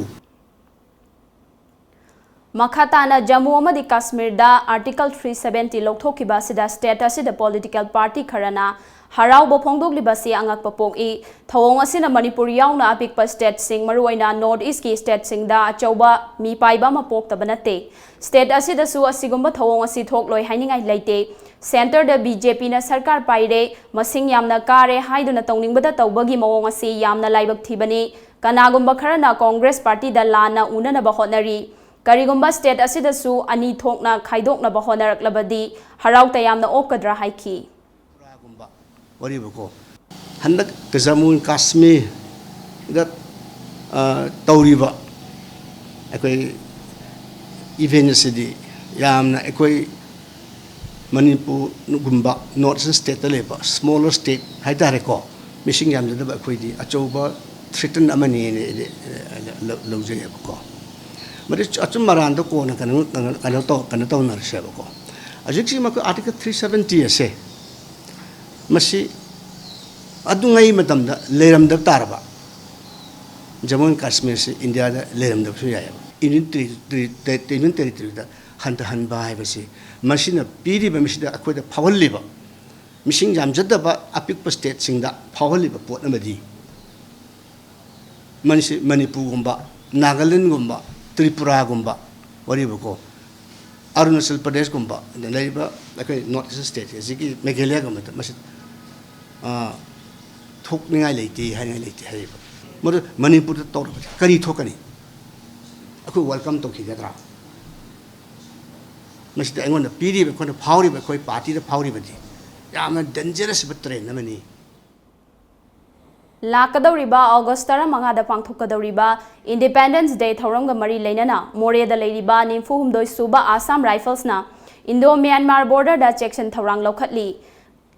ꯃꯈꯥ ꯇꯥꯅ ꯖꯝꯃꯨ ꯑꯃꯗꯤ ꯀꯥꯁꯃꯤꯔꯗ Article three seventy ꯂꯧꯊꯣꯛꯈꯤꯕ ꯑꯁꯤꯗ ꯁ꯭ꯇꯦꯠ ꯑꯁꯤꯗ ꯄꯣꯂꯤꯇꯤꯀꯦꯜ ꯄꯥꯔꯇꯤ ꯈꯔꯅ ꯍꯔꯥꯎꯕ ꯐꯣꯡꯗꯣꯛꯂꯤꯕ ꯑꯁꯤ ꯑꯉꯛꯄ ꯄꯣꯛꯏ꯫ ꯊꯧꯑꯣꯡ ꯑꯁꯤꯅ ꯃꯅꯤꯄꯨꯔ ꯌꯥꯎꯅ ꯑꯄꯤꯛꯄ ꯁ꯭ꯇꯦꯠꯁꯤꯡ, ꯃꯔꯨꯑꯣꯏꯅ ꯅꯣꯔꯠ ꯏꯁ꯭ꯠꯀꯤ ꯁ꯭ꯇꯦꯠꯁꯤꯡꯗ ꯑꯆꯧꯕ ꯃꯤꯄꯥꯏꯕ ꯑꯃ ꯄꯣꯛꯇꯕ ꯅꯠꯇꯦ꯫ ꯁ꯭ꯇꯦꯠ ꯑꯁꯤꯗꯁꯨ ꯑꯁꯤꯒꯨꯝꯕ ꯊꯧꯑꯣꯡ ꯑꯁꯤ ꯊꯣꯛꯂꯣꯏ ꯍꯥꯏꯅꯤꯡꯉꯥꯏ ꯂꯩꯇꯦ꯫ ꯁꯦꯟꯇꯔꯗ ꯕꯤ ꯖꯦ ꯄꯤꯅ ꯁꯔꯀꯥꯔ ꯄꯥꯏꯔꯦ, ꯃꯁꯤꯡ ꯌꯥꯝꯅ ꯀꯥꯔꯦ ꯍꯥꯏꯗꯨꯅ ꯇꯧꯅꯤꯡꯕꯗ ꯇꯧꯕꯒꯤ ꯃꯑꯣꯡ ꯑꯁꯤ ꯌꯥꯝꯅ ꯂꯥꯏꯕꯛ ꯊꯤꯕꯅꯤ꯫ ꯀꯅꯥꯒꯨꯝꯕ ꯈꯔꯅ ꯀꯣꯡꯒ꯭ꯔꯦꯁ ꯄꯥꯔꯇꯤꯗ ꯂꯥꯟꯅ ꯎꯅꯅꯕ ꯍꯣꯠꯅꯔꯤ꯫ ꯀꯔꯤꯒꯨꯝꯕ ꯁ꯭ꯇꯦꯠ ꯑꯁꯤꯗꯁꯨ ꯑꯅꯤ ꯊꯣꯛꯅ ꯈꯥꯏꯗꯣꯛꯅꯕ ꯍꯣꯠꯅꯔꯛꯂꯕꯗꯤ ꯍꯔꯥꯎ ꯇꯌꯥꯝꯅ ꯑꯣꯛꯀꯗ꯭ꯔꯥ ꯍꯥꯏꯈꯤ꯫ ꯄꯨꯔꯥꯒꯨꯝꯕ ꯋꯥꯔꯤꯕꯀꯣ꯫ ꯍꯟꯗꯛ ꯖꯃꯨ ꯑꯦꯟ ꯀꯥꯁꯃꯤꯔꯗ, ꯑ, ꯇꯧꯔꯤꯕ ꯑꯩꯈꯣꯏ ꯏꯚꯦꯟ ꯑꯁꯤꯗꯤ ꯌꯥꯝꯅ ꯑꯩꯈꯣꯏ ꯃꯅꯤꯄꯨꯔꯒꯨꯝꯕ ꯅꯣꯔꯠ ꯏꯁ꯭ꯇꯔꯟ ꯁ꯭ꯇꯦꯠꯇ ꯂꯩꯕ ꯁ꯭ꯃꯣꯂꯔ ꯁ꯭ꯇꯦꯠ ꯍꯥꯏꯇꯥꯔꯦꯀꯣ, ꯃꯤꯁꯤꯡ ꯌꯥꯝꯖꯗꯕ ꯑꯩꯈꯣꯏꯗꯤ ꯑꯆꯧꯕ ꯊ꯭ꯔꯦꯇꯟ ꯑꯃꯅꯤꯅ ꯑꯩꯗꯤ ꯂꯧ-, ꯂꯧꯖꯩꯑꯕꯀꯣ꯫ ꯃꯗꯨ ꯑꯆꯨꯝ ꯑꯔꯥꯟꯗꯣ ꯀꯣꯟꯅ ꯀꯩꯅꯣ, ꯀꯩꯅꯣ ꯇꯧ-, ꯀꯩꯅꯣ ꯇꯧꯅꯔꯁꯦꯕꯀꯣ꯫ ꯍꯧꯖꯤꯛꯁꯤ ꯃꯈꯣꯏ ꯑꯥꯔꯇꯤꯀꯜ ꯊ꯭ꯔꯤ ꯁꯕꯦꯟꯇꯤ ꯑꯁꯦ ꯃꯁꯤ ꯑꯗꯨꯉꯩ ꯃꯇꯝꯗ ꯂꯩꯔꯝꯗꯕ ꯇꯥꯔꯕ, ꯖꯃꯨ ꯑꯦꯟ ꯀꯥꯁꯃꯤꯔꯁꯤ ꯏꯟꯗꯤꯌꯥꯗ ꯂꯩꯔꯝꯗꯕꯁꯨ ꯌꯥꯏꯑꯕ꯫ ꯌꯨꯅꯤꯌꯟ ꯇꯦꯔꯤ-, ꯇꯦꯔꯤ-, ꯇꯦ-, ꯌꯨꯅꯤꯌꯟ ꯇꯦꯔꯤꯇꯣꯔꯤꯗ ꯍꯟꯊꯍꯟꯕ ꯍꯥꯏꯕꯁꯤ, ꯃꯁꯤꯅ ꯄꯤꯔꯤꯕ, ꯃꯁꯤꯗ ꯑꯩꯈꯣꯏꯗ ꯐꯥꯎꯍꯜꯂꯤꯕ, ꯃꯤꯁꯤꯡ ꯌꯥꯝꯖꯗꯕ ꯑꯄꯤꯛꯄ ꯁ꯭ꯇꯦꯠꯁꯤꯡꯗ ꯐꯥꯎꯍꯜꯂꯤꯕ ꯄꯣꯠ ꯑꯃꯗꯤ, ꯃꯅꯤꯁꯤ-, ꯃꯅꯤꯄꯨꯔꯒꯨꯝꯕ, ꯅꯥꯒꯥꯂꯦꯟꯒꯨꯝꯕ, ꯇ꯭ꯔꯤꯄꯨꯔꯥꯒꯨꯝꯕ, ꯋꯥꯔꯤꯕꯀꯣ, ꯑꯔꯨꯅꯥꯆꯜ ꯄ꯭ꯔꯗꯦꯁꯀꯨꯝꯕ, ꯑꯗ ꯂꯩꯔꯤꯕ ꯑꯩꯈꯣꯏ ꯅꯣꯔꯠ ꯏꯁ꯭ꯇꯔꯟ ꯁ꯭ꯇꯦꯠ ꯑꯁꯤꯒꯤ ꯃꯦꯘꯥꯂꯌꯥꯒꯨꯝꯕꯗ ꯃꯁꯤ, ꯑ, ꯊꯣꯛꯅꯤꯡꯉꯥꯏ ꯂꯩꯇꯦ, ꯍꯥꯏꯅꯤꯡꯉꯥꯏ ꯂꯩꯇꯦ ꯍꯥꯏꯔꯤꯕ꯫ ꯃꯗꯨ ꯃꯅꯤꯄꯨꯔꯗ ꯇꯧꯔꯕꯗꯤ ꯀꯔꯤ ꯊꯣꯛꯀꯅꯤ? ꯑꯩꯈꯣꯏ ꯋꯦꯜꯀꯝ ꯇꯧꯈꯤꯒꯗ꯭ꯔꯥ? ꯃꯁꯤꯗ ꯑꯩꯉꯣꯟꯗ ꯄꯤꯔꯤꯕ, ꯑꯩꯈꯣꯏꯅ ꯐꯥꯎꯔꯤꯕ, ꯑꯩꯈꯣꯏ ꯄꯥꯔꯇꯤꯗ ꯐꯥꯎꯔꯤꯕꯗꯤ ꯌꯥꯝꯅ ꯗꯦꯟꯖꯔꯁ ꯑꯣꯏꯕ ꯇ꯭ꯔꯦꯟ ꯑꯃꯅꯤ꯫ ꯂꯥꯛꯀꯗꯧꯔꯤꯕ ꯑꯣꯒꯁ꯭ꯠ ꯇꯔꯥꯃꯉꯥꯗ ꯄꯥꯡꯊꯣꯛꯀꯗꯧꯔꯤꯕ ꯏꯟꯗꯤꯄꯦꯟꯗꯦꯟꯁ ꯗꯦ ꯊꯧꯔꯝꯒ ꯃꯔꯤ ꯂꯩꯅꯅ ꯃꯣꯔꯦꯗ ꯂꯩꯔꯤꯕ ꯅꯤꯐꯨ ꯍꯨꯝꯗꯣꯏ ꯁꯨꯕ ꯑꯁꯥꯝ ꯔꯥꯏꯐꯜꯁꯅ ꯏꯟꯗꯣ ꯃ꯭ꯌꯥꯟꯃꯥꯔ ꯕꯣꯔꯗꯔꯗ ꯆꯦꯛꯁꯤꯟ ꯊꯧꯔꯥꯡ ꯂꯧꯈꯠꯂꯤ꯫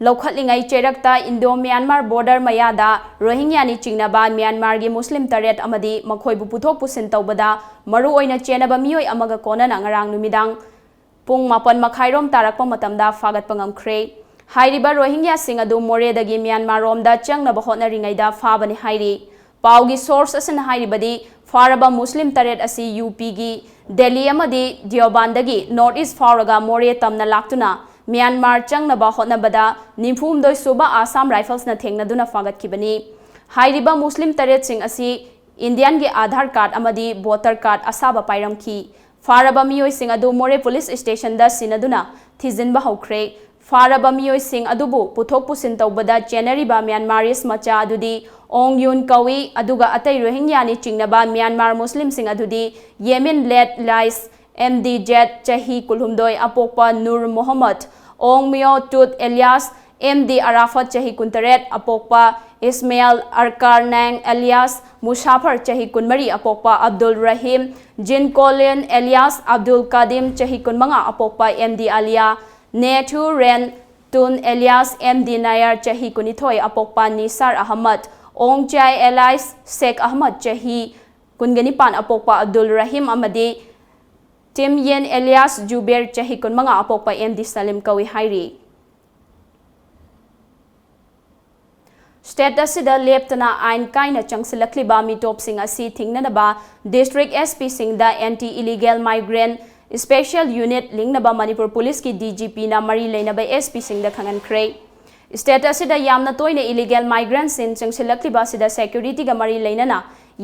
ꯂꯧꯈꯠꯂꯤꯉꯩ ꯆꯩꯔꯛꯇ ꯏꯟꯗꯣ ꯃ꯭ꯌꯥꯟꯃꯥꯔ ꯕꯣꯔꯗꯔ ꯃꯌꯥꯗ ꯔꯣꯍꯤꯡꯌꯥꯅꯤ ꯆꯤꯡꯅꯕ ꯃ꯭ꯌꯥꯟꯃꯥꯔꯒꯤ ꯃꯨꯁꯂꯤꯝ ꯇꯔꯦꯠ ꯑꯃꯗꯤ ꯃꯈꯣꯏꯕꯨ ꯄꯨꯊꯣꯛ ꯄꯨꯁꯤꯟ ꯇꯧꯕꯗ ꯃꯔꯨꯑꯣꯏꯅ ꯆꯦꯟꯅꯕ ꯃꯤꯑꯣꯏ ꯑꯃꯒ ꯀꯣꯟꯅꯅ ꯉꯔꯥꯡ ꯅꯨꯃꯤꯗꯥꯡ ꯄꯨꯡ ꯃꯥꯄꯟ ꯃꯈꯥꯏꯔꯣꯝ ꯇꯥꯔꯛꯄ ꯃꯇꯝꯗ ꯐꯥꯒꯠꯄ ꯉꯝꯈ꯭ꯔꯦ꯫ ꯍꯥꯏꯔꯤꯕ ꯔꯣꯍꯤꯡꯌꯥꯁꯤꯡ ꯑꯗꯨ ꯃꯣꯔꯦꯗꯒꯤ ꯃ꯭ꯌꯥꯟꯃꯥꯔꯔꯣꯝꯗ ꯆꯪꯅꯕ ꯍꯣꯠꯅꯔꯤꯉꯩꯗ ꯐꯥꯕꯅꯤ ꯍꯥꯏꯔꯤ꯫ ꯄꯥꯎꯒꯤ ꯁꯣꯔꯁ ꯑꯁꯤꯅ ꯍꯥꯏꯔꯤꯕꯗꯤ, ꯐꯥꯔꯕ ꯃꯨꯁꯂꯤꯝ ꯇꯔꯦꯠ ꯑꯁꯤ ꯌꯨ ꯄꯤꯒꯤ ꯗꯦꯜꯂꯤ ꯑꯃꯗꯤ ꯗꯤꯑꯣꯕꯥꯟꯗꯒꯤ ꯅꯣꯔꯠ ꯏꯁ꯭ꯠ ꯐꯥꯎꯔꯒ ꯃꯣꯔꯦ ꯇꯝꯅ ꯂꯥꯛꯇꯨꯅ ꯃ꯭ꯌꯥꯟꯃꯥꯔ ꯆꯪꯅꯕ ꯍꯣꯠꯅꯕꯗ ꯅꯤꯐꯨꯍꯨꯝꯗꯣꯏ ꯁꯨꯕ ꯑꯁꯥꯝ ꯔꯥꯏꯐꯜꯁꯅ ꯊꯦꯡꯅꯗꯨꯅ ꯐꯥꯒꯠꯈꯤꯕꯅꯤ꯫ ꯍꯥꯏꯔꯤꯕ ꯃꯨꯁꯂꯤꯝ ꯇꯔꯦꯠꯁꯤꯡ ꯑꯁꯤ ꯏꯟꯗꯤꯌꯥꯟꯒꯤ ꯑꯥꯙꯥꯔ ꯀꯥꯔꯗ ꯑꯃꯗꯤ ꯚꯣꯇꯔ ꯀꯥꯔꯗ ꯑꯁꯥꯕ ꯄꯥꯏꯔꯝꯈꯤ꯫ ꯐꯥꯔꯕ ꯃꯤꯑꯣꯏꯁꯤꯡ ꯑꯗꯨ ꯃꯣꯔꯦ ꯄꯨꯂꯤꯁ ꯁ꯭ꯇꯦꯁꯟꯗ ꯁꯤꯟꯅꯗꯨꯅ ꯊꯤꯖꯤꯟꯕ ꯍꯧꯈ꯭ꯔꯦ꯫ ꯐꯥꯔꯕ ꯃꯤꯑꯣꯏꯁꯤꯡ ꯑꯗꯨꯕꯨ ꯄꯨꯊꯣꯛ ꯄꯨꯁꯤꯟ ꯇꯧꯕꯗ ꯆꯦꯟꯅꯔꯤꯕ ꯃ꯭ꯌꯥꯟꯃꯥꯔꯤꯁ ꯃꯆꯥ ꯑꯗꯨꯗꯤ ꯑꯣꯡ ꯌꯨꯟ ꯀꯧꯏ, ꯑꯗꯨꯒ ꯑꯇꯩ ꯔꯣꯍꯤꯡꯌꯥꯅꯤ ꯆꯤꯡꯅꯕ ꯃ꯭ꯌꯥꯟꯃꯥꯔ ꯃꯨꯁꯂꯤꯝꯁꯤꯡ ꯑꯗꯨꯗꯤ ꯌꯦꯃꯤꯟ ꯂꯦꯠ ꯂꯥꯏꯁ, ꯑꯦꯝ ꯗꯤ ꯖꯦꯠ, ꯆꯍꯤ ꯀꯨꯟꯍꯨꯝꯗꯣꯏ, ꯑꯄꯣꯛꯄ ꯅꯨꯔ ꯃꯣꯍꯝꯃꯗ, ꯑꯣꯡ ꯃꯤꯌꯣ ꯇꯨꯠ ꯑꯦꯂꯤꯌꯥꯁ ꯑꯦꯝ ꯗꯤ ꯑꯔꯥꯐꯠ, ꯆꯍꯤ ꯀꯨꯟꯇꯔꯦꯠ, ꯑꯄꯣꯛꯄ ꯏꯁꯃꯦꯜ ꯑꯔꯀꯥꯔꯅꯦꯡ ꯑꯦꯂꯤꯌꯥꯁ ꯃꯨꯁꯥꯐꯔ, ꯆꯍꯤ ꯀꯨꯟꯃꯔꯤ, ꯑꯄꯣꯛꯄ ꯑꯕꯗꯨꯜ ꯔꯍꯤꯝ, ꯖꯤꯟ ꯀꯣꯂꯤꯟ ꯑꯦꯂꯤꯌꯥꯁ ꯑꯕꯗꯨꯜ ꯀꯥꯗꯤꯝ, ꯆꯍꯤ ꯀꯨꯟꯃꯉꯥ, ꯑꯄꯣꯛꯄ ꯑꯦꯝ ꯗꯤ ꯑꯂꯤꯌꯥ, ꯅꯦꯊꯨ ꯔꯦꯟ ꯇꯨꯟ ꯑꯦꯂꯤꯌꯥꯁ ꯑꯦꯝ ꯗꯤ ꯅꯥꯌꯔ, ꯆꯍꯤ ꯀꯨꯟꯅꯤꯊꯣꯏ, ꯑꯄꯣꯛꯄ ꯅꯤꯁꯥꯔ ꯑꯍꯃꯗ, ꯑꯣꯡꯆꯥꯏ ꯑꯦꯂꯥꯏꯁ ꯁꯦꯈ ꯑꯍꯃꯗ, ꯆꯍꯤ ꯀꯨꯟꯒ ꯅꯤꯄꯥꯟ, ꯑꯄꯣꯛꯄ ꯑꯕꯗꯨꯜ ꯔꯍꯤꯝ ꯑꯃꯗꯤ ꯇꯤꯝ ꯌꯦꯟ ꯑꯦꯂꯤꯌꯥꯁ ꯖꯨꯕꯦꯔ, ꯆꯍꯤ ꯀꯨꯟꯃꯉꯥ, ꯑꯄꯣꯛꯄ ꯑꯦꯝ ꯗꯤ ꯁꯂꯤꯝ ꯀꯧꯏ ꯍꯥꯏꯔꯤ꯫ ꯁ꯭ꯇꯦꯠ ꯑꯁꯤꯗ ꯂꯦꯞꯇꯅ ꯑꯥꯏꯟ ꯀꯥꯏꯅ ꯆꯪꯁꯤꯜꯂꯛꯂꯤꯕ ꯃꯤꯇꯣꯞꯁꯤꯡ ꯑꯁꯤ ꯊꯤꯡꯅꯅꯕ ꯗꯤꯁꯇ꯭ꯔꯤꯛ ꯑꯦꯁ ꯄꯤꯁꯤꯡꯗ anti illegal migrant special unit ꯂꯤꯡꯅꯕ ꯃꯅꯤꯄꯨꯔ ꯄꯨꯂꯤꯁꯀꯤ ꯗꯤ ꯖꯤ ꯄꯤꯅ ꯃꯔꯤ ꯂꯩꯅꯕ ꯑꯦꯁ ꯄꯤꯁꯤꯡꯗ ꯈꯪꯍꯟꯈ꯭ꯔꯦ꯫ ꯁ꯭ꯇꯦꯠ ꯑꯁꯤꯗ ꯌꯥꯝꯅ ꯇꯣꯏꯅ ꯏꯂꯤꯒꯦꯜ ꯃꯥꯏꯒ꯭ꯔꯦꯟꯁꯤꯡ ꯆꯪꯁꯤꯜꯂꯛꯂꯤꯕ ꯑꯁꯤꯗ ꯁꯦꯀ꯭ꯌꯨꯔꯤꯇꯤꯒ ꯃꯔꯤ ꯂꯩꯅꯅ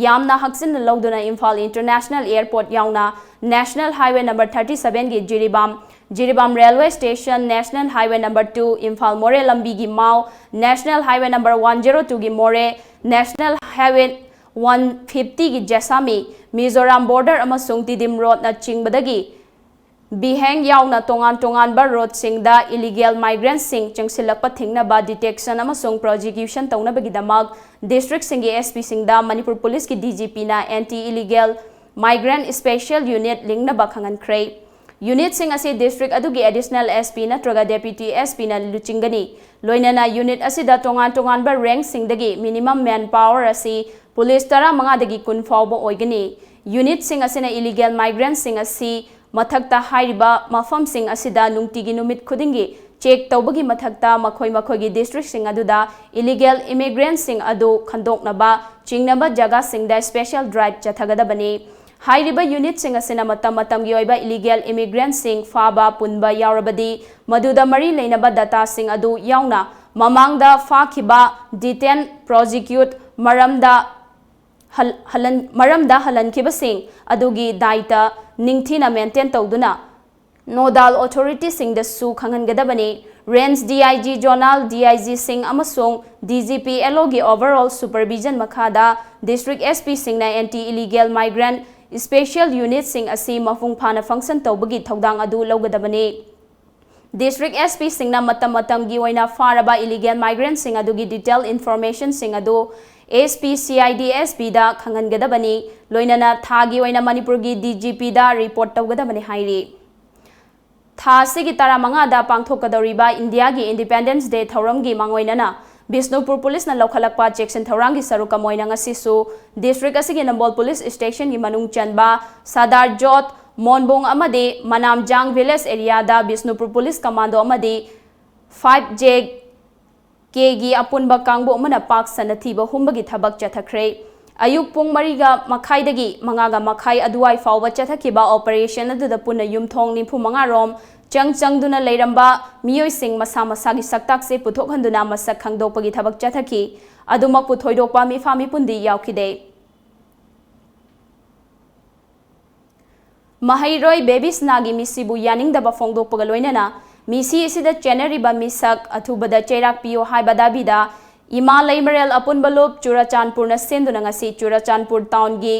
ꯌꯥꯝꯅ ꯍꯛꯆꯤꯟꯅ ꯂꯧꯗꯨꯅ ꯏꯝꯐꯥꯜ ꯏꯟꯇꯔꯅꯦꯁꯅꯦꯜ ꯑꯦꯌꯔꯄꯣꯔꯠ ꯌꯥꯎꯅ ꯅꯦꯁꯅꯦꯜ ꯍꯥꯏꯋꯦ ꯅꯝꯕꯔ ꯊꯥꯔꯇꯤ ꯁꯚꯦꯟꯒꯤ Jiribam, Jiribam railway station, national highway number two Imphal Moreh ꯂꯝꯕꯤꯒꯤ ꯃꯥꯎ, national highway number one zero ꯇꯨꯒꯤ ꯃꯣꯔꯦ, ꯅꯦꯁꯅꯦꯜ ꯍꯥꯏꯋꯦ ꯋꯥꯟ ꯐꯤꯐꯇꯤꯒꯤ ꯖꯦꯁꯥꯃꯤ, ꯃꯤꯖꯣꯔꯥꯝ ꯕꯣꯔꯗꯔ ꯑꯃꯁꯨꯡ ꯇꯤꯗꯤꯝ ꯔꯣꯗꯅꯆꯤꯡꯕꯗꯒꯤ ꯕꯤꯍꯦꯡ ꯌꯥꯎꯅ ꯇꯣꯉꯥꯟ ꯇꯣꯉꯥꯟꯕ ꯔꯣꯗꯁꯤꯡꯗ ꯏꯂꯤꯒꯦꯜ ꯃꯥꯏꯒ꯭ꯔꯦꯟꯁꯤꯡ ꯆꯪꯁꯤꯜꯂꯛꯄ ꯊꯤꯡꯅꯕ ꯗꯤꯇꯦꯛꯁꯟ ꯑꯃꯁꯨꯡ ꯄ꯭ꯔꯣꯁꯤꯀ꯭ꯌꯨꯁꯟ ꯇꯧꯅꯕꯒꯤꯗꯃꯛ ꯗꯤꯁꯇ꯭ꯔꯤꯛꯁꯤꯡꯒꯤ ꯑꯦꯁ ꯄꯤꯁꯤꯡꯗ ꯃꯅꯤꯄꯨꯔ ꯄꯨꯂꯤꯁꯀꯤ ꯗꯤ ꯖꯤ ꯄꯤꯅ anti illegal migrant special unit ꯂꯤꯡꯅꯕ ꯈꯪꯍꯟꯈ꯭ꯔꯦ꯫ ꯌꯨꯅꯤꯠꯁꯤꯡ ꯑꯁꯤ ꯗꯤꯁꯇ꯭ꯔꯤꯛ ꯑꯗꯨꯒꯤ ꯑꯦꯗꯤꯁꯅꯦꯜ ꯑꯦꯁ ꯄꯤ ꯅꯠꯇ꯭ꯔꯒ ꯗꯦꯄ꯭ꯌꯨꯇꯤ ꯑꯦꯁ ꯄꯤꯅ ꯂꯨꯆꯤꯡꯒꯅꯤ꯫ ꯂꯣꯏꯅꯅ ꯌꯨꯅꯤꯠ ꯑꯁꯤꯗ ꯇꯣꯉꯥꯟ ꯇꯣꯉꯥꯟꯕ ꯔꯦꯡꯁꯤꯡꯗꯒꯤ ꯃꯤꯅꯤꯃꯝ ꯃꯦꯟ ꯄꯥꯋꯔ ꯑꯁꯤ ꯄꯨꯂꯤꯁ ꯇꯔꯥꯃꯉꯥꯗꯒꯤ ꯀꯨꯟ ꯐꯥꯎꯕ ꯑꯣꯏꯒꯅꯤ꯫ ꯌꯨꯅꯤꯠꯁꯤꯡ ꯑꯁꯤꯅ ꯏꯂꯤꯒꯦꯜ ꯃꯥꯏꯒ꯭ꯔꯦꯟꯁꯤꯡ ꯑꯁꯤ ꯃꯊꯛꯇ ꯍꯥꯏꯔꯤꯕ ꯃꯐꯝꯁꯤꯡ ꯑꯁꯤꯗ ꯅꯨꯡꯇꯤꯒꯤ ꯅꯨꯃꯤꯠ ꯈꯨꯗꯤꯡꯒꯤ ꯆꯦꯛ ꯇꯧꯕꯒꯤ ꯃꯊꯛꯇ ꯃꯈꯣꯏ ꯃꯈꯣꯏꯒꯤ ꯗꯤꯁꯇ꯭ꯔꯤꯛꯁꯤꯡ ꯑꯗꯨꯗ ꯏꯂꯤꯒꯦꯜ ꯏꯃꯤꯒ꯭ꯔꯦꯟꯁꯤꯡ ꯑꯗꯨ ꯈꯟꯗꯣꯛꯅꯕ ꯆꯤꯡꯅꯕ ꯖꯒꯥꯁꯤꯡꯗ ꯁ꯭ꯄꯦꯁꯤꯌꯦꯜ ꯗ꯭ꯔꯥꯏꯚ ꯆꯠꯊꯒꯗꯕꯅꯤ꯫ ꯍꯥꯏꯔꯤꯕ unitꯁꯤꯡ ꯑꯁꯤꯅ ꯃꯇꯝ ꯃꯇꯝꯒꯤ ꯑꯣꯏꯕ illegal immigrantꯁꯤꯡ ꯐꯥꯕ ꯄꯨꯟꯕ ꯌꯥꯎꯔꯕꯗꯤ, ꯃꯗꯨꯗ ꯃꯔꯤ ꯂꯩꯅꯕ dataꯁꯤꯡ ꯑꯗꯨ ꯌꯥꯎꯅ ꯃꯃꯥꯡꯗ ꯐꯥꯈꯤꯕ detain, prosecute, ꯃꯔꯝꯗ ꯍꯜ-, ꯍꯜꯍꯟ-, ꯃꯔꯝꯗ ꯍꯜꯍꯟꯈꯤꯕꯁꯤꯡ ꯑꯗꯨꯒꯤ ꯗꯥꯏꯇ ꯅꯤꯡꯊꯤꯅ maintain ꯇꯧꯗꯨꯅ, nodal authorityꯁꯤꯡꯗꯁꯨ ꯈꯪꯍꯟꯒꯗꯕꯅꯤ꯫ Range DIG, zonal DIGꯁꯤꯡ ꯑꯃꯁꯨꯡ DGP LOꯒꯤ overall supervision ꯃꯈꯥꯗ district SPꯁꯤꯡꯅ anti illegal migrant special unitꯁꯤꯡ ꯑꯁꯤ ꯃꯄꯨꯡ ꯐꯥꯅ function ꯇꯧꯕꯒꯤ ꯊꯧꯗꯥꯡ ꯑꯗꯨ ꯂꯧꯒꯗꯕꯅꯤ꯫ District SPꯁꯤꯡꯅ ꯃꯇꯝ ꯃꯇꯝꯒꯤ ꯑꯣꯏꯅ ꯐꯥꯔꯕ illegal migrantꯁꯤꯡ ꯑꯗꯨꯒꯤ detail informationꯁꯤꯡ ꯑꯗꯨ SP, CID, SPꯗ ꯈꯪꯍꯟꯒꯗꯕꯅꯤ꯫ ꯂꯣꯏꯅꯅ ꯊꯥꯒꯤ ꯑꯣꯏꯅ ꯃꯅꯤꯄꯨꯔꯒꯤ DGPꯗ report ꯇꯧꯒꯗꯕꯅꯤ ꯍꯥꯏꯔꯤ꯫ ꯊꯥ ꯑꯁꯤꯒꯤ ꯇꯔꯥꯃꯉꯥꯗ ꯄꯥꯡꯊꯣꯛꯀꯗꯧꯔꯤꯕ ꯏꯟꯗꯤꯌꯥꯒꯤ Independence Day ꯊꯧꯔꯝꯒꯤ ꯃꯥꯡꯑꯣꯏꯅꯅ ꯕꯤꯁꯅꯨꯄꯨꯔ ꯄꯨꯂꯤꯁꯅ ꯂꯧꯈꯠꯂꯛꯄ ꯆꯦꯛꯁꯤꯟ ꯊꯧꯔꯥꯡꯒꯤ ꯁꯔꯨꯛ ꯑꯃ ꯑꯣꯏꯅ ꯉꯁꯤꯁꯨ district ꯑꯁꯤꯒꯤ ꯅꯝꯕꯣꯜ ꯄꯨꯂꯤꯁ stationꯒꯤ ꯃꯅꯨꯡ ꯆꯟꯕ ꯁꯥꯗꯥꯔ ꯖꯣꯠ, ꯃꯣꯟꯕꯨꯡ ꯑꯃꯗꯤ ꯃꯅꯥꯝꯖꯥꯡ village areaꯗ ꯕꯤꯁꯅꯨꯄꯨꯔ ꯄꯨꯂꯤꯁ commando ꯑꯃꯗꯤ five J Kꯒꯤ ꯑꯄꯨꯟꯕ ꯀꯥꯡꯕꯨ ꯑꯃꯅ ꯄꯥꯛ ꯁꯟꯅ ꯊꯤꯕ ꯍꯨꯝꯕꯒꯤ ꯊꯕꯛ ꯆꯠꯊꯈ꯭ꯔꯦ꯫ ꯑꯌꯨꯛ ꯄꯨꯡ ꯃꯔꯤꯒ ꯃꯈꯥꯏꯗꯒꯤ ꯃꯉꯥꯒ ꯃꯈꯥꯏ ꯑꯗꯨꯋꯥꯏ ꯐꯥꯎꯕ ꯆꯠꯊꯈꯤꯕ operation ꯑꯗꯨꯗ ꯄꯨꯟꯅ ꯌꯨꯝꯊꯣꯡ ꯅꯤꯐꯨ ꯃꯉꯥ ꯔꯣꯝ ꯆꯪ ꯆꯪꯗꯨꯅ ꯂꯩꯔꯝꯕ ꯃꯤꯑꯣꯏꯁꯤꯡ ꯃꯁꯥ ꯃꯁꯥꯒꯤ ꯁꯛꯇꯥꯛꯁꯦ ꯄꯨꯊꯣꯛꯍꯟꯗꯨꯅ ꯃꯁꯛ ꯈꯪꯗꯣꯛꯄꯒꯤ ꯊꯕꯛ ꯆꯠꯊꯈꯤ꯫ ꯑꯗꯨꯃꯛꯄꯨ ꯊꯣꯏꯗꯣꯛꯄ ꯃꯤꯐꯥ ꯃꯤꯄꯨꯟꯗꯤ ꯌꯥꯎꯈꯤꯗꯦ꯫ ꯃꯍꯩꯔꯣꯏ ꯕꯦꯕꯤꯁꯅꯥꯒꯤ ꯃꯤꯁꯤꯕꯨ ꯌꯥꯅꯤꯡꯗꯕ ꯐꯣꯡꯗꯣꯛꯄꯒ ꯂꯣꯏꯅꯅ ꯃꯤꯁꯤ ꯑꯁꯤꯗ ꯆꯦꯟꯅꯔꯤꯕ ꯃꯤꯁꯛ ꯑꯊꯨꯕꯗ ꯆꯩꯔꯥꯛ ꯄꯤꯌꯨ ꯍꯥꯏꯕ ꯗꯥꯕꯤꯗ ꯏꯃꯥ ꯂꯩꯃꯔꯦꯜ ꯑꯄꯨꯟꯕ ꯂꯨꯞ ꯆꯨꯔꯆꯥꯟꯄꯨꯔꯅ ꯁꯤꯟꯗꯨꯅ ꯉꯁꯤ ꯆꯨꯔꯆꯥꯟꯄꯨꯔ ꯇꯥꯎꯟꯒꯤ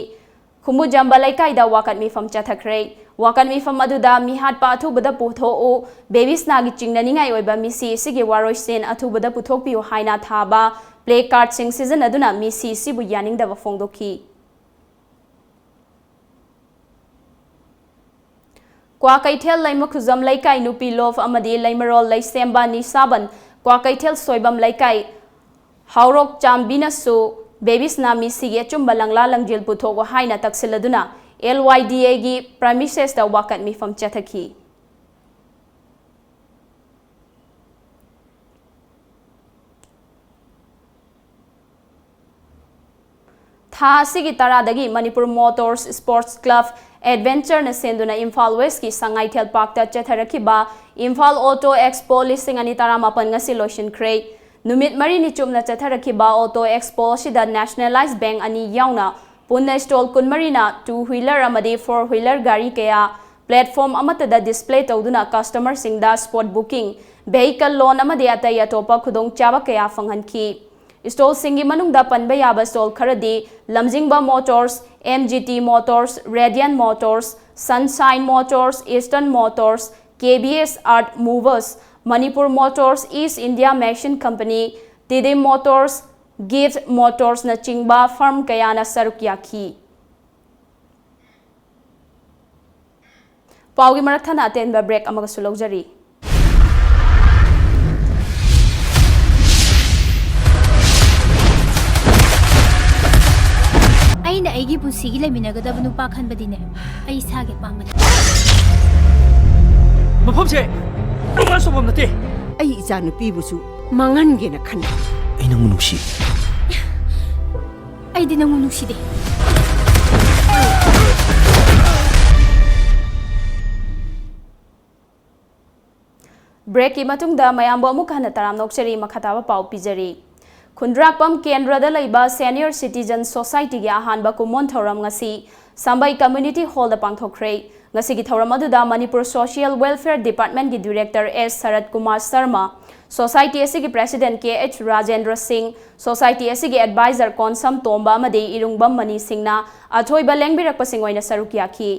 ꯈꯨꯃꯨꯖꯝꯕ ꯂꯩꯀꯥꯏꯗ ꯋꯥꯀꯠ ꯃꯤꯐꯝ ꯆꯠꯊꯈ꯭ꯔꯦ꯫ ꯋꯥꯀꯠ ꯃꯤꯐꯝ ꯑꯗꯨꯗ ꯃꯤꯍꯥꯠꯄ ꯑꯊꯨꯕꯗ ꯄꯨꯊꯣꯛꯎ, ꯕꯦꯕꯤꯁꯅꯥꯒꯤ ꯆꯤꯡꯅꯅꯤꯡꯉꯥꯏ ꯑꯣꯏꯕ ꯃꯤꯁꯤ ꯑꯁꯤꯒꯤ ꯋꯥꯔꯣꯏꯁꯤꯟ ꯑꯊꯨꯕꯗ ꯄꯨꯊꯣꯛꯄꯤꯌꯨ ꯍꯥꯏꯅ ꯊꯥꯕ placardꯁꯤꯡ ꯁꯤꯖꯤꯟꯅꯗꯨꯅ ꯃꯤꯁꯤ ꯑꯁꯤꯕꯨ ꯌꯥꯅꯤꯡꯗꯕ ꯐꯣꯡꯗꯣꯛꯈꯤ꯫ ꯀ꯭ꯋꯥꯀꯩꯊꯦꯜ ꯂꯩꯃꯈꯨꯖꯝ ꯂꯩꯀꯥꯏ ꯅꯨꯄꯤ ꯂꯣꯐ ꯑꯃꯗꯤ ꯂꯩꯃꯔꯣꯜ ꯂꯩꯁꯦꯝꯕ ꯅꯤꯁꯥꯕꯟ ꯀ꯭ꯋꯥꯀꯩꯊꯦꯜ ꯁꯣꯏꯕꯝ ꯂꯩꯀꯥꯏ ꯍꯥꯎꯔꯣꯛ ꯆꯥꯝꯕꯤꯅꯁꯨ ꯕꯦꯕꯤꯁꯅꯥ ꯃꯤꯁꯤꯒꯤ ꯑꯆꯨꯝꯕ ꯂꯪꯂꯥ ꯂꯪꯖꯦꯜ ꯄꯨꯊꯣꯛꯎ ꯍꯥꯏꯅ ꯇꯛꯁꯤꯜꯂꯗꯨꯅ LYDAꯒꯤ premisesꯇ ꯋꯥꯀꯠ ꯃꯤꯐꯝ ꯆꯠꯊꯈꯤ꯫ ꯊꯥ ꯑꯁꯤꯒꯤ ꯇꯔꯥꯗꯒꯤ ꯃꯅꯤꯄꯨꯔ ꯃꯣꯇꯣꯔꯁ ꯁ꯭ꯄꯣꯔꯠꯁ ꯀ꯭ꯂꯕ ꯑꯦꯗꯚꯦꯟꯆꯔꯅ ꯁꯦꯟꯗꯨꯅ ꯏꯝꯐꯥꯜ ꯋꯦꯁꯀꯤ ꯁꯉꯥꯏꯊꯦꯜ ꯄꯥꯔꯛꯇ ꯆꯠꯊꯔꯛꯈꯤꯕ ꯏꯝꯐꯥꯜ ꯑꯣꯇꯣ ꯑꯦꯛꯁꯄꯣ ꯂꯤꯁꯤꯡ ꯑꯅꯤ ꯇꯔꯥꯃꯥꯄꯟ ꯉꯁꯤ ꯂꯣꯏꯁꯤꯟꯈ꯭ꯔꯦ꯫ ꯅꯨꯃꯤꯠ ꯃꯔꯤꯅꯤ ꯆꯨꯞꯅ ꯆꯠꯊꯔꯛꯈꯤꯕ ꯑꯣꯇꯣ ꯑꯦꯛꯁꯄꯣ ꯑꯁꯤꯗ ꯅꯦꯁꯅꯦꯂꯥꯏꯖ ꯕꯦꯡꯛ ꯑꯅꯤ ꯌꯥꯎꯅ ꯄꯨꯟꯅ ꯁ꯭ꯇꯣꯜ ꯀꯨꯟꯃꯔꯤꯅ ꯇꯨ ꯍ꯭ꯋꯤꯂꯔ ꯑꯃꯗꯤ ꯐꯣꯔ ꯍ꯭ꯋꯤꯂꯔ ꯒꯥꯔꯤ ꯀꯌꯥ ꯄ꯭ꯂꯦꯠꯐꯣꯔꯝ ꯑꯃꯠꯇꯗ ꯗꯤꯁꯄ꯭ꯂꯦ ꯇꯧꯗꯨꯅ ꯀꯁꯇꯃꯔꯁꯤꯡꯗ ꯁ꯭ꯄꯣꯠ ꯕꯨꯀꯤꯡ, ꯚꯦꯍꯤꯀꯜ ꯂꯣꯟ ꯑꯃꯗꯤ ꯑꯇꯩ ꯑꯇꯣꯞꯄ ꯈꯨꯗꯣꯡꯆꯥꯕ ꯀꯌꯥ ꯐꯪꯍꯟꯈꯤ꯫ ꯁ꯭ꯇꯣꯜꯁꯤꯡꯒꯤ ꯃꯅꯨꯡꯗ ꯄꯟꯕ ꯌꯥꯕ ꯁ꯭ꯇꯣꯜ ꯈꯔꯗꯤ ꯂꯝꯖꯤꯡꯕ motors, M G T motors, Radiant motors, Sunshine motors, Eastern motors, K B S art movers, Manipur motors, East India machine company, Tiddim motors, ꯒꯤꯐ ꯃꯣꯇꯣꯔꯁꯅꯆꯤꯡꯕ ꯐꯔꯝ ꯀꯌꯥꯅ ꯁꯔꯨꯛ ꯌꯥꯈꯤ꯫ ꯄꯥꯎꯒꯤ ꯃꯔꯛ ꯊꯠꯅ ꯑꯇꯦꯟꯕ ꯕ꯭ꯔꯦꯛ ꯑꯃꯒꯁꯨ ꯂꯧꯖꯔꯤ꯫ ꯑꯩꯅ ꯑꯩꯒꯤ ꯄꯨꯟꯁꯤꯒꯤ ꯂꯩꯃꯤꯟꯅꯒꯗꯕ ꯅꯨꯄꯥ ꯈꯟꯕꯗꯤꯅꯦ, ꯑꯩ ꯏꯁꯥꯒꯤ ꯑꯄꯥꯝꯕꯅꯤ꯫ ꯃꯐꯝꯁꯦ romance ꯇꯧꯐꯝ ꯅꯠꯇꯦ꯫ ꯑꯩ ꯏꯆꯥ ꯅꯨꯄꯤꯕꯨꯁꯨ ꯃꯥꯡꯍꯟꯒꯦꯅ ꯈꯟꯕ꯫ ꯑꯩ ꯅꯪꯕꯨ ꯅꯨꯡꯁꯤ꯫ ꯑꯩꯗꯤ ꯅꯪꯕꯨ ꯅꯨꯡꯁꯤꯗꯦ꯫ ꯕ꯭ꯔꯦꯛꯀꯤ ꯃꯇꯨꯡꯗ ꯃꯌꯥꯝꯕꯨ ꯑꯃꯨꯛ ꯍꯟꯅ ꯇꯔꯥꯝꯅ ꯑꯣꯛꯆꯔꯤ꯫ ꯃꯈꯥ ꯇꯥꯕ ꯄꯥꯎ ꯄꯤꯖꯔꯤ꯫ ꯈꯨꯟꯗ꯭ꯔꯥꯛꯄꯝ ꯀꯦꯟꯗ꯭ꯔꯗ ꯂꯩꯕ ꯁꯦꯅꯤꯌꯔ ꯁꯤꯇꯤꯖꯟ ꯁꯣꯁꯥꯏꯇꯤꯒꯤ ꯑꯍꯥꯟꯕ ꯀꯨꯝꯑꯣꯟ ꯊꯧꯔꯝ ꯉꯁꯤ ꯁꯝꯕꯩ ꯀꯝꯃ꯭ꯌꯨꯅꯤꯇꯤ ꯍꯣꯜꯗ ꯄꯥꯡꯊꯣꯛꯈ꯭ꯔꯦ꯫ ꯉꯁꯤꯒꯤ ꯊꯧꯔꯝ ꯑꯗꯨꯗ ꯃꯅꯤꯄꯨꯔ ꯁꯣꯁꯤꯌꯦꯜ ꯋꯦꯜꯐꯤꯌꯔ ꯗꯤꯄꯥꯔꯠꯃꯦꯟꯠꯀꯤ ꯗꯤꯔꯦꯛꯇꯔ ꯑꯦꯁ ꯁꯔꯠ ꯀꯨꯃꯥꯔ ꯁꯔꯃ, ꯁꯣꯁꯥꯏꯇꯤ ꯑꯁꯤꯒꯤ ꯄ꯭ꯔꯦꯁꯤꯗꯦꯟꯠ ꯀꯦ ꯑꯩꯆ ꯔꯥꯖꯦꯟꯗ꯭ꯔ ꯁꯤꯡ, ꯁꯣꯁꯥꯏꯇꯤ ꯑꯁꯤꯒꯤ ꯑꯦꯗꯚꯥꯏꯖꯔ ꯀꯣꯟꯁꯝ ꯇꯣꯝꯕ ꯑꯃꯗꯤ ꯏꯔꯨꯡꯕꯝ ꯃꯅꯤ ꯁꯤꯡꯅ ꯑꯊꯣꯏꯕ ꯂꯦꯡꯕꯤꯔꯛꯄꯁꯤꯡ ꯑꯣꯏꯅ ꯁꯔꯨꯛ ꯌꯥꯈꯤ꯫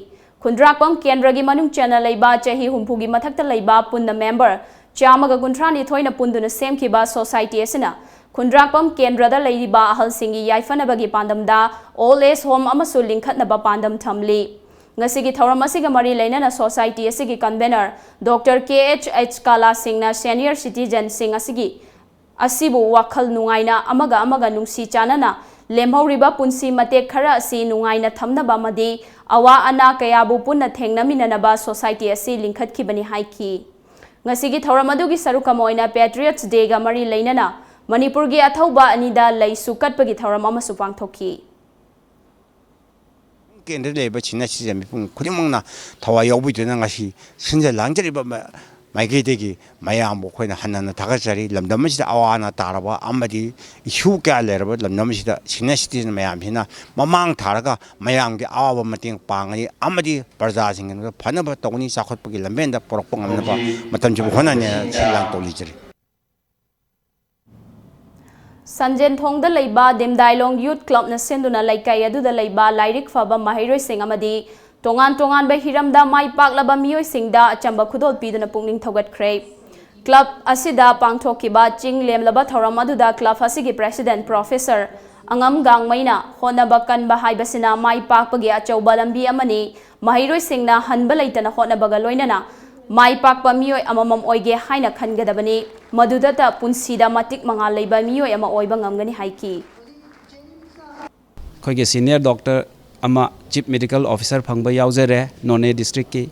ꯈꯨꯟꯗ꯭ꯔꯥꯛꯄꯝ ꯀꯦꯟꯗ꯭ꯔꯒꯤ ꯃꯅꯨꯡ ꯆꯟꯅ ꯂꯩꯕ ꯆꯍꯤ ꯍꯨꯝꯐꯨꯒꯤ ꯃꯊꯛꯇ ꯂꯩꯕ ꯄꯨꯟꯅ ꯃꯦꯝꯕꯔ ꯆꯥꯝꯃꯒ ꯀꯨꯟꯊ꯭ꯔꯥ ꯅꯤꯊꯣꯏꯅ ꯄꯨꯟꯗꯨꯅ ꯁꯦꯝꯈꯤꯕ ꯁꯣꯁꯥꯏꯇꯤ ꯑꯁꯤꯅ ꯈꯨꯟꯗ꯭ꯔꯥꯛꯄꯝ ꯀꯦꯟꯗ꯭ꯔꯗ ꯂꯩꯔꯤꯕ ꯑꯍꯜꯁꯤꯡꯒꯤ ꯌꯥꯏꯐꯅꯕꯒꯤ ꯄꯥꯟꯗꯝꯗ ꯑꯣꯜ ꯑꯦꯖ ꯍꯣꯝ ꯑꯃꯁꯨ ꯂꯤꯡꯈꯠꯅꯕ ꯄꯥꯟꯗꯝ ꯊꯝꯂꯤ꯫ ꯉꯁꯤꯒꯤ ꯊꯧꯔꯝ ꯑꯁꯤꯒ ꯃꯔꯤ ꯂꯩꯅꯅ ꯁꯣꯁꯥꯏꯇꯤ ꯑꯁꯤꯒꯤ ꯀꯟꯚꯦꯅꯔ ꯗꯣꯛꯇꯔ ꯀꯦ ꯑꯩꯆ ꯑꯩꯆ ꯀꯥꯂꯥ ꯁꯤꯡꯅ ꯁꯦꯅꯤꯌꯔ ꯁꯤꯇꯤꯖꯟꯁꯤꯡ ꯑꯁꯤꯒꯤ ꯑꯁꯤꯕꯨ ꯋꯥꯈꯜ ꯅꯨꯡꯉꯥꯏꯅ ꯑꯃꯒ ꯑꯃꯒ ꯅꯨꯡꯁꯤ ꯆꯥꯟꯅꯅ ꯂꯦꯝꯍꯧꯔꯤꯕ ꯄꯨꯟꯁꯤ ꯃꯇꯦꯛ ꯈꯔ ꯑꯁꯤ ꯅꯨꯡꯉꯥꯏꯅ ꯊꯝꯅꯕ ꯑꯃꯗꯤ ꯑꯋꯥ ꯑꯅꯥ ꯀꯌꯥꯕꯨ ꯄꯨꯟꯅ ꯊꯦꯡꯅꯃꯤꯟꯅꯅꯕ ꯁꯣꯁꯥꯏꯇꯤ ꯑꯁꯤ ꯂꯤꯡꯈꯠꯈꯤꯕꯅꯤ ꯍꯥꯏꯈꯤ꯫ ꯉꯁꯤꯒꯤ ꯊꯧꯔꯝ ꯑꯗꯨꯒꯤ ꯁꯔꯨꯛ ꯑꯃ ꯑꯣꯏꯅ ꯄꯦꯇ꯭ꯔꯤꯌꯠꯁ ꯗꯦꯒ ꯃꯔꯤ ꯂꯩꯅꯅ ꯃꯅꯤꯄꯨꯔꯒꯤ ꯑꯊꯧꯕ ꯑꯅꯤꯗ ꯂꯩꯁꯨ ꯀꯠꯄꯒꯤ ꯊꯧꯔꯝ ꯑꯃꯁꯨ ꯄꯥꯡꯊꯣꯛꯈꯤ꯫ ꯀꯦꯟꯗ꯭ꯔꯗ ꯂꯩꯔꯤꯕ ꯁꯤꯅꯤꯌꯔ ꯁꯤꯇꯤꯖꯦꯟ ꯃꯤꯄꯨꯝ ꯈꯨꯗꯤꯡꯃꯛꯅ ꯊꯋꯥꯏ ꯌꯥꯎꯕꯤꯗꯨꯅ ꯉꯁꯤ ꯁꯤꯟꯖ ꯂꯥꯡꯖꯔꯤꯕ ꯃ-, ꯃꯥꯏꯀꯩꯗꯒꯤ ꯃꯌꯥꯝꯕꯨ ꯑꯩꯈꯣꯏꯅ ꯍꯟꯅ ꯍꯟꯅ ꯊꯥꯒꯠꯆꯔꯤ꯫ ꯂꯝꯗꯝ ꯑꯁꯤꯗ ꯑꯋꯥ ꯑꯅꯥ ꯇꯥꯔꯕ ꯑꯃꯗꯤ ꯏꯁꯨ ꯀꯌꯥ ꯂꯩꯔꯕ ꯂꯝꯗꯝ ꯑꯁꯤꯗ ꯁꯤꯅꯤꯌꯔ ꯁꯤꯇꯤꯖꯦꯟ ꯃꯌꯥꯝꯁꯤꯅ ꯃꯃꯥꯡ ꯊꯥꯔꯒ ꯃꯌꯥꯝꯒꯤ ꯑꯋꯥꯕ ꯃꯇꯦꯡ ꯄꯥꯡꯒꯅꯤ ꯑꯃꯗꯤ ꯄ꯭ꯔꯖꯥꯁꯤꯡꯒꯤ ꯐꯅꯕ ꯇꯧꯒꯅꯤ, ꯆꯥꯎꯈꯠꯄꯒꯤ ꯂꯝꯕꯦꯟꯗ ꯄꯨꯔꯛꯄ ꯉꯝꯅꯕ ꯃꯇꯝꯁꯤꯕꯨ ꯍꯣꯠꯅꯅꯤ ꯍꯥꯏꯅ ꯁꯤꯜ ꯂꯥꯡ ꯇꯧꯖꯔꯤ꯫ ꯁꯟꯖꯦꯟꯊꯣꯡꯗ ꯂꯩꯕ ꯗꯤꯝꯗꯥꯏꯂꯣꯡ ꯌꯨꯠ ꯀ꯭ꯂꯕꯅ ꯁꯤꯟꯗꯨꯅ ꯂꯩꯀꯥꯏ ꯑꯗꯨꯗ ꯂꯩꯕ ꯂꯥꯏꯔꯤꯛ ꯐꯕ ꯃꯍꯩꯔꯣꯏꯁꯤꯡ ꯑꯃꯗꯤ ꯇꯣꯉꯥꯟ ꯇꯣꯉꯥꯟꯕ ꯍꯤꯔꯝꯗ ꯃꯥꯏ ꯄꯥꯛꯂꯕ ꯃꯤꯑꯣꯏꯁꯤꯡꯗ ꯑꯆꯝꯕ ꯈꯨꯗꯣꯜ ꯄꯤꯗꯨꯅ ꯄꯨꯛꯅꯤꯡ ꯊꯧꯒꯠꯈ꯭ꯔꯦ꯫ ꯀ꯭ꯂꯕ ꯑꯁꯤꯗ ꯄꯥꯡꯊꯣꯛꯈꯤꯕ ꯆꯤꯡ ꯂꯦꯝꯂꯕ ꯊꯧꯔꯝ ꯑꯗꯨꯗ ꯀ꯭ꯂꯕ ꯑꯁꯤꯒꯤ ꯄ꯭ꯔꯦꯁꯤꯗꯦꯟꯠ ꯄ꯭ꯔꯣꯐꯦꯁꯔ ꯑꯉꯝ ꯒꯥꯡꯃꯩꯅ ꯍꯣꯠꯅꯕ ꯀꯟꯕ ꯍꯥꯏꯕꯁꯤꯅ ꯃꯥꯏ ꯄꯥꯛꯄꯒꯤ ꯑꯆꯧꯕ ꯂꯝꯕꯤ ꯑꯃꯅꯤ, ꯃꯍꯩꯔꯣꯏꯁꯤꯡꯅ ꯍꯟꯕ ꯂꯩꯇꯅ ꯍꯣꯠꯅꯕꯒ ꯂꯣꯏꯅꯅ ꯃꯥꯏ ꯄꯥꯛꯄ ꯃꯤꯑꯣꯏ ꯑꯃꯃꯝ ꯑꯣꯏꯒꯦ ꯍꯥꯏꯅ ꯈꯟꯒꯗꯕꯅꯤ, ꯃꯗꯨꯗꯇ ꯄꯨꯟꯁꯤꯗ ꯃꯇꯤꯛ ꯃꯉꯥꯜ ꯂꯩꯕ ꯃꯤꯑꯣꯏ ꯑꯃ ꯑꯣꯏꯕ ꯉꯝꯒꯅꯤ ꯍꯥꯏꯈꯤ꯫ ꯑꯩꯈꯣꯏꯒꯤ ꯁꯤꯅꯤꯌꯔ ꯗꯣꯛꯇꯔ ꯑꯃ ꯆꯤꯐ ꯃꯦꯗꯤꯀꯦꯜ ꯑꯣꯐꯤꯁꯥꯔ ꯐꯪꯕ ꯌꯥꯎꯖꯔꯦ ꯅꯣꯅꯦ ꯗꯤꯁꯇ꯭ꯔꯤꯛꯀꯤ꯫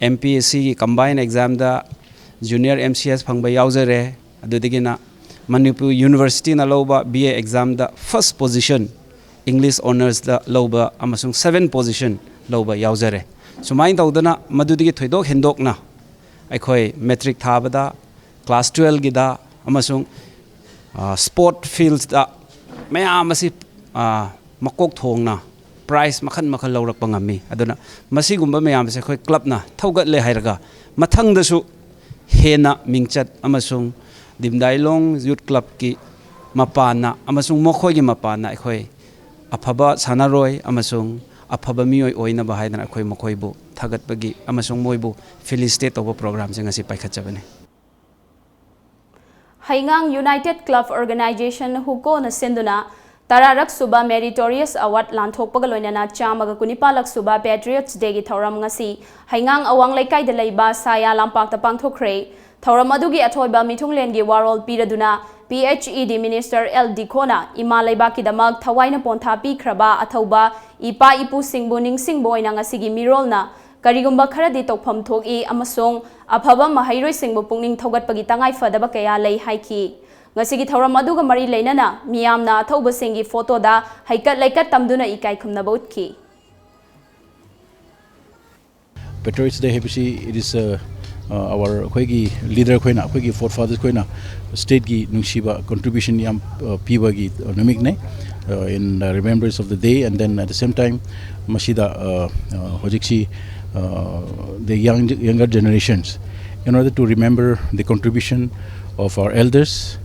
ꯑꯦꯝ ꯄꯤ ꯑꯦꯁ ꯁꯤꯒꯤ ꯀꯝꯕꯥꯏꯟ ꯑꯦꯛꯖꯥꯝꯗ ꯖꯨꯅꯤꯌꯔ ꯑꯦꯝ ꯁꯤ ꯑꯦꯁ ꯐꯪꯕ ꯌꯥꯎꯖꯔꯦ꯫ ꯑꯗꯨꯗꯒꯤꯅ ꯃꯅꯤꯄꯨꯔ ꯌꯨꯅꯤꯚꯔꯁꯤꯇꯤꯅ ꯂꯧꯕ ꯕꯤ ꯑꯦ ꯑꯦꯛꯖꯥꯝꯗ ꯐꯥꯔꯁ ꯄꯣꯖꯤꯁꯟ ꯏꯪꯂꯤꯁ ꯑꯣꯅꯔꯁꯇ ꯂꯧꯕ ꯑꯃꯁꯨꯡ ꯁꯚꯦꯟ ꯄꯣꯖꯤꯁꯟ ꯂꯧꯕ ꯌꯥꯎꯖꯔꯦ꯫ ꯁꯨꯃꯥꯏꯅ ꯇꯧꯗꯅ ꯃꯗꯨꯗꯒꯤ ꯊꯣꯏꯗꯣꯛ ꯍꯦꯟꯗꯣꯛꯅ ꯑꯩꯈꯣꯏ ꯃꯦꯇ꯭ꯔꯤꯛ ꯊꯥꯕꯗ, ꯀ꯭ꯂꯥꯁ ꯇꯨꯋꯦꯜꯐꯀꯤꯗ ꯑꯃꯁꯨꯡ, ꯑ, ꯁ꯭ꯄꯣꯔꯠ ꯐꯤꯜꯗ ꯃꯌꯥꯝ ꯑꯁꯤ, ꯑ, ꯃꯀꯣꯛ ꯊꯣꯡꯅ ꯄ꯭ꯔꯥꯏꯖ ꯃꯈꯜ ꯃꯈꯜ ꯂꯧꯔꯛꯄ ꯉꯝꯃꯤ꯫ ꯑꯗꯨꯅ ꯃꯁꯤꯒꯨꯝꯕ ꯃꯌꯥꯝꯁꯦ ꯑꯩꯈꯣꯏ ꯀ꯭ꯂꯕꯅ ꯊꯧꯒꯠꯂꯦ ꯍꯥꯏꯔꯒ ꯃꯊꯪꯗꯁꯨ ꯍꯦꯟꯅ ꯃꯤꯡꯆꯠ ꯑꯃꯁꯨꯡ ꯗꯤꯝꯗꯥꯏꯂꯣꯡ ꯌꯨꯠ ꯀ꯭ꯂꯕꯀꯤ ꯃꯄꯥꯟꯅ ꯑꯃꯁꯨꯡ ꯃꯈꯣꯏꯒꯤ ꯃꯄꯥꯟꯅ ꯑꯩꯈꯣꯏ ꯑꯐꯕ ꯁꯥꯟꯅꯔꯣꯏ ꯑꯃꯁꯨꯡ ꯑꯐꯕ ꯃꯤꯑꯣꯏ ꯑꯣꯏꯅꯕ ꯍꯥꯏꯗꯅ ꯑꯩꯈꯣꯏ ꯃꯈꯣꯏꯕꯨ ꯊꯥꯒꯠꯄꯒꯤ ꯑꯃꯁꯨꯡ ꯃꯣꯏꯕꯨ ꯐꯦꯂꯤꯁꯤꯇꯦꯠ ꯇꯧꯕ ꯄ꯭ꯔꯣꯒ꯭ꯔꯥꯝꯁꯦ ꯉꯁꯤ ꯄꯥꯏꯈꯠꯆꯕꯅꯤ꯫ ꯍꯩꯉꯥꯡ ꯌꯨꯅꯥꯏꯇꯦꯗ ꯀ꯭ꯂꯕ ꯑꯣꯔꯒꯅꯥꯏꯖꯦꯁꯟ, ꯍꯨꯀꯣꯅ ꯁꯤꯟꯗꯨꯅ ꯇꯔꯥꯔꯛ ꯁꯨꯕ ꯃꯦꯔꯤꯇꯣꯔꯤꯌꯁ ꯑꯦꯋꯥꯔꯗ ꯂꯥꯟꯊꯣꯛꯄꯒ ꯂꯣꯏꯅꯅ ꯆꯥꯝꯃꯒ ꯀꯨꯟꯅꯤꯄꯥꯜꯂꯛ ꯁꯨꯕ ꯄꯦꯇ꯭ꯔꯤꯌꯠꯁ ꯗꯦꯒꯤ ꯊꯧꯔꯝ ꯉꯁꯤ ꯍꯩꯉꯥꯡ ꯑꯋꯥꯡ ꯂꯩꯀꯥꯏꯗ ꯂꯩꯕ ꯁꯥꯌꯥ ꯂꯝꯄꯥꯛꯇ ꯄꯥꯡꯊꯣꯛꯈ꯭ꯔꯦ꯫ ꯊꯧꯔꯝ ꯑꯗꯨꯒꯤ ꯑꯊꯣꯏꯕ ꯃꯤꯊꯨꯡꯂꯦꯟꯒꯤ ꯋꯥꯔꯣꯜ ꯄꯤꯔꯗꯨꯅ ꯄꯤ ꯑꯩꯆ ꯏ ꯗꯤ ꯃꯤꯅꯤꯁꯇꯔ ꯑꯦꯜ ꯗꯤꯈꯣꯅ ꯏꯃꯥ ꯂꯩꯕꯥꯛꯀꯤꯗꯃꯛ ꯊꯋꯥꯏꯅ ꯄꯣꯟꯊꯥ ꯄꯤꯈ꯭ꯔꯕ ꯑꯊꯧꯕ ꯏꯄꯥ ꯏꯄꯨꯁꯤꯡꯕꯨ ꯅꯤꯡꯁꯤꯡꯕ ꯑꯣꯏꯅ ꯉꯁꯤꯒꯤ ꯃꯤꯔꯣꯜꯅ ꯀꯔꯤꯒꯨꯝꯕ ꯈꯔꯗꯤ ꯇꯧꯐꯝ ꯊꯣꯛꯏ ꯑꯃꯁꯨꯡ ꯑꯐꯕ ꯃꯍꯩꯔꯣꯏꯁꯤꯡꯕꯨ ꯄꯨꯛꯅꯤꯡ ꯊꯧꯒꯠꯄꯒꯤ ꯇꯉꯥꯏ ꯐꯗꯕ ꯀꯌꯥ ꯂꯩ ꯍꯥꯏꯈꯤ꯫ ꯉꯁꯤꯒꯤ ꯊꯧꯔꯝ ꯑꯗꯨꯒ ꯃꯔꯤ ꯂꯩꯅꯅ ꯃꯤꯌꯥꯝꯅ ꯑꯊꯧꯕꯁꯤꯡꯒꯤ ꯐꯣꯇꯣꯗ ꯍꯩꯀꯠ ꯂꯩꯀꯠ ꯇꯝꯗꯨꯅ ꯏꯀꯥꯏ ꯈꯨꯝꯅꯕ ꯎꯠꯈꯤ꯫ Patriots Day ꯍꯥꯏꯕꯁꯤ, it is, uh, uh, our, ꯑꯩꯈꯣꯏꯒꯤ ꯂꯤꯗꯔ ꯈꯣꯏꯅ, ꯑꯩꯈꯣꯏꯒꯤ ꯐꯣꯔ ꯐꯥꯗꯔꯁ ꯈꯣꯏꯅ ꯁ꯭ꯇꯦꯠꯀꯤ ꯅꯨꯡꯁꯤꯕ ꯀꯟꯇ꯭ꯔꯤꯕ꯭ꯌꯨꯁꯟ ꯌꯥꯝ, uh, ꯄꯤꯕꯒꯤ, uh, ꯅꯨꯃꯤꯠꯅꯦ, uh, in the remembrance of the day. And then at the same time, ꯃꯁꯤꯗ, uh, uh, ꯍꯧꯖꯤꯛꯁꯤ, uh, the young, younger generations, in order to remember the contribution of our elders,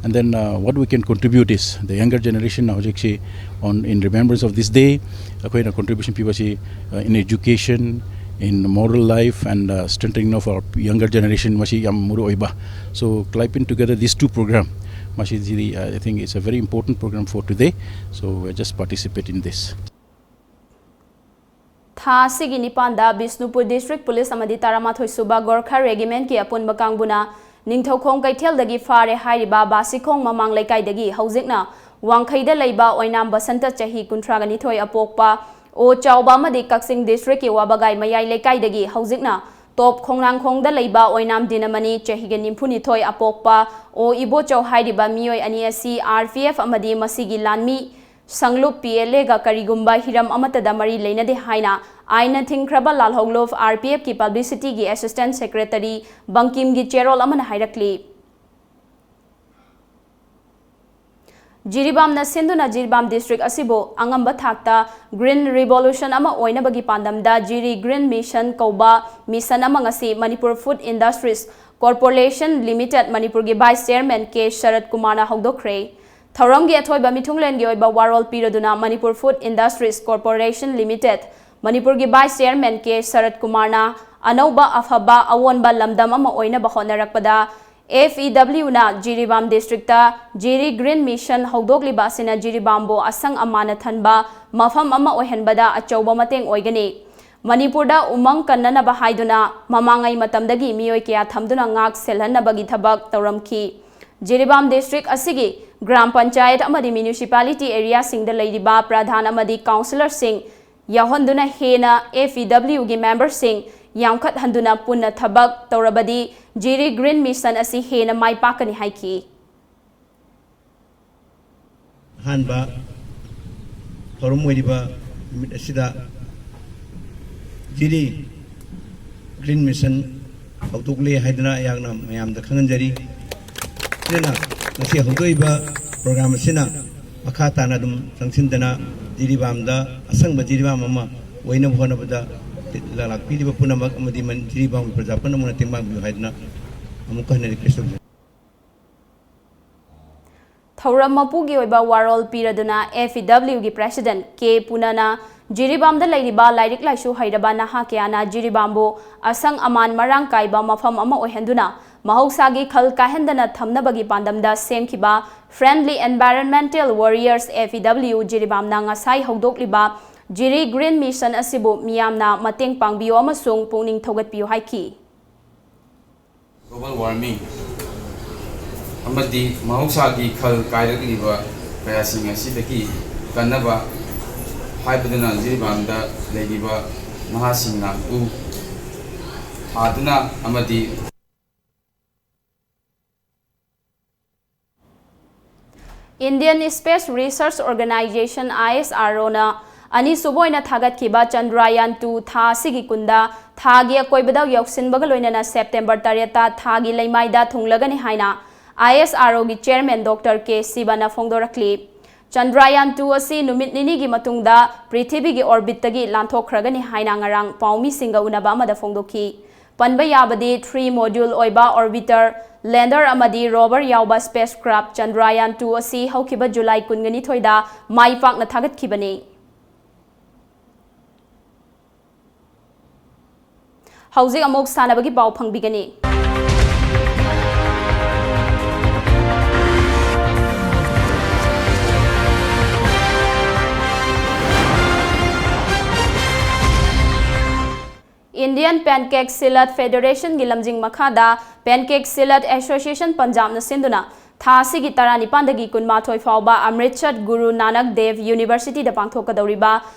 and then, uh, what we can contribute is, the younger generation ꯍꯧꯖꯤꯛꯁꯤ, on, in remembrance of this day, ꯑꯩꯈꯣꯏꯅ contribution ꯄꯤꯕꯁꯤ, uh, in education, in moral life, and, uh, strengthening of our younger generation, ꯃꯁꯤ ꯌꯥꯝ ꯃꯔꯨ ꯑꯣꯏꯕ꯫ So, clipping together these two program, ꯃꯁꯤꯗꯤ, uh, I think it's a very important program for today. So, I just participate in this. ꯊꯥ ꯑꯁꯤꯒꯤ ꯅꯤꯄꯥꯟꯗ Bishnupur district police ꯑꯃꯗꯤ ꯇꯔꯥꯃꯥꯊꯣꯏ ꯁꯨꯕ ꯒꯣꯔꯈꯥ ꯔꯦꯒꯤꯃꯦꯟꯠꯀꯤ ꯑꯄꯨꯟꯕ ꯀꯥꯡꯕꯨꯅ ꯅꯤꯡꯊꯧꯈꯣꯡ ꯀꯩꯊꯦꯜꯗꯒꯤ ꯐꯥꯔꯦ ꯍꯥꯏꯔꯤꯕ ꯕꯥꯁꯤꯈꯣꯡ ꯃꯃꯥꯡ ꯂꯩꯀꯥꯏꯗꯒꯤ ꯍꯧꯖꯤꯛꯅ ꯋꯥꯡꯈꯩꯗ ꯂꯩꯕ ꯑꯣꯏꯅꯥꯝ ꯕꯁꯟꯇ, ꯆꯍꯤ ꯀꯨꯟꯊ꯭ꯔꯥꯒ ꯅꯤꯊꯣꯏ ꯑꯄꯣꯛꯄ, ꯑꯣ ꯆꯥꯎꯕ ꯑꯃꯗꯤ ꯀꯛꯆꯤꯡ ꯗꯤꯁꯇ꯭ꯔꯤꯛꯀꯤ ꯋꯥꯕꯒꯥꯏ ꯃꯌꯥꯏ ꯂꯩꯀꯥꯏꯗꯒꯤ ꯍꯧꯖꯤꯛꯅ ꯇꯣꯞ ꯈꯣꯡꯅꯥꯡꯈꯣꯡꯗ ꯂꯩꯕ ꯑꯣꯏꯅꯥꯝ ꯗꯤꯅꯃꯅꯤ, ꯆꯍꯤꯒ ꯅꯤꯐꯨꯅꯤꯊꯣꯏ ꯑꯄꯣꯛꯄ, ꯑꯣ ꯏꯕꯣꯆꯧ ꯍꯥꯏꯔꯤꯕ ꯃꯤꯑꯣꯏ ꯑꯅꯤ ꯑꯁꯤ ꯑꯥꯔ ꯄꯤ ꯑꯦꯐ ꯑꯃꯗꯤ ꯃꯁꯤꯒꯤ ꯂꯥꯟꯃꯤ ꯁꯪꯂꯨꯞ ꯄꯤ ꯑꯦꯜ ꯑꯦꯒ ꯀꯔꯤꯒꯨꯝꯕ ꯍꯤꯔꯝ ꯑꯃꯠꯇꯗ ꯃꯔꯤ ꯂꯩꯅꯗꯦ ꯍꯥꯏꯅ ꯑꯥꯏꯟꯅ ꯊꯤꯡꯈ꯭ꯔꯕ ꯂꯥꯜꯍꯧꯂꯨꯞ ꯑꯥꯔ ꯄꯤ ꯑꯦꯐꯀꯤ ꯄꯕ꯭ꯂꯤꯁꯤꯇꯤꯒꯤ ꯑꯦꯁꯤꯁꯇꯦꯟꯠ ꯁꯦꯀ꯭ꯔꯦꯇꯔꯤ ꯕꯪꯀꯤꯝꯒꯤ ꯆꯦꯔꯣꯜ ꯑꯃꯅ ꯍꯥꯏꯔꯛꯂꯤ꯫ ꯖꯤꯔꯤꯕꯥꯝꯅ ꯁꯤꯟꯗꯨꯅ ꯖꯤꯔꯤꯕꯥꯝ ꯗꯤꯁꯇ꯭ꯔꯤꯛ ꯑꯁꯤꯕꯨ ꯑꯉꯝꯕ ꯊꯥꯛꯇ ꯒ꯭ꯔꯤꯟ ꯔꯤꯚꯣꯂꯨꯁꯟ ꯑꯃ ꯑꯣꯏꯅꯕꯒꯤ ꯄꯥꯟꯗꯝꯗ ꯖꯤꯔꯤ ꯒ꯭ꯔꯤꯟ ꯃꯤꯁꯟ ꯀꯧꯕ ꯃꯤꯁꯟ ꯑꯃ ꯉꯁꯤ Manipur Food Industries Corporation Limited ꯃꯅꯤꯄꯨꯔꯒꯤ ꯚꯥꯏꯁ ꯆꯤꯌꯔꯃꯦꯟ ꯀꯦ ꯁꯔꯠ ꯀꯨꯃꯥꯔꯅ ꯍꯧꯗꯣꯛꯈ꯭ꯔꯦ꯫ ꯊꯧꯔꯝꯒꯤ ꯑꯊꯣꯏꯕ ꯃꯤꯊꯨꯡꯂꯦꯟꯒꯤ ꯑꯣꯏꯕ ꯋꯥꯔꯣꯜ ꯄꯤꯔꯗꯨꯅ Manipur Food Industries Corporation Limited ꯃꯅꯤꯄꯨꯔꯒꯤ ꯚꯥꯏꯁ ꯆꯤꯌꯔꯃꯦꯟ ꯀꯦ ꯁꯔꯠ ꯀꯨꯃꯥꯔꯅ ꯑꯅꯧꯕ ꯑꯐꯕ ꯑꯑꯣꯟꯕ ꯂꯝꯗꯝ ꯑꯃ ꯑꯣꯏꯅꯕ ꯍꯣꯠꯅꯔꯛꯄꯗ ꯑꯦꯐ ꯏ ꯗꯕ꯭ꯂꯤꯎꯅ ꯖꯤꯔꯤꯕꯥꯝ ꯗꯤꯁꯇ꯭ꯔꯤꯛꯇ ꯖꯤꯔꯤ ꯒ꯭ꯔꯤꯟ ꯃꯤꯁꯟ ꯍꯧꯗꯣꯛꯂꯤꯕ ꯑꯁꯤꯅ ꯖꯤꯔꯤꯕꯥꯝꯕꯨ ꯑꯁꯪ ꯑꯃꯥꯟꯅ ꯊꯟꯕ ꯃꯐꯝ ꯑꯃ ꯑꯣꯏꯍꯟꯕꯗ ꯑꯆꯧꯕ ꯃꯇꯦꯡ ꯑꯣꯏꯒꯅꯤ꯫ ꯃꯅꯤꯄꯨꯔꯗ ꯎꯃꯪ ꯀꯟꯅꯅꯕ ꯍꯥꯏꯗꯨꯅ ꯃꯃꯥꯡꯉꯩ ꯃꯇꯝꯗꯒꯤ ꯃꯤꯑꯣꯏ ꯀꯌꯥ ꯊꯝꯗꯨꯅ ꯉꯥꯛ ꯁꯦꯜꯍꯟꯅꯕꯒꯤ ꯊꯕꯛ ꯇꯧꯔꯝꯈꯤ꯫ ꯖꯤꯔꯤꯕꯥꯝ ꯗꯤꯁꯇ꯭ꯔꯤꯛ ꯑꯁꯤꯒꯤ ꯒ꯭ꯔꯥꯝ ꯄꯟꯆꯥꯌꯠ ꯑꯃꯗꯤ ꯃ꯭ꯌꯨꯅꯤꯁꯤꯄꯥꯂꯤꯇꯤ ꯑꯦꯔꯤꯌꯥꯁꯤꯡꯗ ꯂꯩꯔꯤꯕ ꯄ꯭ꯔꯙꯥꯟ ꯑꯃꯗꯤ ꯀꯥꯎꯟꯁꯤꯂꯔꯁꯤꯡ ꯌꯥꯎꯍꯟꯗꯨꯅ ꯍꯦꯟꯅ ꯑꯦꯐ ꯏ ꯗꯕ꯭ꯂꯤꯎꯒꯤ ꯃꯦꯝꯕꯔꯁꯤꯡ ꯌꯥꯝꯈꯠꯍꯟꯗꯨꯅ ꯄꯨꯟꯅ ꯊꯕꯛ ꯇꯧꯔꯕꯗꯤ ꯖꯤꯔꯤ ꯒ꯭ꯔꯤꯟ ꯃꯤꯁꯟ ꯑꯁꯤ ꯍꯦꯟꯅ ꯃꯥꯏ ꯄꯥꯛꯀꯅꯤ ꯍꯥꯏꯈꯤ꯫ ꯑꯍꯥꯟꯕ ꯊꯧꯔꯝ ꯑꯣꯏꯔꯤꯕ ꯅꯨꯃꯤꯠ ꯑꯁꯤꯗ ꯖꯤꯔꯤ Green Mission ꯍꯧꯗꯣꯛꯂꯦ ꯍꯥꯏꯗꯨꯅ ꯑꯩꯍꯥꯛꯅ ꯃꯌꯥꯝꯗ ꯈꯪꯍꯟꯖꯔꯤ꯫ ꯑꯗꯨꯅ ꯉꯁꯤ ꯍꯧꯗꯣꯛꯏꯕ program ꯑꯁꯤꯅ ꯃꯈꯥ ꯇꯥꯅ ꯑꯗꯨꯝ ꯆꯪꯁꯤꯟꯗꯅ ꯖꯤꯔꯤꯕꯥꯝꯗ ꯑꯁꯪꯕ ꯖꯤꯔꯤꯕꯥꯝ ꯑꯃ ꯑꯣꯏꯅꯕ ꯍꯣꯠꯅꯕꯗ ꯂꯥꯛꯄꯤꯔꯤꯕ ꯄꯨꯝꯅꯃꯛ ꯑꯃꯗꯤ ꯖꯤꯔꯤꯕꯥꯝꯒꯤ ꯄ꯭ꯔꯖꯥ ꯄꯨꯝꯅꯃꯛꯅ ꯇꯦꯡꯕꯥꯡꯕꯤꯌꯨ ꯍꯥꯏꯗꯨꯅ ꯑꯃꯨꯛꯀ ꯍꯟꯅ request ꯇꯧꯖꯔꯤ꯫ ꯊꯧꯔꯝ ꯃꯄꯨꯒꯤ ꯑꯣꯏꯕ ꯋꯥꯔꯣꯜ ꯄꯤꯔꯗꯨꯅ F E W ꯒꯤ President K ꯄꯨꯅꯅ ꯖꯤꯔꯤꯕꯥꯝꯗ ꯂꯩꯔꯤꯕ ꯂꯥꯏꯔꯤꯛ ꯂꯥꯏꯁꯨ ꯍꯩꯔꯕ ꯅꯍꯥ ꯀꯌꯥꯅ ꯖꯤꯔꯤꯕꯥꯝꯕꯨ ꯑꯁꯪ ꯑꯃꯥꯟ ꯃꯔꯥꯡ ꯀꯥꯏꯕ ꯃꯐꯝ ꯑꯃ ꯑꯣꯏꯍꯟꯗꯨꯅ ꯃꯍꯧꯁꯥꯒꯤ ꯈꯜ ꯀꯥꯏꯍꯟꯗꯅ ꯊꯝꯅꯕꯒꯤ ꯄꯥꯟꯗꯝꯗ ꯁꯦꯝꯈꯤꯕ Friendly Environmental Warriors F E W ꯖꯤꯔꯤꯕꯥꯝꯅ ꯉꯁꯥꯏ ꯍꯧꯗꯣꯛꯂꯤꯕ ꯖꯤꯔꯤ Green Mission ꯑꯁꯤꯕꯨ ꯃꯤꯌꯥꯝꯅ ꯃꯇꯦꯡ ꯄꯥꯡꯕꯤꯌꯨ ꯑꯃꯁꯨꯡ ꯄꯨꯛꯅꯤꯡ ꯊꯧꯒꯠꯄꯤꯌꯨ ꯍꯥꯏꯈꯤ꯫ Global warming ꯑꯃꯗꯤ ꯃꯍꯧꯁꯥꯒꯤ ꯈꯜ ꯀꯥꯏꯔꯛꯂꯤꯕ ꯀꯌꯥꯁꯤꯡ ꯑꯁꯤꯗꯒꯤ ꯀꯟꯅꯕ ꯍꯥꯏꯕꯗꯨꯅ ꯖꯤꯔꯤꯕꯥꯝꯗ ꯂꯩꯔꯤꯕ ꯅꯍꯥꯁꯤꯡꯅ ꯎ ꯊꯥꯗꯨꯅ ꯑꯃꯗꯤ Indian Space Research Organisation, I S R O ꯅ ꯑꯅꯤꯁꯨꯕ ꯑꯣꯏꯅ ꯊꯥꯒꯠꯈꯤꯕ Chandrayaan two ꯊꯥ ꯑꯁꯤꯒꯤ ꯀꯨꯟꯗ ꯊꯥꯒꯤ ꯑꯀꯣꯏꯕꯗ ꯌꯧꯁꯤꯟꯕꯒ ꯂꯣꯏꯅꯅ September ꯇꯔꯦꯠꯇ ꯊꯥꯒꯤ ꯂꯩꯃꯥꯏꯗ ꯊꯨꯡꯂꯒꯅꯤ ꯍꯥꯏꯅ I S R O ꯒꯤ Chairman Doctor K ꯁꯤꯕꯅ ꯐꯣꯡꯗꯣꯔꯛꯂꯤ꯫ Chandrayaan two ꯑꯁꯤ ꯅꯨꯃꯤꯠ ꯅꯤꯅꯤꯒꯤ ꯃꯇꯨꯡꯗ ꯄ꯭ꯔꯤꯊꯤꯕꯤꯒꯤ orbit ꯇꯒꯤ ꯂꯥꯟꯊꯣꯛꯈ꯭ꯔꯒꯅꯤ ꯍꯥꯏꯅ ꯉꯔꯥꯡ ꯄꯥꯎꯃꯤꯁꯤꯡꯒ ꯎꯅꯕ ꯑꯃꯗ ꯐꯣꯡꯗꯣꯛꯈꯤ꯫ ꯄꯟꯕ ꯌꯥꯕꯗꯤ three module ꯑꯣꯏꯕ orbiter, lander ꯑꯃꯗꯤ rover ꯌꯥꯎꯕ spacecraft Chandrayaan two ꯑꯁꯤ ꯍꯧꯈꯤꯕ July ꯀꯨꯟꯒ ꯅꯤꯊꯣꯏꯗ ꯃꯥꯏ ꯄꯥꯛꯅ ꯊꯥꯒꯠꯈꯤꯕꯅꯤ꯫ ꯍꯧꯖꯤꯛ ꯑꯃꯨꯛ ꯁꯥꯟꯅꯕꯒꯤ ꯄꯥꯎ ꯐꯪꯕꯤꯒꯅꯤ꯫ Indian Pancake Silat Federation ꯒꯤ ꯂꯝꯖꯤꯡ ꯃꯈꯥꯗ Pancake Silat Association Punjab ꯅ ꯁꯤꯟꯗꯨꯅ ꯊꯥ ꯑꯁꯤꯒꯤ ꯇꯔꯥꯅꯤꯄꯥꯟꯗꯒꯤ ꯀꯨꯟꯃꯥꯊꯣꯏ ꯐꯥꯎꯕ Amritsar Guru Nanak Dev University ꯗ ꯄꯥꯡꯊꯣꯛꯀꯗꯧꯔꯤꯕ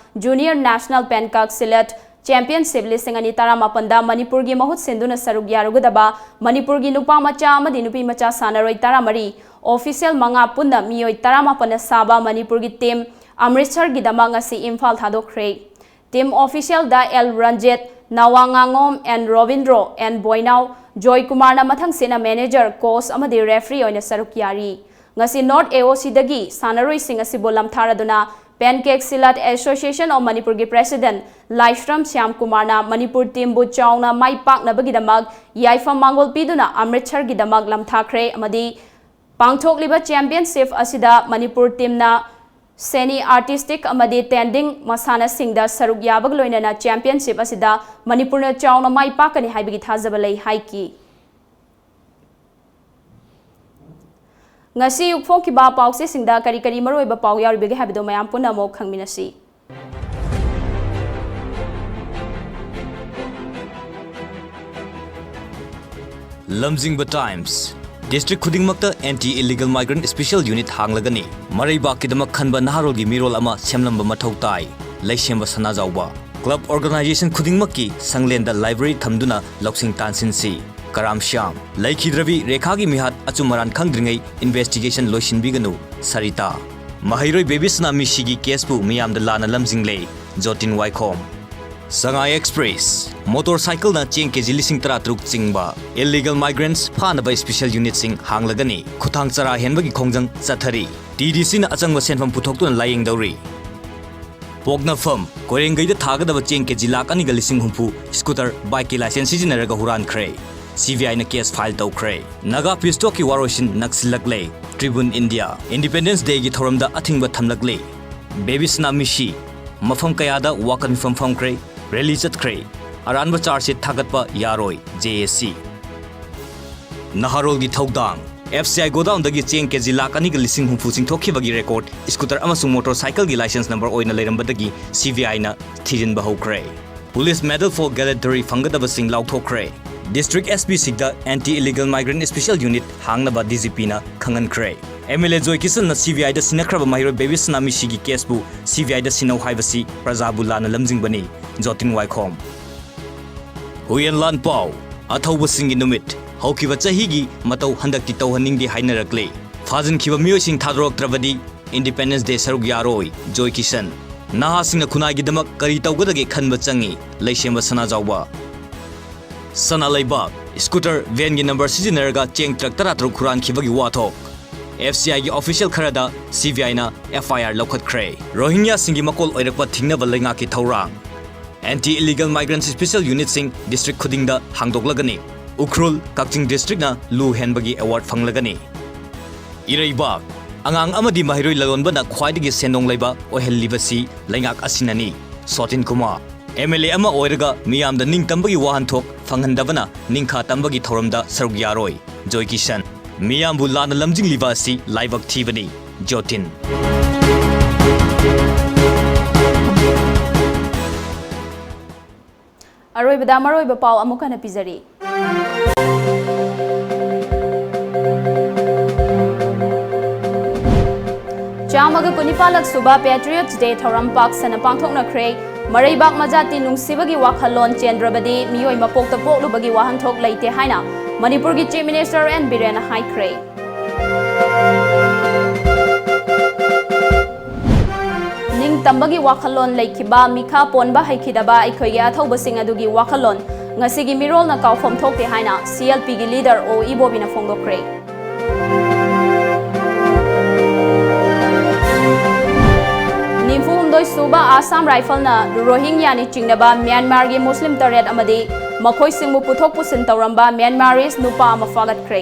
Junior National Pancake Silat Championship ꯂꯤꯁꯤꯡ ꯑꯅꯤ ꯇꯔꯥꯃꯥꯄꯟꯗ ꯃꯅꯤꯄꯨꯔꯒꯤ ꯃꯍꯨꯠ ꯁꯤꯟꯗꯨꯅ ꯁꯔꯨꯛ ꯌꯥꯔꯨꯒꯗꯕ ꯃꯅꯤꯄꯨꯔꯒꯤ ꯅꯨꯄꯥ ꯃꯆꯥ ꯑꯃꯗꯤ ꯅꯨꯄꯤ ꯃꯆꯥ ꯁꯥꯟꯅꯔꯣꯏ ꯇꯔꯥꯃꯔꯤ, official ꯃꯉꯥ ꯄꯨꯟꯅ ꯃꯤꯑꯣꯏ ꯇꯔꯥꯃꯥꯄꯟꯅ ꯁꯥꯕ ꯃꯅꯤꯄꯨꯔꯒꯤ team Amritsar ꯒꯤꯗꯃꯛ ꯉꯁꯤ ꯏꯝꯐꯥꯜ ꯊꯥꯗꯣꯛꯈ꯭ꯔꯦ꯫ Team official ꯗ L ꯔꯟꯖꯤꯠ, ꯅꯥꯋꯥ ꯉꯥꯉꯣꯝ ꯑꯦꯟ ꯔꯣꯕꯤꯟꯗ꯭ꯔꯣ ꯑꯦꯟ ꯕꯣꯏꯅꯥꯎ, ꯖꯣꯏ ꯀꯨꯃꯥꯔꯅ ꯃꯊꯪꯁꯤꯠꯅ manager, coach ꯑꯃꯗꯤ referee ꯑꯣꯏꯅ ꯁꯔꯨꯛ ꯌꯥꯔꯤ꯫ ꯉꯁꯤ North A O Cꯗꯒꯤ ꯁꯥꯟꯅꯔꯣꯏꯁꯤꯡ ꯑꯁꯤꯕꯨ ꯂꯝꯊꯥꯔꯗꯨꯅ Pancake Silat Association of ꯃꯅꯤꯄꯨꯔꯒꯤ president ꯂꯥꯏꯁ꯭ꯔꯝ ꯁ꯭ꯌꯥꯝ ꯀꯨꯃꯥꯔꯅ ꯃꯅꯤꯄꯨꯔ teamꯕꯨ ꯆꯥꯎꯅ ꯃꯥꯏ ꯄꯥꯛꯅꯕꯒꯤꯗꯃꯛ ꯌꯥꯏꯐ ꯃꯥꯡꯒꯣꯜ ꯄꯤꯗꯨꯅ ꯑꯃ꯭ꯔꯤꯠꯁꯔꯒꯤꯗꯃꯛ ꯂꯝꯊꯥꯈ꯭ꯔꯦ ꯑꯃꯗꯤ ꯄꯥꯡꯊꯣꯛꯂꯤꯕ championship ꯑꯁꯤꯗ ꯃꯅꯤꯄꯨꯔ teamꯅ ꯁꯦꯅꯤ, artistic ꯑꯃꯗꯤ tending ꯃꯁꯥꯟꯅꯁꯤꯡꯗ ꯁꯔꯨꯛ ꯌꯥꯕꯒ ꯂꯣꯏꯅꯅ championship ꯑꯁꯤꯗ ꯃꯅꯤꯄꯨꯔꯅ ꯆꯥꯎꯅ ꯃꯥꯏ ꯄꯥꯛꯀꯅꯤ ꯍꯥꯏꯕꯒꯤ ꯊꯥꯖꯕ ꯂꯩ ꯍꯥꯏꯈꯤ꯫ ꯉꯁꯤ ꯑꯌꯨꯛ ꯐꯣꯡꯈꯤꯕ ꯄꯥꯎꯆꯦꯁꯤꯡꯗ ꯀꯔꯤ ꯀꯔꯤ ꯃꯔꯨꯑꯣꯏꯕ ꯄꯥꯎ ꯌꯥꯎꯔꯤꯕꯒꯦ ꯍꯥꯏꯕꯗꯨ ꯃꯌꯥꯝ ꯄꯨꯟꯅ ꯑꯃꯨꯛ ꯈꯪꯃꯤꯟꯅꯁꯤ꯫ ꯂꯝꯖꯤꯡꯕ Times꯫ District ꯈꯨꯗꯤꯡꯃꯛꯇ Anti Illegal Migrant Special Unit ꯍꯥꯡꯂꯒꯅꯤ꯫ ꯃꯔꯩꯕꯥꯛꯀꯤꯗꯃꯛ ꯈꯟꯕ ꯅꯍꯥꯔꯣꯜꯒꯤ ꯃꯤꯔꯣꯜ ꯑꯃ ꯁꯦꯝꯂꯝꯕ ꯃꯊꯧ ꯇꯥꯏ꯫ ꯂꯩꯁꯦꯝꯕ ꯁꯅꯥꯖꯥꯎꯕ꯫ Club organisation ꯈꯨꯗꯤꯡꯃꯛꯀꯤ ꯁꯪꯂꯦꯟꯗ library ꯊꯝꯗꯨꯅ ꯂꯧꯁꯤꯡ ꯇꯥꯟꯁꯤꯟꯁꯤ꯫ ꯀꯔꯥꯝ ꯁ꯭ꯌꯥꯝ꯫ ꯂꯩꯈꯤꯗ꯭ꯔꯕꯤ ꯔꯦꯈꯥꯒꯤ ꯃꯤꯍꯥꯠ ꯑꯆꯨꯝ ꯑꯔꯥꯟ ꯈꯪꯗ꯭ꯔꯤꯉꯩ investigation ꯂꯣꯏꯁꯤꯟꯕꯤꯒꯅꯨ꯫ ꯁꯔꯤꯇꯥ꯫ ꯃꯍꯩꯔꯣꯏ ꯕꯦꯕꯤ ꯁꯅꯥꯃꯤꯁꯤꯒꯤ caseꯄꯨ ꯃꯤꯌꯥꯝꯗ ꯂꯥꯟꯅ ꯂꯝꯖꯤꯡꯂꯦ꯫ ꯖꯣꯇꯤꯟ ꯋꯥꯏꯈꯣꯝ꯫ ꯁꯉꯥꯏ Express꯫ Motorcycleꯅ ꯆꯦꯡ ꯀꯦꯖꯤ ꯂꯤꯁꯤꯡ ꯇꯔꯥ ꯇꯔꯨꯛ ꯆꯤꯡꯕ꯫ Illegal migrants ꯐꯥꯅꯕ special unitꯁꯤꯡ ꯍꯥꯡꯂꯒꯅꯤ꯫ ꯈꯨꯊꯥꯡ ꯆꯔꯥ ꯍꯦꯟꯕꯒꯤ ꯈꯣꯡꯖꯪ ꯆꯠꯊꯔꯤ꯫ TDCꯅ ꯑꯆꯪꯕ ꯁꯦꯟꯐꯝ ꯄꯨꯊꯣꯛꯇꯨꯅ ꯂꯥꯌꯦꯡꯗꯧꯔꯤ꯫ ꯄꯣꯛꯅꯐꯝ꯫ ꯀꯣꯏꯔꯦꯡꯒꯩꯗ ꯊꯥꯒꯗꯕ ꯆꯦꯡ ꯀꯦꯖꯤ ꯂꯥꯈ ꯑꯅꯤꯒ ꯂꯤꯁꯤꯡ ꯍꯨꯝꯐꯨ scooter, bikeꯀꯤ license ꯁꯤꯖꯤꯟꯅꯔꯒ ꯍꯨꯔꯥꯟꯈ꯭ꯔꯦ꯫ CBIꯅ case file ꯇꯧꯈ꯭ꯔꯦ꯫ Naga peace talkꯀꯤ ꯋꯥꯔꯣꯏꯁꯤꯟ ꯅꯛꯁꯤꯜꯂꯛꯂꯦ꯫ Tribune India꯫ Independence Dayꯒꯤ ꯊꯧꯔꯝꯗ ꯑꯊꯤꯡꯕ ꯊꯝꯂꯛꯂꯦ꯫ ꯕꯦꯕꯤ ꯁꯅꯥꯃꯤꯁꯤ꯫ ꯃꯐꯝ ꯀꯌꯥꯗ ꯋꯥꯀꯠ ꯃꯤꯐꯝ ꯐꯝꯈ꯭ꯔꯦ꯫ Rally ꯆꯠꯈ꯭ꯔꯦ꯫ ꯑꯔꯥꯟꯕ charge sheet ꯊꯥꯒꯠꯄ ꯌꯥꯔꯣꯏ꯫ JAC꯫ ꯅꯍꯥꯔꯣꯜꯒꯤ ꯊꯧꯗꯥꯡ꯫ FCI godownꯗꯒꯤ ꯆꯦꯡ ꯀꯦꯖꯤ ꯂꯥꯈ ꯑꯅꯤꯒ ꯂꯤꯁꯤꯡ ꯍꯨꯝꯐꯨ ꯆꯤꯡꯊꯣꯛꯈꯤꯕꯒꯤ record scooter ꯑꯃꯁꯨꯡ motorcycleꯒꯤ license number ꯑꯣꯏꯅ ꯂꯩꯔꯝꯕꯗꯒꯤ CBIꯅ ꯊꯤꯖꯤꯟꯕ ꯍꯧꯈ꯭ꯔꯦ꯫ Police Medal for Gallantry ꯐꯪꯒꯗꯕꯁꯤꯡ ꯂꯥꯎꯊꯣꯛꯈ꯭ꯔꯦ꯫ District SPꯁꯤꯡꯗ Anti Illegal Migrant Special Unit ꯍꯥꯡꯅꯕ DGPꯅ ꯈꯪꯍꯟꯈ꯭ꯔꯦ꯫ MLA ꯖꯣꯏ ꯀꯤꯁꯟꯅ CBIꯗ ꯁꯤꯟꯅꯈ꯭ꯔꯕ ꯃꯍꯩꯔꯣꯏ ꯕꯦꯕꯤ ꯁꯅꯥꯃꯤꯁꯤꯒꯤ caseꯄꯨ CBIꯗ ꯁꯤꯟꯅꯧ ꯍꯥꯏꯕꯁꯤ ꯄ꯭ꯔꯖꯥꯕꯨ ꯂꯥꯟꯅ ꯂꯝꯖꯤꯡꯕꯅꯤ꯫ ꯖꯣꯇꯤꯟ ꯋꯥꯏꯈꯣꯝ꯫ ꯍꯨꯏꯌꯦꯟ ꯂꯥꯟꯄꯥꯎ꯫ ꯑꯊꯧꯕꯁꯤꯡꯒꯤ ꯅꯨꯃꯤꯠ꯫ ꯍꯧꯈꯤꯕ ꯆꯍꯤꯒꯤ ꯃꯇꯧ ꯍꯟꯗꯛꯇꯤ ꯇꯧꯍꯟꯅꯤꯡꯗꯦ ꯍꯥꯏꯅꯔꯛꯂꯤ꯫ ꯐꯥꯖꯤꯟꯈꯤꯕ ꯃꯤꯑꯣꯏꯁꯤꯡ ꯊꯥꯗꯣꯔꯛꯇ꯭ꯔꯕꯗꯤ Independence Day ꯁꯔꯨꯛ ꯌꯥꯔꯣꯏ꯫ ꯖꯣꯏ ꯀꯤꯁꯟ꯫ ꯅꯍꯥꯁꯤꯡꯅ ꯈꯨꯟꯅꯥꯏꯒꯤꯗꯃꯛ ꯀꯔꯤ ꯇꯧꯒꯗꯒꯦ ꯈꯟꯕ ꯆꯪꯏ, ꯂꯩꯁꯦꯝꯕ ꯁꯅꯥꯖꯥꯎꯕ꯫ ꯁꯅꯥ ꯂꯩꯕꯥꯛ, scooter, van-ꯒꯤ number ꯁꯤꯖꯤꯟꯅꯔꯒ ꯆꯦꯡ truck ꯇꯔꯥ ꯇꯔꯨꯛ ꯍꯨꯔꯥꯟꯈꯤꯕꯒꯤ ꯋꯥꯊꯣꯛ꯫ F C I-ꯒꯤ official ꯈꯔꯗ C B I-ꯅ F I R ꯂꯧꯈꯠꯈ꯭ꯔꯦ꯫ ꯔꯣꯍꯤꯡꯒ꯭ꯌꯥꯁꯤꯡꯒꯤ ꯃꯀꯣꯜ ꯑꯣꯏꯔꯛꯄ ꯊꯤꯡꯅꯕ ꯂꯩꯉꯥꯛꯀꯤ ꯊꯧꯔꯥꯡ꯫ Anti-Illegal Migrant Special Unit-ꯁꯤꯡ district ꯈꯨꯗꯤꯡꯗ ꯍꯥꯡꯗꯣꯛꯂꯒꯅꯤ꯫ ꯎꯈ꯭ꯔꯨꯜ, ꯀꯛꯆꯤꯡ district-ꯅ ꯂꯨ ꯍꯦꯟꯕꯒꯤ award ꯐꯪꯂꯒꯅꯤ꯫ ꯏꯔꯩꯕꯥꯛ, ꯑꯉꯥꯡ ꯑꯃꯗꯤ ꯃꯍꯩꯔꯣꯏ ꯂꯂꯣꯟꯕꯅ ꯈ꯭ꯋꯥꯏꯗꯒꯤ ꯁꯦꯟꯗꯣꯡ ꯂꯩꯕ ꯑꯣꯏꯍꯜꯂꯤꯕꯁꯤ ꯂꯩꯉꯥꯛ ꯑꯁꯤꯅꯅꯤ꯫ ꯁꯣꯇꯤꯟ ꯀꯨꯃꯥꯔ, M L A ꯑꯃ ꯑꯣꯏꯔꯒ ꯃꯤꯌꯥꯝꯗ ꯅꯤꯡꯇꯝꯕꯒꯤ ꯋꯥꯍꯟꯊꯣꯛ ꯐꯪꯍꯟꯗꯕꯅ ꯅꯤꯡꯈꯥ ꯇꯝꯕꯒꯤ ꯊꯧꯔꯝꯗ ꯁꯔꯨꯛ ꯌꯥꯔꯣꯏ꯫ ꯖꯣꯏ ꯀꯤꯁꯟ, ꯃꯤꯌꯥꯝꯕꯨ ꯂꯥꯟꯅ ꯂꯝꯖꯤꯡꯂꯤꯕ ꯑꯁꯤ ꯂꯥꯏꯕꯛ ꯊꯤꯕꯅꯤ꯫ ꯖꯣꯇꯤꯟ꯫ ꯑꯔꯣꯏꯕꯗ ꯃꯔꯨꯑꯣꯏꯕ ꯄꯥꯎ ꯑꯃꯨꯛ ꯍꯟꯅ ꯄꯤꯖꯔꯤ꯫ ꯆꯥꯝꯃꯒ ꯀꯨꯟꯅꯤꯄꯥꯜꯂꯛ ꯁꯨꯕ Patriots Day ꯊꯧꯔꯝ ꯄꯥꯛ ꯁꯟꯅ ꯄꯥꯡꯊꯣꯛꯅꯈ꯭ꯔꯦ꯫ ꯃꯔꯩꯕꯥꯛ ꯃꯖꯥꯇꯤ ꯅꯨꯡꯁꯤꯕꯒꯤ ꯋꯥꯈꯜꯂꯣꯟ ꯆꯦꯟꯗ꯭ꯔꯕꯗꯤ ꯃꯤꯑꯣꯏ ꯃꯄꯣꯛꯇ ꯄꯣꯛꯂꯨꯕꯒꯤ ꯋꯥꯍꯟꯊꯣꯛ ꯂꯩꯇꯦ ꯍꯥꯏꯅ ꯃꯅꯤꯄꯨꯔꯒꯤ Chief Minister N ꯕꯤꯔꯦꯟꯅ ꯍꯥꯏꯈ꯭ꯔꯦ꯫ ꯅꯤꯡꯇꯝꯕꯒꯤ ꯋꯥꯈꯜꯂꯣꯟ ꯂꯩꯈꯤꯕ, ꯃꯤꯈꯥ ꯄꯣꯟꯕ ꯍꯩꯈꯤꯗꯕ ꯑꯩꯈꯣꯏꯒꯤ ꯑꯊꯧꯕꯁꯤꯡ ꯑꯗꯨꯒꯤ ꯋꯥꯈꯜꯂꯣꯟ ꯉꯁꯤꯒꯤ ꯃꯤꯔꯣꯜꯅ ꯀꯥꯎꯐꯝ ꯊꯣꯛꯇꯦ ꯍꯥꯏꯅ C L P-ꯒꯤ leader ꯑꯣ ꯏꯕꯣꯕꯤꯅ ꯐꯣꯡꯗꯣꯛꯈ꯭ꯔꯦ꯫ ꯅꯤꯐꯨ ꯍꯨꯝꯗꯣꯏ ꯁꯨꯕ Assam Rifle-ꯅ ꯔꯣꯍꯤꯡꯒ꯭ꯌꯥꯅꯤ ꯆꯤꯡꯅꯕ ꯃ꯭ꯌꯥꯟꯃꯥꯔꯒꯤ ꯃꯨꯁꯂꯤꯝ ꯇꯔꯦꯠ ꯑꯃꯗꯤ ꯃꯈꯣꯏꯁꯤꯡꯕꯨ ꯄꯨꯊꯣꯛ ꯄꯨꯁꯤꯟ ꯇꯧꯔꯝꯕ Myanmarese ꯅꯨꯄꯥ ꯑꯃ ꯐꯥꯒꯠꯈ꯭ꯔꯦ꯫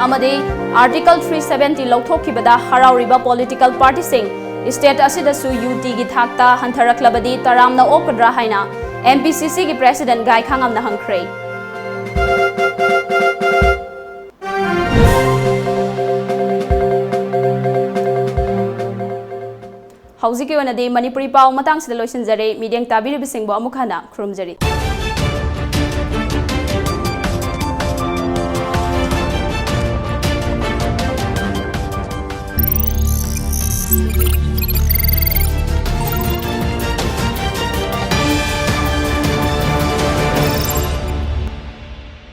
ꯑꯃꯗꯤ Article three seventy ꯂꯧꯊꯣꯛꯈꯤꯕꯗ ꯍꯔꯥꯎꯔꯤꯕ political party-ꯁꯤꯡ, state ꯑꯁꯤꯗꯁꯨ ꯌꯨ ꯇꯤꯒꯤ ꯊꯥꯛꯇ ꯍꯟꯊꯔꯛꯂꯕꯗꯤ ꯇꯔꯥꯝꯅ ꯑꯣꯛꯀꯗ꯭ꯔꯥ ꯍꯥꯏꯅ M P C C-ꯒꯤ president ꯒꯥꯏꯈꯥꯉꯝꯅ ꯍꯪꯈ꯭ꯔꯦ꯫ ꯍꯧꯖꯤꯛꯀꯤ ꯑꯣꯏꯅꯗꯤ ꯃꯅꯤꯄꯨꯔꯤ ꯄꯥꯎ ꯃꯇꯥꯡꯁꯤꯗ ꯂꯣꯏꯁꯤꯟꯖꯔꯦ꯫ ꯃꯤꯠꯌꯦꯡ ꯇꯥꯕꯤꯔꯤꯕꯁꯤꯡꯕꯨ ꯑꯃꯨꯛ ꯍꯟꯅ ꯈꯨꯔꯨꯝꯖꯔꯤ꯫